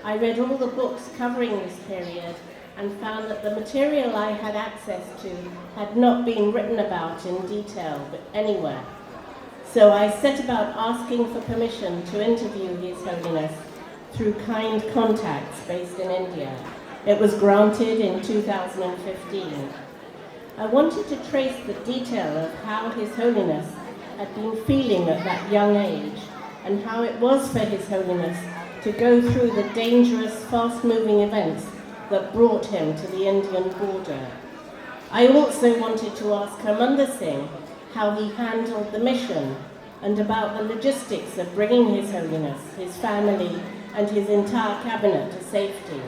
I read all the books covering this period and found that the material I had access to had not been written about in detail anywhere. So I set about asking for permission to interview His Holiness through Kind Contacts based in India. It was granted in two thousand fifteen. I wanted to trace the detail of how His Holiness had been feeling at that young age and how it was for His Holiness to go through the dangerous, fast moving events that brought him to the Indian border. I also wanted to ask Harmandar Singh how he handled the mission and about the logistics of bringing His Holiness, his family, and his entire cabinet to safety.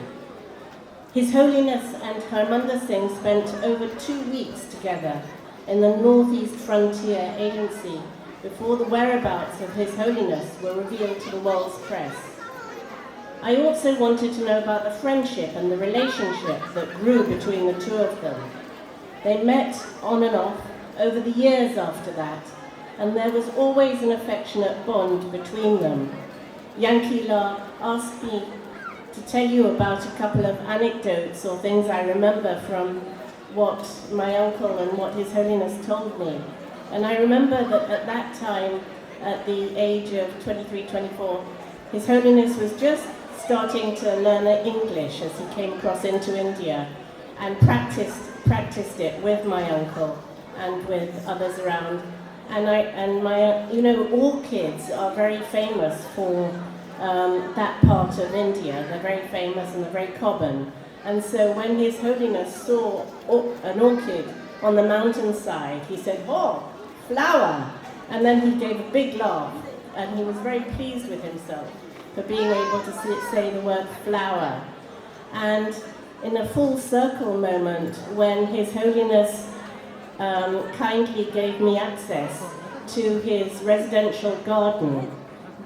His Holiness and Harmandir Singh spent over two weeks together in the Northeast Frontier Agency before the whereabouts of His Holiness were revealed to the world's press. I also wanted to know about the friendship and the relationship that grew between the two of them. They met on and off over the years after that, and there was always an affectionate bond between them. Yankee La asked me to tell you about a couple of anecdotes or things I remember from what my uncle and what His Holiness told me. And I remember that at that time, at the age of twenty-three, twenty-four, His Holiness was just starting to learn English as he came across into India and practiced, practiced it with my uncle and with others around. And I, and my, you know, orchids are very famous for um, that part of India. They're very famous and they're very common. And so when His Holiness saw o- an orchid on the mountainside, he said, "Oh, flower!" And then he gave a big laugh, and he was very pleased with himself for being able to say, say the word flower. And in a full circle moment, when His Holiness um, kindly gave me access to his residential garden,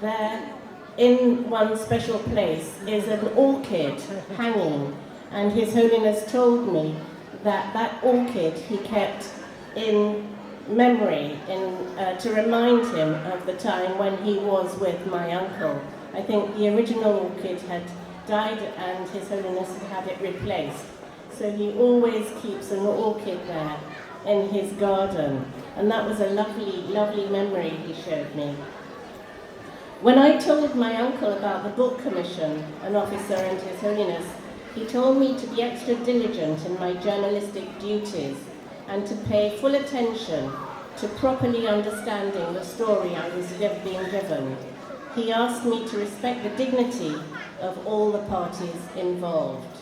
there in one special place is an orchid hanging, and His Holiness told me that that orchid he kept in memory in, uh, to remind him of the time when he was with my uncle. I think the original orchid had died and His Holiness had had it replaced. So he always keeps an orchid there in his garden. And that was a lovely, lovely memory he showed me. When I told my uncle about the book commission, an officer and His Holiness, he told me to be extra diligent in my journalistic duties and to pay full attention to properly understanding the story I was giv- being given. He asked me to respect the dignity of all the parties involved.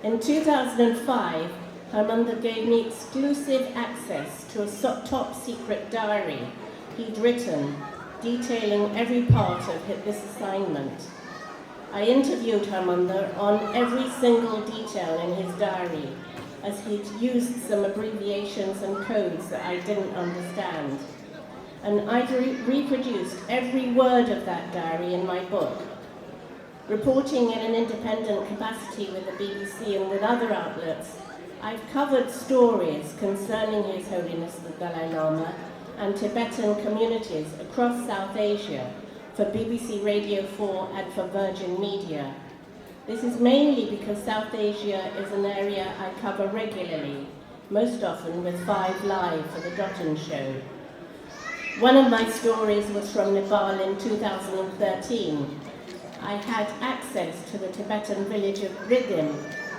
In two thousand five, Harmandir gave me exclusive access to a so- top secret diary he'd written detailing every part of hi- this assignment. I interviewed Harmandir on every single detail in his diary, as he'd used some abbreviations and codes that I didn't understand. And I've re- reproduced every word of that diary in my book. Reporting in an independent capacity with the B B C and with other outlets, I've covered stories concerning His Holiness the Dalai Lama and Tibetan communities across South Asia for B B C Radio four and for Virgin Media. This is mainly because South Asia is an area I cover regularly, most often with Five Live for the Dotan Show. One of my stories was from Nepal in two thousand thirteen. I had access to the Tibetan village of Ridim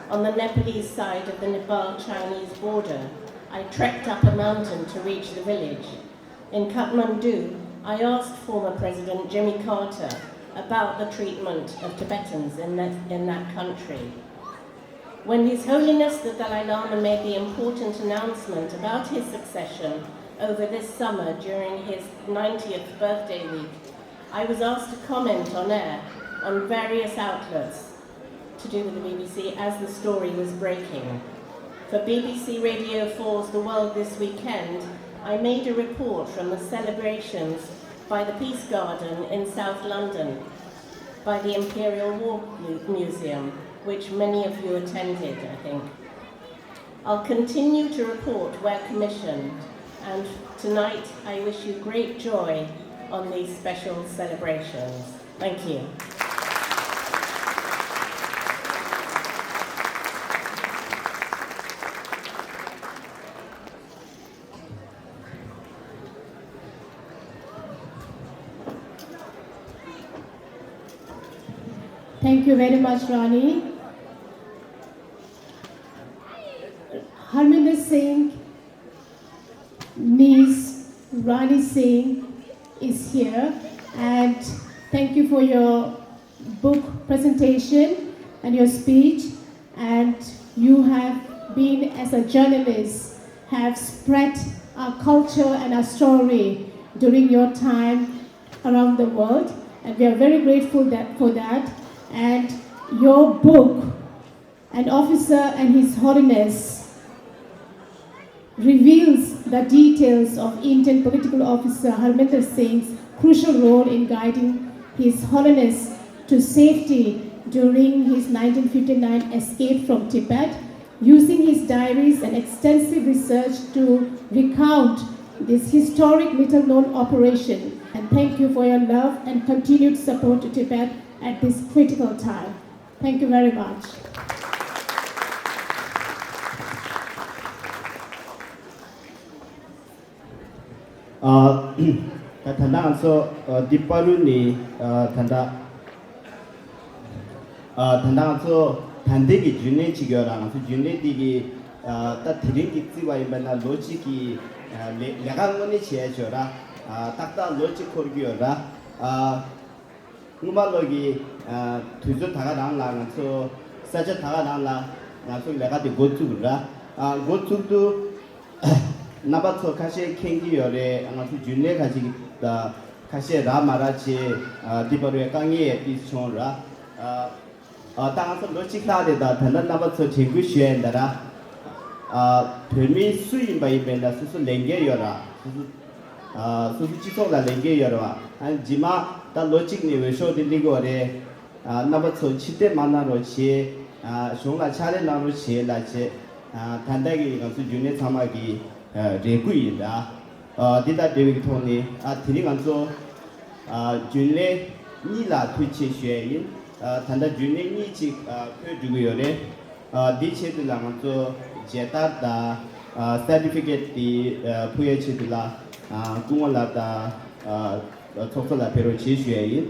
on the Nepalese side of the Nepal-Chinese border. I trekked up a mountain to reach the village. In Kathmandu, I asked former President Jimmy Carter about the treatment of Tibetans in that, in that country. When His Holiness the Dalai Lama made the important announcement about his succession over this summer during his ninetieth birthday week, I was asked to comment on air on various outlets to do with the B B C as the story was breaking. For B B C Radio four's The World This Weekend, I made a report from the celebrations by the Peace Garden in South London, by the Imperial War Mu- Museum, which many of you attended, I think. I'll continue to report where commissioned, and tonight I wish you great joy on these special celebrations. Thank you. Thank you very much, Rani. Harminder Singh, niece Rani Singh is here, and thank you for your book presentation and your speech. And you have been, as a journalist, have spread our culture and our story during your time around the world, and we are very grateful that, for that. And your book, An Officer and His Holiness, reveals the details of Indian political officer Harminder Singh's crucial role in guiding His Holiness to safety during his nineteen fifty-nine escape from Tibet, using his diaries and extensive research to recount this historic little known operation. And thank you for your love and continued support to Tibet at this critical time. Thank you very much. ཨ། ད་ད་ལྟ་ང་ཚོ་ཨ་འདི་པ་རུ་ནི་ཨ་ད་ལྟ་ཨ་ད་ལྟ་ང་ཚོ་ད་ལྟའི་གི་རྒྱུན་ལས་ཅིག་ཡོད་ར། ང་ཚོ་རྒྱུན་ལས་འདི་གི་ཨ་ད་དེ་རིང་གི་བརྩི་བ་ཡིན་པ་ན་ལོ་གཅིག་གི་ཨ་ལས་ལས་ཀ་དངོས་གནས་བྱས་ཡོད་ར། ཨ་ཏག་ཏག་ལོ་གཅིག་འཁོར་གྱི་ཡོད་ར། ཨ། སྔོན་མ་ལོ་གི་ཨ་དུས་ཚོད་ད་ག་རང་ལ་ང་ཚོ་ས་ཆ་ད་ག་རང་ལ་ང་ཚོ་ལས་ཀ་དེ་འགོ་བཙུགས་ར། ཨ་འགོ་བཙུགས་དུས་རྣམ་པ་ཚོ་ཁ་ཤས་མཁྱེན་གྱི་ཡོད་རེད། ང་ཚོ་རྒྱུན་ལས་ཁ་ཤས་ཀྱི་ད་ཁ་ཤས་རག་མ་རག་བྱས་ཨ་འདི་བར་བའི་དཀའ་ངལ་ཡང་ཏིས་བྱུང་ར། ཨ་ཨ་ད་ང་ཚོ་ལོ་གཅིག་ལྷག་རེད། ད་ད་ལྟ་རྣམ་པ་ཚོ་དྲན་སྐུལ་ཞུ་ཡ་ཡིན་ད་ར། ཨ་བོད་མི་སུ་ཡིན་པ་ཡིན་པས་ན་སོ་སོ་ལས་འགན་ཡོད་ར། སོ་སོ་ཨ་སོ་སོ་སྤྱི་ཚོགས་ལ་ལས་འགན་ཡོད་རེད་བ། ཨ་རྗེས་མ་ད་ལོ་གཅིག་ནས་འོས་ཤོག་དེ་སླེབས་ཀྱི་ཡོད་རེད། ཨ་རྣམ་པ་ཚོ་ཕྱིར་འཐེན་མ་གནང་རོགས་བྱེད། ཨ་གཞུང་ལ་ཕྱག་ལས་གནང་རོགས་བྱེད་ལབ་བྱས། ཨ་ད་ལྟ་གི་ང་ཚོ་རྒྱུན་ལས་ཚང་མ་གི་ཨ་རེ་སྐུལ་ཡིན་ད། ཨ་འདི་དང་འབྲེལ་བའི་ཐོག་ནས་ཨ་དེ་རིང་ང་ཚོ་ཨ་རྒྱུན་ལས་གཉིས་ལ་ཐུགས་རྗེ་ཆེ་ཞུ་ཡ་ཡིན། ཨ་ད་ལྟ་རྒྱུན་ལས་གཉིས་ཅིག་ཨ་འཕོ་འགྲོ་གི་ཡོད་རེད། ཨ་འདིའི་ཆེད་དུ་ལ་ང་ཚོ་མཇལ་དར་དང་ཨ་སར་ཊི་ཕི་ཀེཊ་དེ་ཨ་ཕུལ་ཡའི་ཆེད་དུ་ལ་ཨ་སྐུ་ངོ་ལགས་དང་ཨ་ཚོགས་གཙོ་ལགས་ཕེབས་རོགས་བྱེད་ཞུ་ཡ་ཡིན།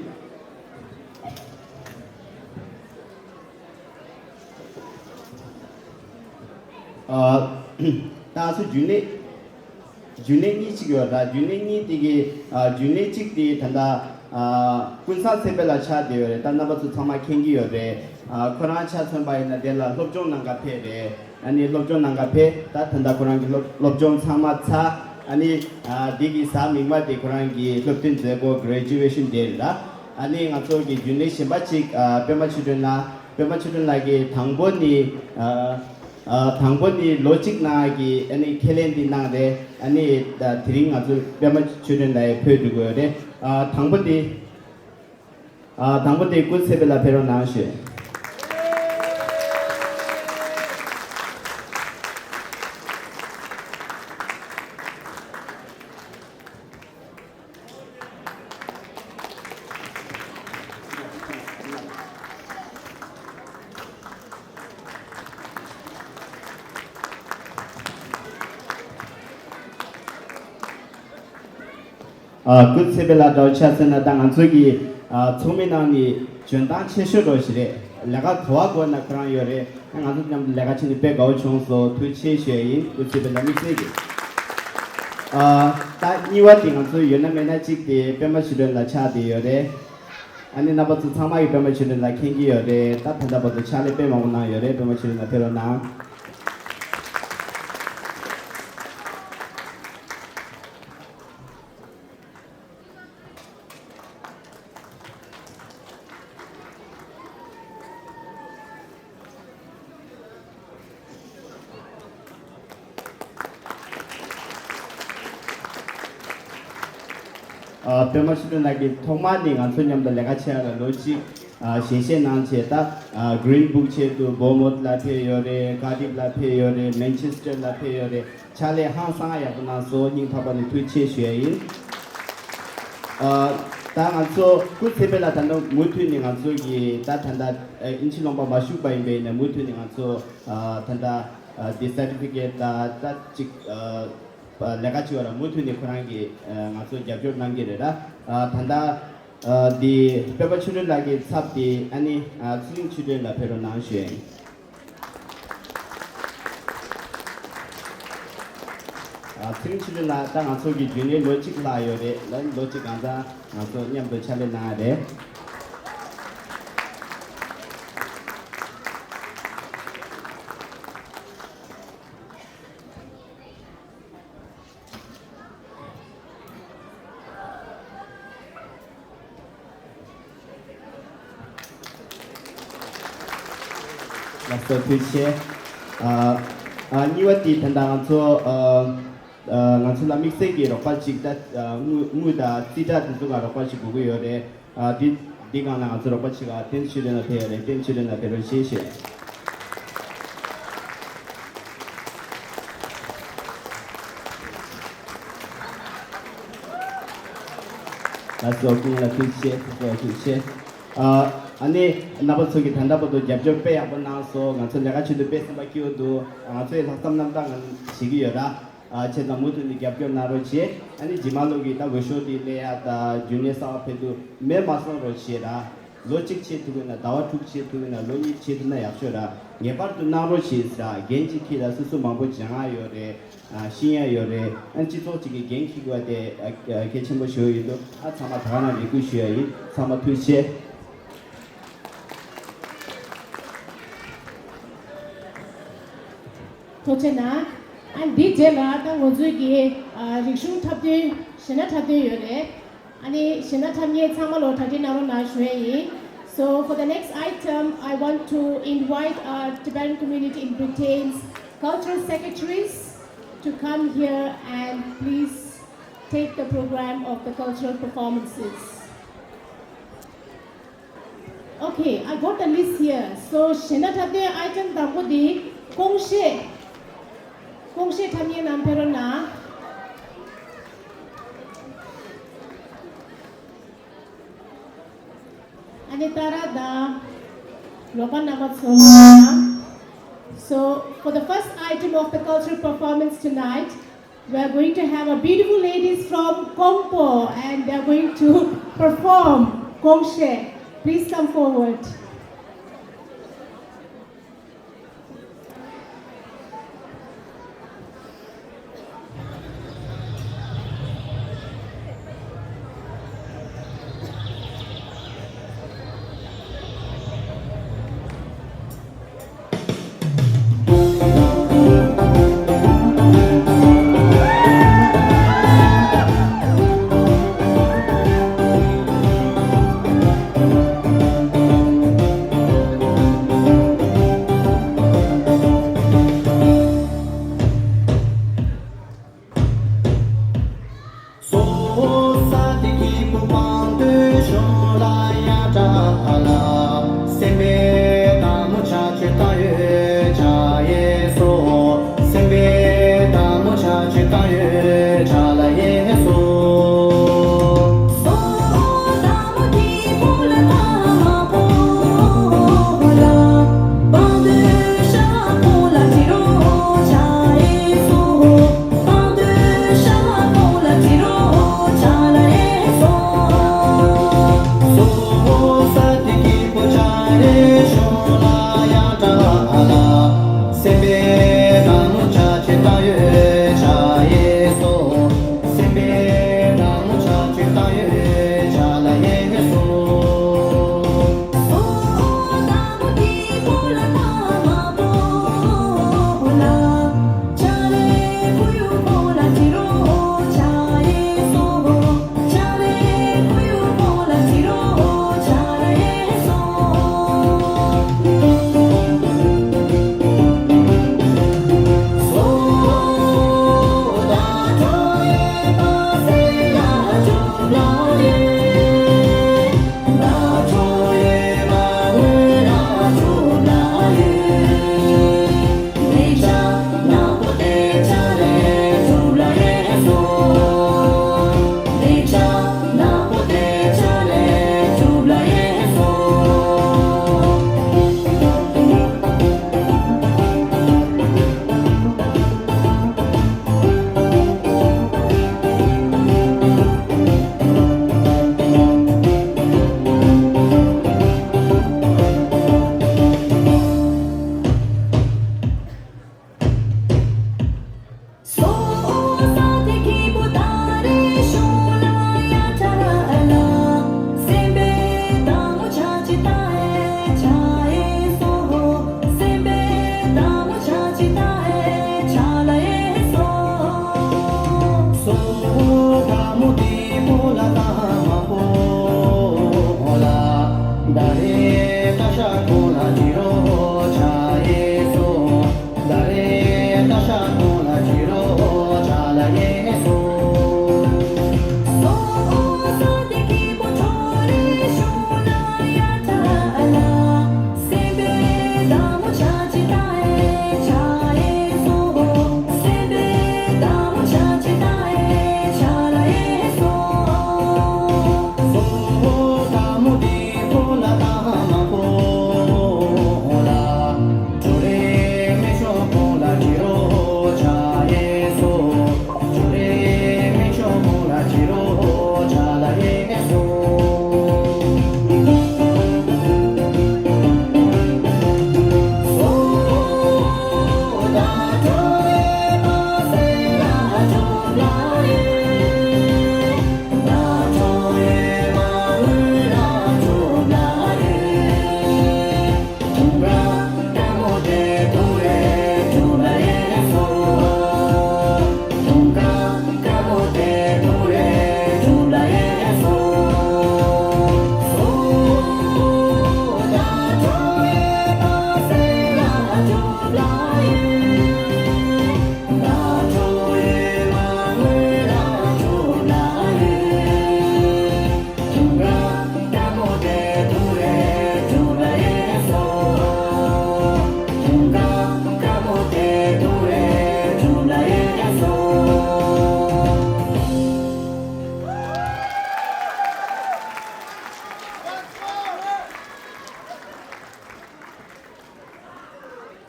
ཨ་ད་ང་ཚོ་རྒྱུན་ལས་རྒྱུན་ལས་གཉིས་ཅིག་ཡོད་ར། རྒྱུན་ལས་གཉིས་དེ་གི་ཨ་རྒྱུན་ལས་གཅིག་དེ་ད་ལྟ་ཨ་ཀུན་བཟང་ཚེ་འཕེལ་ལགས་ཆགས་བསྡད་ཡོད་རེད། ད་རྣམ་པ་ཚོ་ཚང་མ་མཁྱེན་གྱི་ཡོད་རེད། ཨ་ཁོ་རང་ཆ་མཚོན་པ་ཡིན་ན་དེ་ལ་སློབ་སྦྱོང་གནང་ག་ཕེབས་རེད། ཨ་ནི་སློབ་སྦྱོང་གནང་ག་ཕེབས། ད་ད་ལྟ་ཁོ་རང་གི་སློབ་སློབ་སྦྱོང་ཚང་མ་ཚར། ཨ་ནི་ཨ་འདི་གི་གཟའ་མིག་དམར་དེ་ཁོ་རང་གི་སློབ་ཐོན་མཛད་སྒོ་གྷི་རེ་ཇུ་ཝེ་ཤན་ཌེ་རེད་ལ། ཨ་ནི་ང་ཚོ་གི་རྒྱུན་ལས་གཞན་པ་གཅིག་ཨ་པད་མ་ཆོས་སྒྲོན་ལགས། པད་མ་ཆོས་སྒྲོན་ལགས་ཀྱིས་དང་པོ་ནི་ཨ་ཨ་དང་པོ་ནི་ལོ་གཅིག་ནང་གི་ཨ་ནི་ཁས་ལེན་འདི་གནང་རེད། ཨ་ནི་ད་དེ་རིང་ང་ཚོ་པད་མ་ཆོས་སྒྲོན་ལགས་ཕེབས་འགྲོ་གི་ཡོད་རེད། ཨ་དང་པོ་དེ། ཨ་དང་པོ་དེ་སྐུ་ཚེ་འཕེལ་ལགས་ཕེབས་རོགས་གནང་ཞུ། ཨ་སྐུ་ཚེ་འཕེལ་ལགས་འདྲ་བོ་ཆ་མཚོན་ན་ད་ང་ཚོ་གི་ཨ་ཚོགས་མི་ནང་ནས་འཇོན་ཐང་ཆེ་ཤོས་འདྲ་བོ་ཞིག་རེད། ལས་ཀ་ག་བ་དགོས་ན་ཁོ་རང་ཡོད་རེད། ང་ཚོ་མཉམ་དུ་ལས་ཀ་བྱས་ནས་དཔེ་དགའ་བོ་བྱུང་སོང་། ཐུགས་རྗེ་ཆེ་ཞུ་ཡ་ཡིན། སྐུ་ཚེ་འཕེལ་ལགས་དམིགས་བསལ་གྱིས། ཨ་ད་གཉིས་པ་དེ་ང་ཚོ་ཡོད་ན་མེད་ན་གཅིག་དེ་པད་མ་ཆོས་སྒྲོན་ལགས་ཆགས་བསྡད་ཡོད་རེད། ཨ་ནི་རྣམ་པ་ཚོ་ཚང་མ་གིས་པད་མ་ཆོས་སྒྲོན་ལགས་མཁྱེན་གྱི་ཡོད་རེད། ད་ད་ལྟ་བར་དུ་ཕྱག་ལས་དཔེ་མང་པོ་གནང་ཡོད་རེད། པད་མ་ཆོས་སྒྲོན་ལགས་ཕེབས་རོགས་གནང་། ཨ་པད་མ་ཆོས་སྒྲོན་ལགས་ཀྱིས་ཐོག་མར་ནས་ང་ཚོ་མཉམ་དུ་ལས་ཀ་བྱེད་ཡ་ལ་ལོ་གཅིག་ཨ་ཞལ་བཞེས་གནང་བྱས། ད་ཨ་Green Book ཆེད་དུ་བྷོ་མོད་ལ་ཕེབས་ཡོད་རེད། ཀ་དིབ་ལ་ཕེབས་ཡོད་རེད། མན་ཆེ་སི་ཊར་ལ་ཕེབས་ཡོད་རེད། ཕྱག་ལས་ཧང་སང་ཡག་པོ་གནང་སོང་། སྙིང་ཐག་པ་ནས་ཐུགས་རྗེ་ཆེ་ཞུ་ཡ་ཡིན། ཨ་ད་ང་ཚོ་སྐུ་ཚེ་འཕེལ་ལགས་ད་ལྟ་མུ་མཐུད་ནས་ང་ཚོ་གི་ད་ད་ལྟ་ཨ་དབྱིན་ཇི་ལུང་པ་མ་ཞུགས་པ་ཡིན་པས་ན་མུ་མཐུད་ནས་ང་ཚོ་ཨ་ད་ལྟ་ཨ་འདི་སར་ཊི་ཕི་ཀེཊ་ད་ད་ཅིག་ཨ་ལས་ཀ་བྱེད་པ་ལ་མུ་མཐུད་ནས་ཁོ་རང་གིས་ཨ་ང་ཚོ་རྒྱབ་སྐྱོར་གནང་གི་རེད་ད། ཨ་ད་ལྟ་ཨ་འདི་པད་མ་ཆོས་སྒྲོན་ལགས་ཀྱི་ཚབ་དེ་ཨ་ནི་ཨ་ཚེ་རིང་ཆོས་སྒྲོན་ལགས་ཕེབས་རོགས་གནང་ཞུ་ཡ་ཡིན། ཨ་ཚེ་རིང་ཆོས་སྒྲོན་ལགས་ད་ང་ཚོ་གི་རྒྱུན་ལས་ལོ་གཅིག་ལྷག་ཡོད་རེད། ལ་ལོ་གཅིག་གང་ཙམ་ང་ཚོ་མཉམ་དུ་ཕྱག་ལས་གནང་ཡ་རེད། ལགས་སོ། ཐུགས་རྗེ་ཆེ། ཨ་ཨ་གཉིས་པ་དེ་ད་ལྟ་ང་ཚོ་ཨ་ཨ་ང་ཚོ་ལ་དམིགས་བསལ་གྱི་རོགས་པ་ཅིག་ད་ཨ་དངུལ་དངུལ་དང་རྩིས་ཁྲ་དེ་ཚོ་ང་རོགས་པ་ཅིག་དགོས་ཀྱི་ཡོད་རེད། ཨ་འདི་འདི་སྒང་ལ་ང་ཚོ་རོགས་པ་ཅིག་ཨ་བསྟན་ཆོས་སྒྲོན་ལགས་ཕེབས་ཡོད་རེད། བསྟན་ཆོས་སྒྲོན་ལགས་ཕེབས་རོགས་ཞེས་ཞུ། ལགས་སོ། སྐུ་ངོ་ལ་ཐུགས་རྗེ་ཆེ། ཐུགས་རྗེ་ཆེ། ཨ་ཨ་ནི་རྣམ་པ་ཚོ་གིས་ད་ལྟ་བར་དུ་རྒྱབ་སྐྱོར་དཔེ་ཡག་པོ་གནང་སོང་། ང་ཚོ་ལས་ཀ་བྱེད་དུས་དཔེ་སེམས་པ་སྐྱིད་པོ་འདུག། ང་ཚོའི་ལྷག་བསམ་རྣམ་དག་ང་བྱེད་ཀྱི་ཡོད་ར། ཨ་བྱས་ཙང་མུ་མཐུད་ནས་རྒྱབ་སྐྱོར་གནང་རོགས་བྱེད། ཨ་ནི་རྗེས་མ་ལོ་གི་ད་འོས་ཤོག་དེ་སླེབས་ཡ་ད་རྒྱུན་ལས་གསར་པ་ཕེབས་དུས་མེད་མ་གསུང་རོགས་བྱེད་ར། ལོ་གཅིག་བྱེད་ཐུབ་ཀྱི་ན། ཟླ་བ་དྲུག་བྱེད་ཐུབ་ཀྱི་ན། ལོ་གཉིས་བྱེད་ཐུབ་ན་ཡག་ཤོས་ར། ངེས་པར་དུ་གནང་རོགས་བྱེད་ཟེར། འགན་ཅིག་འཁྱེར་ལ། སོ་སོ་མང་པོ་སྦྱང་ཡ་ཡོད་རེད། ཨ་ཤེས་ཡ་ཡོད་རེད། ཨ་སྤྱི་ཚོགས་ཅིག་གི་འགན་འཁྱེར་དགོས་དེ་ཨ་གལ་ཆེན་པོ་ཞིག་ཡིན་འདུག། ཨ་ཚང་མ་ད་ག་ནང་ལས་འགུལ་ཞུ་ཡ་ཡིན། ཚང་མ་ཐུགས་རྗེ་ཆེ། ཐུགས་རྗེ་གནང་། ཨ་འདི་རྗེས་ལ་ད་ང་ཚོའི་གི་ཨ་རིག་གཞུང་འཁྲབ་སྟོན་གཞས་སྣ་འཁྲབ་སྟོན་ཡོད་རེད། ཨ་ནི་གཞས་སྣ་འཁྲབ་མཁན་ཚང་མ་ལོ་གྲ་སྒྲིག་གནང་རོགས་གནང་ཞུ་ཡ་ཡིན། So for the next item, I want to invite our Tibetan community in Britain's cultural secretaries to come here and please take the program of the cultural performances. Okay, I got the list here. So གཞས་སྣ་འཁྲབ་སྟོན་item དང་པོ་འདི་ཀོང་གཞས། ཀོང་གཞས་འཁྲབ་མཁན་རྣམས་ཕེབས་རོགས་གནང་། ཨ་ནི་ཏཱ་ར་དང་རོགས་པ་རྣམ་པ་ཚོ། So for the first item of the cultural performance tonight, we are going to have a beautiful ladies from Kongpo and they are going to perform ཀོང་གཞས. Please come forward.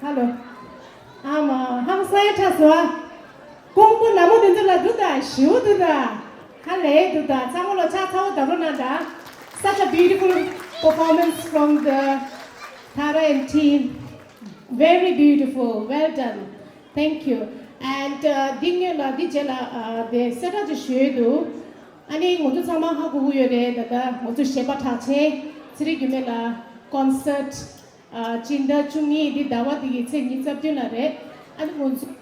Hello. ཨ་མ་ཧང་སང་ཡ་ཁྲ་སོ། ཀོང་པོ་ལ་མོ་དེ་ཚོ་ལ་འདུག་ད་ཞིའུ་འདུག་ད། ཧ་ལས་འདུག་ད་ཚང་མ་ལོ་ཆ་ཚ་བོ་ད་རུ་ན་ད། Such a beautiful performance from the Thara and team. Very beautiful. Well done. Thank you. And འདི་ངེད་ལ་འདི་རྗེས་ལ་དེ་གསལ་བསྒྲགས་ཅིག་ཞུ་ཡས་འདུག་ཨ་ནི་ང་ཚོ་ཚང་མ་ཧ་གོ་གི་ཡོད་རེད། ད་ལྟ་ང་ཚོ་གཞས་པ་གྲགས་ཆེན་ཚེ་རིང་རྒྱུད་སྨད་ལགས་ཀོན་སར་ཊི་ཨ་སྤྱི་ཟླ་བཅུ་གཉིས་འདི་ཟླ་བ་འདི་གི་ཚེས་ཉི་ཤུ་རྩ་བདུན་ལ་རེད། ཨ་ནི་ང་ཚོ།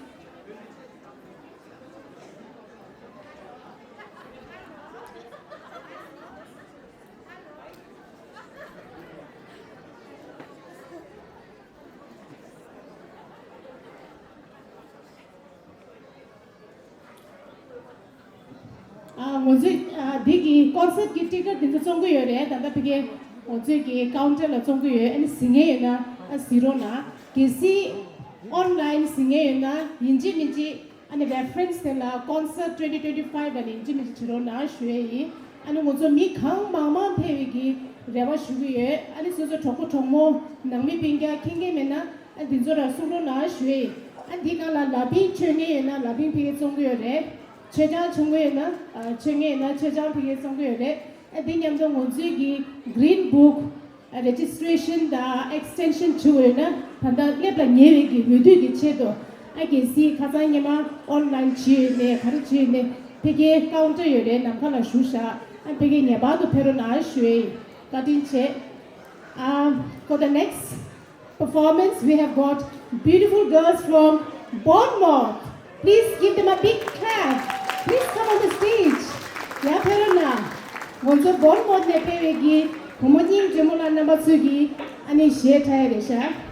ཨ་ང་ཚོས་ཨ་འདི་གི་ཀོན་སར་ཊི་གི་ཊི་ཀེ་ཊི་འདི་ཚོ་བཙོང་གི་ཡོད་རེད། ད་ལྟ་ཕ་གི་ང་ཚོས་ཀྱི་ཀའུན་ཊར་ལ་བཙོང་གི་ཡོད། ཨ་ནི་གཟིགས་མཁན་ཡོད་ན་ཨ་གཟིགས་རོགས་གནང་། གལ་སྲིད་ཨོན་ལའིན་གཟིགས་མཁན་ཡོད་ན་ཡིན་གཅིག་མིན་གཅིག་ཨ་ནི་རེ་ཕ་རེན་སི་དེ་ལ་ཀོན་སར་ཊི་ཊི་ཊི་ཊི་ཕའིབ་ལ་ཡིན་གཅིག་མིན་གཅིག་བྱེད་རོགས་གནང་ཞུ་ཡས་ཡིན། ཨ་ནི་ང་ཚོ་མི་གང་མང་མང་ཕེབས་པའི་གི་རེ་བ་ཞུ་གི་ཡོད། ཨ་ནི་སོ་སོ་གྲོགས་པོ་གྲོགས་མོ་ནང་མི་སྤུན་ཀྱག་མཁྱེན་མཁན་མེད་ན་ཨ་འདི་ཚོ་ར་གསུང་རོགས་གནང་ཞུ་ཡས་ཡིན། ཨ་འདི་གང་ལ་ལ་ཕིང་མཆོད་མཁན་ཡོད་ན་ལ་ཕིང་ཕ་གི་བཙོང་གི་ཡོད་རེད། མཆོད་ཆང་མཆོད་མཁན་ཡོད་ན་ཨ་མཆོད་མཁན་ཡོད་ན་མཆོད་ཆང་ཕ་གི་བཙོང་གི་ཡོད་རེད། ཨ་འདི་མཉམ་དུ་ང་ཚོའི་གི་གི་རིན་བུག་རེ་ཇི་སི་ཊི་རེ་ཤན་དང་ཨེག་སི་ཊེན་ཤན་བྱུང་ཡོད་ན་ད་ལྟ་སླེབས་ལ་ཉེ་བའི་གི་འོས་བསྡུ་གི་ཆེད་དུ་ཨ་གལ་སྲིད་ཁ་སང་ཉི་མ་ཨོན་ལའིན་བྱས་ཡོད་ནས་ག་རེ་བྱས་ཡོད་ནས་ཕ་གིའི་ཀའུན་ཊར་ཡོད་རེད། ནམ་མཁའ་ལ་བཞུགས་བཞག་ཨ་ཕ་གི་ངེས་པར་དུ་ཕེབས་རོགས་གནང་ ཞུ་ཡས་བཀའ་དྲིན་ཆེ། Um, for the next performance, we have got beautiful girls from Bournemouth. Please give them a big clap. Please come on the stage. ཡ་ཕེབས་རོགས་གནང་། ང་ཚོ་བོར་མོཐ་ནས་ཕེབས་པའི་གི་བུ་མོ་སྙིང་རྗེ་མོ་ལ་རྣམ་པ་ཚོས་གི་ཨ་ནི་གཞས་འཁྲབ་ཡ་རེད་ཤག་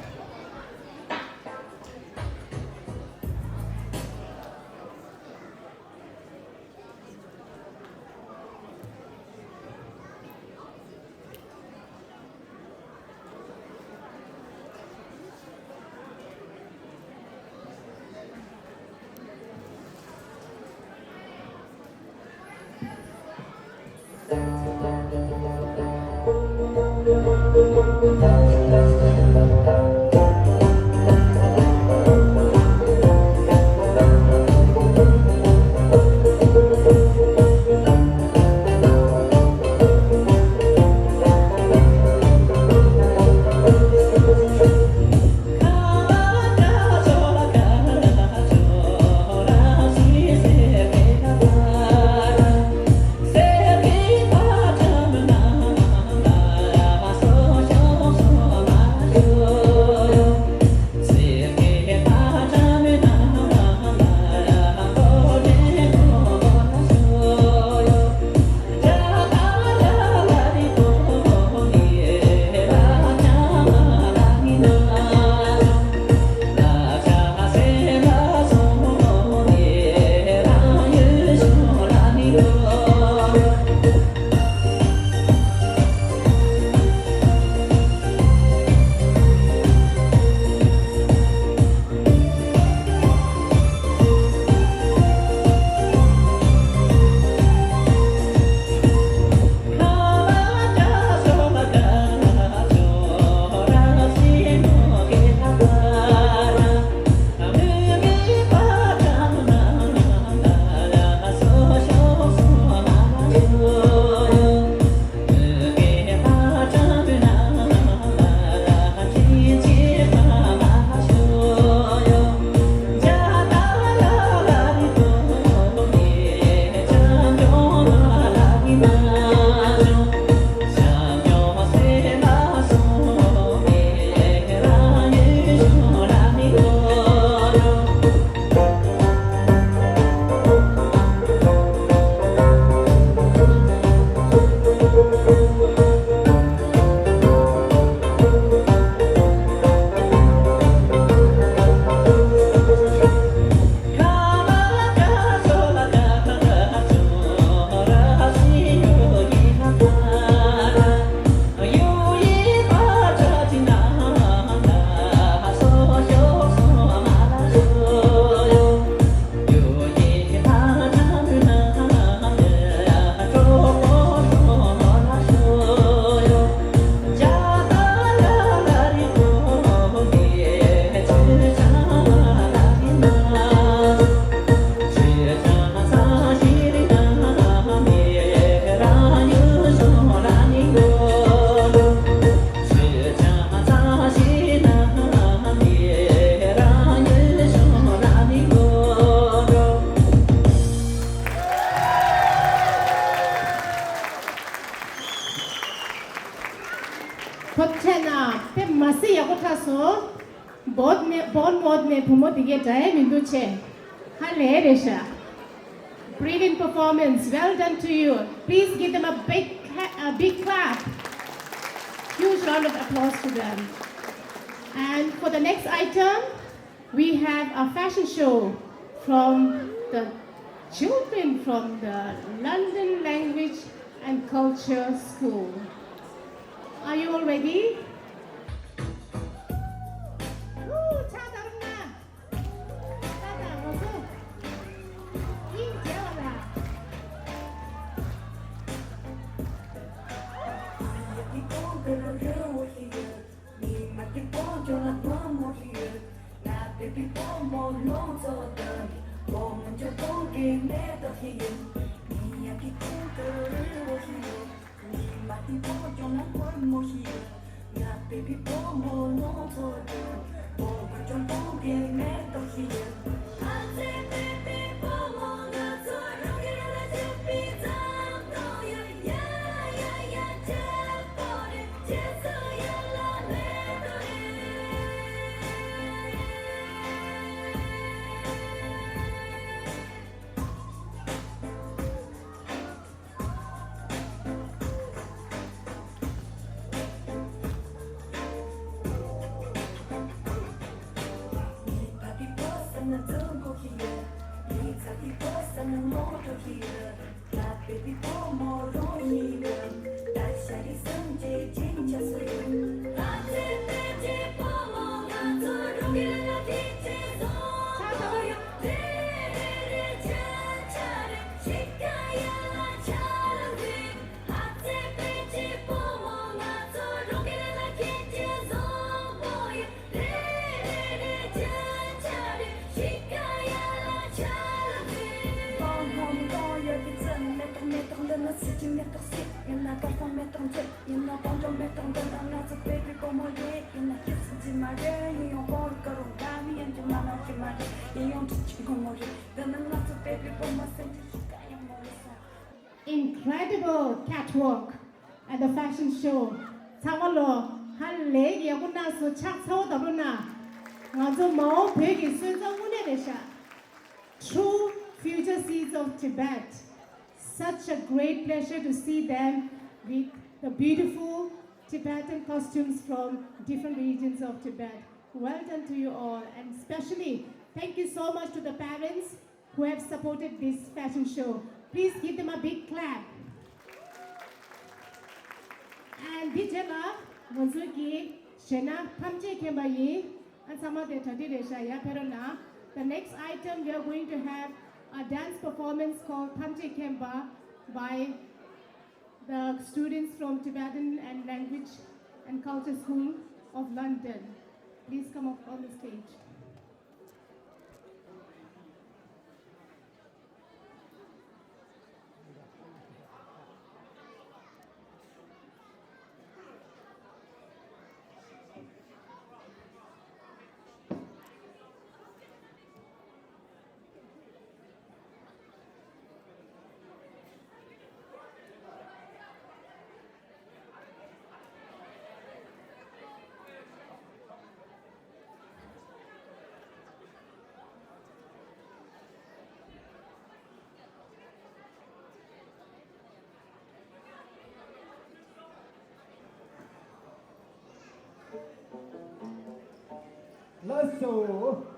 བུ་མོ་དེ་གའི་འདྲ་ཡས་མི་འདུག་ཆེ། ཧ་ལས་རེད་ཤག Brilliant performance. Well done to you. Please give them a big cla- a big clap. Huge round of applause to them. And for the next item, we have a fashion show from the children from the London Language and Culture School. Are you all ready? Woo! ཕྱག་དར་རོགས་གནང་། ད་ད་ང་ཚོ་དབྱིངས་མཇལ་བ་ལ། Incredible catwalk at the fashion show. ཚང་མ་ལོ་ཧ་ལས་ཀྱི་ཡག་པོ་གནང་སོང་། ཕྱག་ཚ་བོ་དང་པོ་གནང་། ང་ཚོ་མ་འོངས་བོད་ཀྱི་སོན་རྩ་དངོས་གནས་རེད་ཤག True future seeds of Tibet. Such a great pleasure to see them with the beautiful Tibetan costumes from different regions of Tibet. Well done to you all, and especially thank you so much to the parents who have supported this fashion show. Please give them a big clap. And འདི་རྗེས་ལ་ང་ཚོ་གི་གཞས་སྣ་ཐམས་ཅད་མཁྱེན་པ་ཡིན། ཨ་ཚང་མ་དེ་གྲ་སྒྲིག་རེད་ཤག་ཡར་ཕེབས་རོགས་གནང་། The next item, we are going to have a dance performance called ཐམས་ཅད་མཁྱེན་པ by the students from Tibetan and Language and Culture School of London. Please come up on the stage. ལགས་སོ།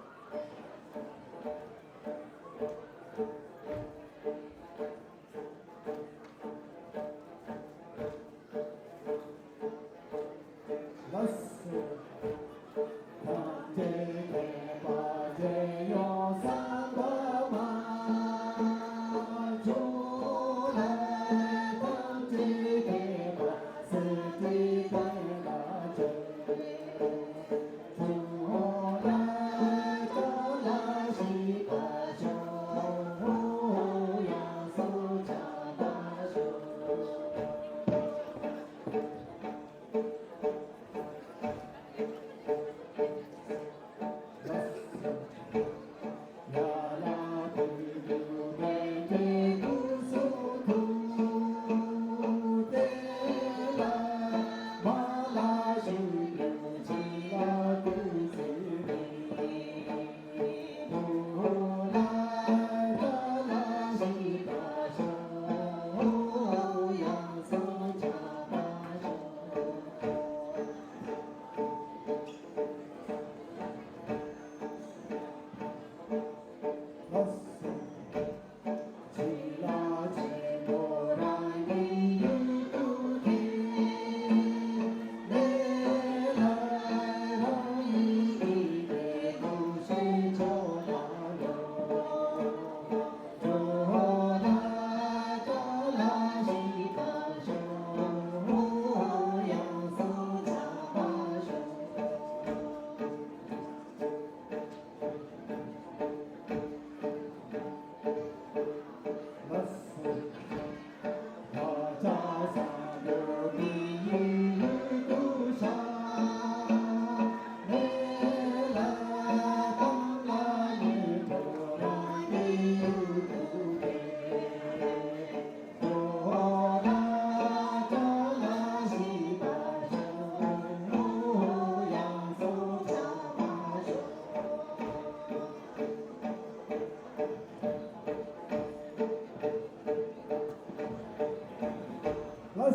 ལགས་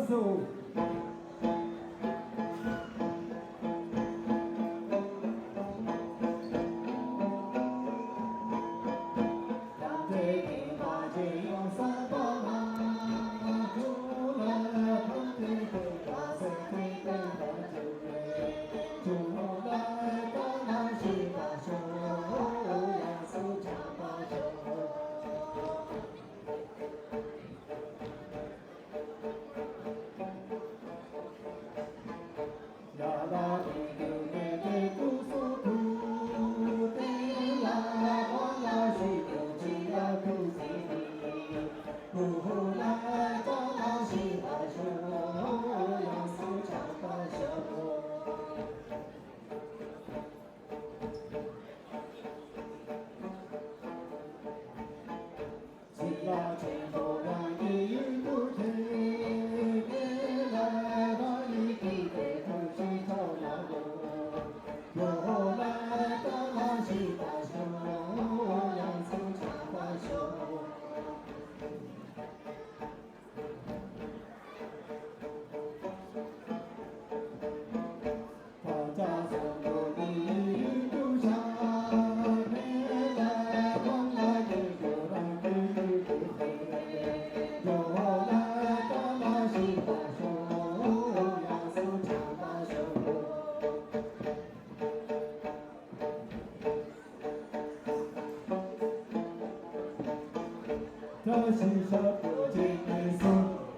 སོ། བཀྲ་ཤིས་ཞབས་བརྟན་ཅིག་གནང་སོང་།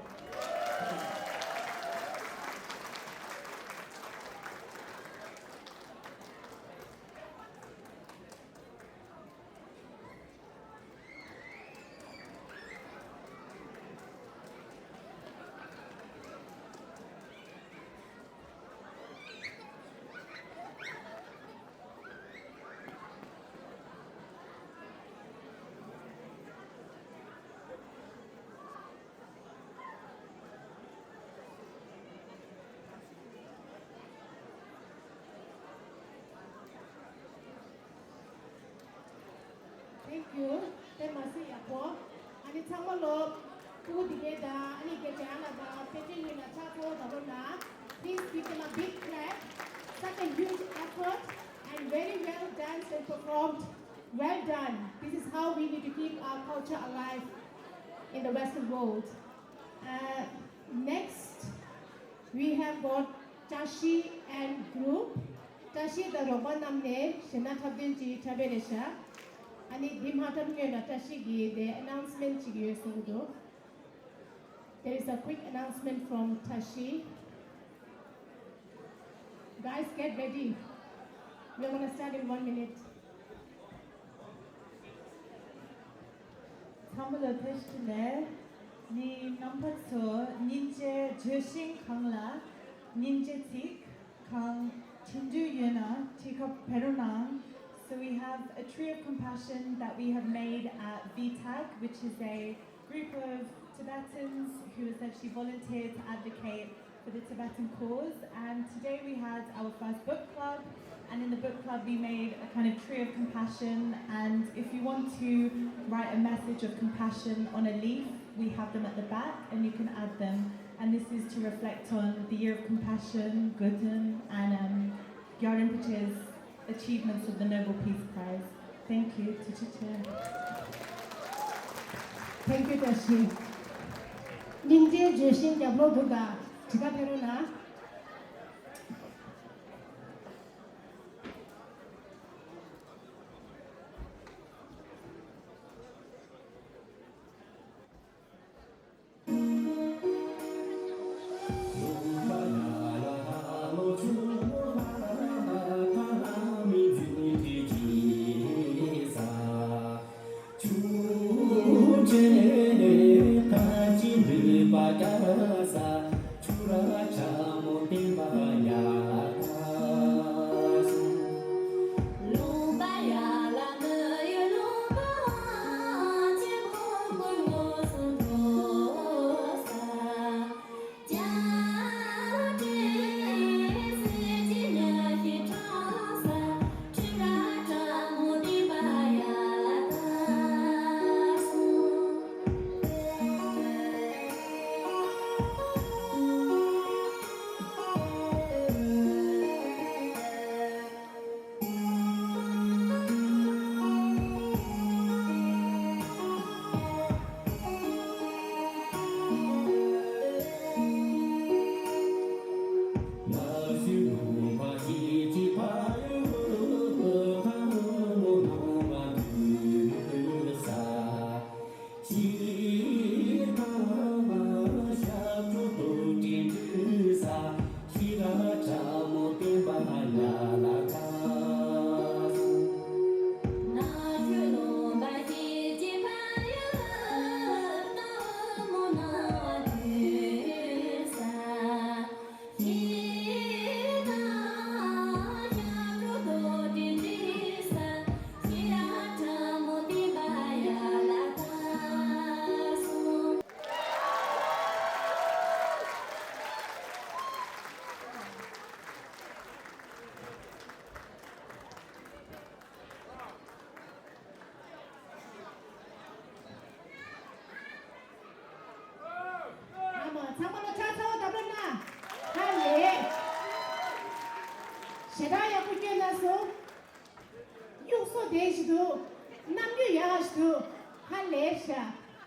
Thank you. དེ་མ་ཟད་ཡག་པོ། ཨ་ནི་ཚང་མ་ལོ་ཕྲུ་གུ་འདི་གའི་དང་ཨ་ནི་དགེ་རྒན་ལ་དང་དཔེ་སྐྲུན་ཡོད་ན་ཕྱག་འཚལ་ལོ་ད་རོ་ན། Please give them a big clap. Such a huge effort and very well danced and performed. Well done. This is how we need to keep our culture alive in the Western world. Uh, next, we have got Tashi and group. Tashi དང་རོགས་པ་རྣམས་ནས་གཞས་སྣ་འཁྲབ་སྟོན་གྱི་འཁྲབ་པའི་རེད་ཤག་ཨ་ནི་འདི་མ་འཁྲབ་སྔོན་ལ་Tashi གི་དེ་announcement ཅིག་ཡོད་གསུང་གི་འདུག There is a quick announcement from Tashi. Guys, get ready. We're gonna start in one minute. ཚང་མ་ལ་བཀྲ་ཤིས་བདེ་ལེགས། ནི་རྣམ་པ་ཚོ་སྙིང་རྗེ་བརྗོད་བཞིན་གང་ལ་སྙིང་རྗེ་ཚིག་གང་བྲིས་འདོད་ཡོད་ན་བྲིས་ཁ་ཕེབས་རོགས་གནང་། So we have a tree of compassion that we have made at V TAC, which is a group of Tibetans who essentially volunteer to advocate for the Tibetan cause. And today we had our first book club, and in the book club we made a kind of tree of compassion. And if you want to write a message of compassion on a leaf, we have them at the back, and you can add them. And this is to reflect on the year of compassion, Göden, and um, Gyalpo Rinpoche's achievements of the Nobel Peace Prize. Thank you. Tutu. ཐེངས་ཀྱི་བཀྲ་ཤིས། སྙིང་རྗེ་བརྗོད་བཞིན་རྒྱབ་ལོག་འདུག་ད། ཇི་ག་ཕེ་རོ་ན། ཨ་མ་ཚང་མ་ལ་ཕྱག་འཚལ་བ་བརྡབ་རོགས་གནང་། ཧ་ལས། ཞེ་དྲག་ཡག་པོ་སྐྱོན་གནང་སོང་། གཡུག་སོ་བདེ་ཞིག་འདུག་རྣམ་འགྱུར་ཡག་ཞིག་འདུག་ཧ་ལས་ཤག་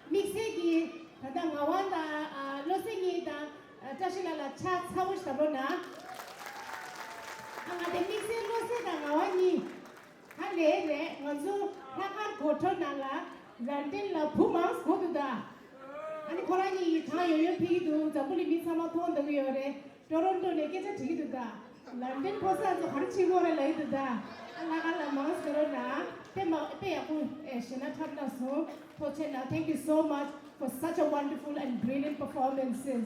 དམིགས་བསལ་གྱིས་ད་ལྟ་ངག་དབང་དང་ཨ་བློ་གསལ་གཉིས་དང་ཨ་བཀྲ་ཤིས་ལགས་ལ་ཕྱག་འཚལ་བོ་ཞིག་བརྡབ་རོགས་གནང་། ཨ་ང་དེ་དམིགས་བསལ་བློ་གསལ་དང་ངག་དབང་གཉིས། ཧ་ལས་རེད། ང་ཚོ་ལྷག་དཀར་སྒོར་ཁྲོམ་ནང་ལ་ལན་ཏན་ལ་བུ་མང་སྒོ་འདུག་ད། ཨ་ནི་ཁོ་རང་གཉིས་གང་ཡོང་ཡོང་ཕེབས་ཀྱི་འདུག་འཛམ་བུ་གླིང་མི་ཚང་མ་མཐོང་བསྡད་ཀྱི་ཡོད་རེད། ཊོ་རོན་ཊོ་ནས་སྐད་ཆ་དྲིས་ཀྱི་འདུག་ད། ལན་ཏན་ཕོ་གསར་ཚོ་ག་རེ་བྱེད་ཀྱི་ཡོད་རེད་ལབ་ཀྱི་འདུག་ད། ཨ་ལྷག་དཀར་ལ་མང་སྒོ་རོ་ན་དཔེ་མ་དཔེ་ཡག་པོ་ཨེ་ཞེ་ན་འཁྲབ་གནང་སོང་། ཐུགས་རྗེ་གནང་། Thank you so much for such a wonderful and brilliant performances.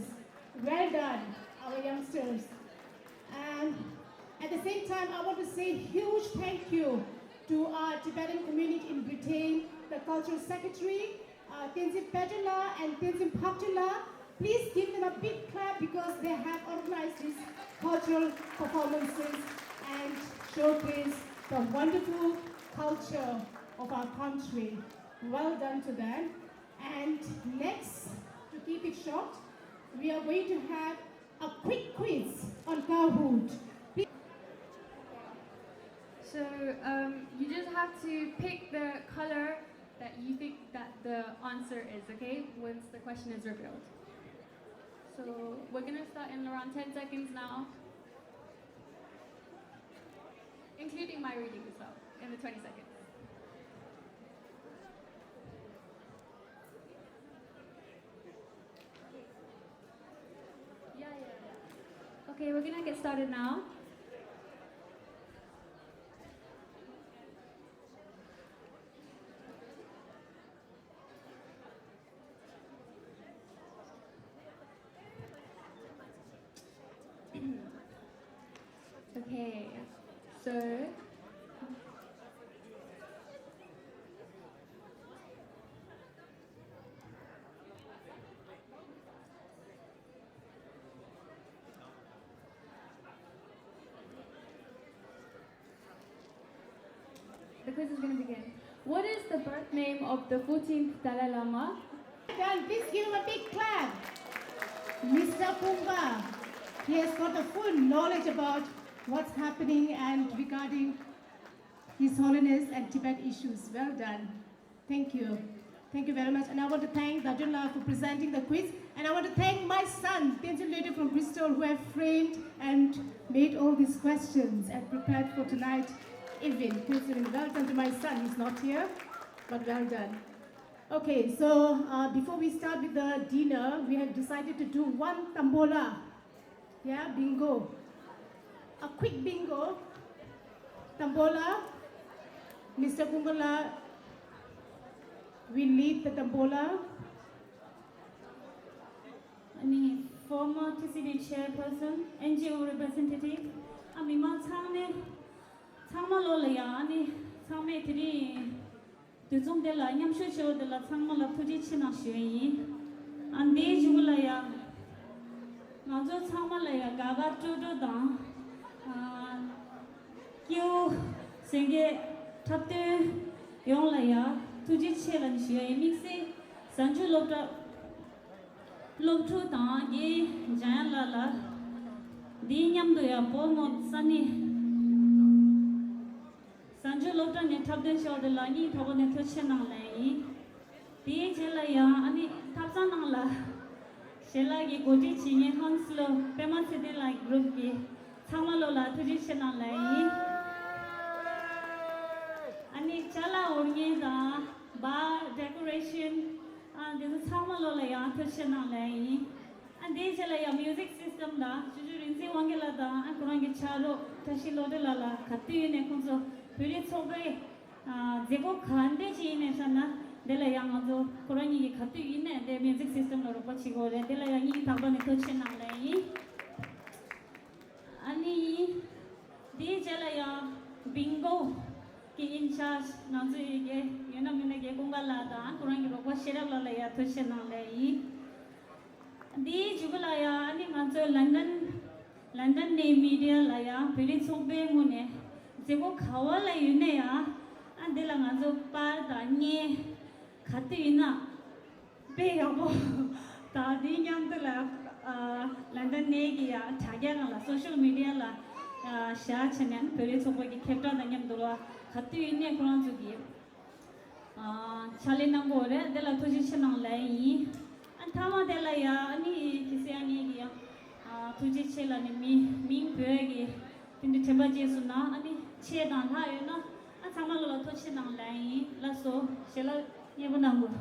Well done, our youngsters. And at the same time, I want to say huge thank you to our Tibetan community in Britain, the cultural secretary, uh, Tenzin Petula and Tenzin Paktula. Please give them a big clap because they have organized these cultural performances and showcased the wonderful culture of our country. Well done to them. And next, to keep it short, we are going to have a quick quiz on Kahoot. So um, you just have to pick the color that you think that the answer is, okay? Once the question is revealed. So we're gonna start in around ten seconds now, including my reading as well, in the twenty seconds. Yeah, yeah, yeah. Okay, we're gonna get started now. Okay, so The quiz is going to begin. What is the birth name of the fourteenth Dalai Lama? And please give him a big clap. Mister Pungpa, he has got the full knowledge about what's happening and regarding His Holiness and Tibet issues. Well done. Thank you. Thank you very much. And I want to thank Dajun La for presenting the quiz. And I want to thank my son, Tenzin Lyote from Bristol, who have framed and made all these questions and prepared for tonight event. Tenzin, well done to my son. He's not here, but well done. Okay, so uh, before we start with the dinner, we have decided to do one tambola. Yeah, bingo. A quick bingo. Tambola. Mister Kungala will lead the tambola. ཨ་ནི་former T C D chairperson, N G O representative, ཨ་མི་མང་ཚང་མས་ཚང་མ་ལོ་ལ་ཡང་ཨ་ནི་ཚང་མས་དེ་རིང་དུས་མཚུངས་དེ་ལ་མཉམ་ཞུགས་བྱས་པ་དེ་ལ་ཚང་མ་ལ་ཐུགས་རྗེ་ཆེ་གནང་ཞུ་ཡ་ཡིན། ཨ་འདིའི་གཞུག་ལ་ཡང་ང་ཚོ་ཚང་མ་ལ་ཡང་དགའ་དགའ་སྤྲོ་སྤྲོ་དང་ཨ་སྐྱིད་པོ་གཟེངས་རྒྱས་འཁྲབ་སྟོན་ཡོངས་ལ་ཡང་ཐུགས་རྗེ་ཆེ་ལབ་ཞུ་ཡ་ཡིན། དམིགས་བསལ་གཟའ་མཇུག་སློབ་གྲྭ་སློབ་ཕྲུག་དང་རྒན་འཇམ་དབྱངས་ལགས་ལ་འདིའི་མཉམ་དུ་ཡང་བོད་མི་ས་གནས་གཟའ་མཇུག་སློབ་གྲྭ་ནས་འཁྲབ་སྟོན་ཞུ་བ་དེ་ལ་སྙིང་ཐག་པ་ནས་ཐུགས་རྗེ་ཆེ་གནང་ལབ་ཡིན། དེའི་རྗེས་ལ་ཡང་ཨ་ནི་ཐབ་ཚང་ནང་ལ་ཞལ་ལག་གི་གོ་སྒྲིག་བྱེད་མཁན་ཧོན་སི་ལོ་པད་མ་ཚེ་བརྟན་ལགས་ཀྱི་གུ་རུབ་ཀྱི་ཚང་མ་ལོ་ལ་ཐུགས་རྗེ་ཆེ་གནང་ལབ་ཡིན། ཨ་ནི་ཅ་ལག་དབོར་མཁན་དང་bar decoration ཨ་འདི་ཚོ་ཚང་མ་ལོ་ལ་ཡང་ཐུགས་རྗེ་ཆེ་གནང་ལབ་ཡིན། ཨ་འདིའི་རྗེས་ལ་ཡང་music system ལ་ཞུ་ཞུ་རིག་འཛིན་དབང་རྒྱལ་ལགས་དང་ཨ་ཁོ་རང་གི་ཕྱག་རོགས་བཀྲ་ཤིས་བློ་གྲོས་ལགས་ལ་ག་དུས་ཡིན་ནའི་ཁོང་ཚོ་བོད་རིགས་ཚོགས་པའི་མཛད་སྒོ་ག་འདྲ་ཅིག་ཡིན་ནའི་ཤ་ན་དེ་ལ་ཡང་ང་ཚོ་ཁོ་རང་གཉིས་ཀྱིས་ག་དུས་ཡིན་ནའི་དེ་music system ལ་རོགས་པ་བྱེད་དགོས་རེད། དེ་ལ་ཡང་སྙིང་ཐག་པ་ནས་ཐུགས་རྗེ་ཆེ་གནང་ལབ་ཡིན། ཨ་ནི་དེའི་རྗེས་ལ་ཡང་bingo གི་in charge ང་ཚོའི་གི་ཡོད་ན་མིན་ན་གི་ཀུན་དགའ་ལགས་དང་ཁོ་རང་གི་རོགས་པ་ཤེས་རབ་ལགས་ལ་ཡང་ཐུགས་རྗེ་ཆེ་གནང་ལབ་ཡིན། དེའི་མཇུག་ལ་ཡང་ཨ་ནི་ང་ཚོའི་ལན་ཌན་ལན་ཌན་ནས་མི་ཌི་ཡ་ལ་ཡང་བོད་རིགས་ཚོགས་པའི་ངོས་ནས་མཛད་སྒོ་ག་བ་ལ་ཡོད་ན་ཡང་ཨ་འདི་ལ་ང་ཚོ་པར་དང་བརྙན་ག་དུས་ཡིན་ན་དཔེ་ཡག་པོ་དང་དེའི་མཉམ་དུ་ལ་ལན་ཌན་ནས་གི་ཡང་དྲ་རྒྱ་ནང་ལ་social media ལ་ཤེར་བྱས་ནས་བོད་རིགས་ཚོགས་པ་གི་ཁྱབ་བསྒྲགས་དང་མཉམ་དུ་ལ་ག་དུས་ཡིན་ནའི་ཁོ་རང་ཚོ་གི་ཕྱག་ལས་གནང་གི་ཡོད་རེད། དེ་ལ་ཐུགས་རྗེ་ཆེ་གནང་ལབ་ཡིན། ཨ་མཐའ་མ་དེ་ལ་ཡ་ཨ་ནི་གི་སེ་ཨ་ནི་གི་ཡ་ཐུགས་རྗེ་ཆེ་ལ་ནི་མི་མིང་བོད་ཀྱི་དེ་འདྲ་དྲན་པ་རྗེས་སུ་ན་ཨ་ནི་ཆེ་དང་ལྷག་ཡོད་ན་ཨ་ཚང་མ་ལོ་ལ་ཐུགས་རྗེ་ཆེ་གནང་ལབ་ཡིན། ལགས་སོ། ཞལ་ལག་མཉེས་པོ་གནང་དགོས།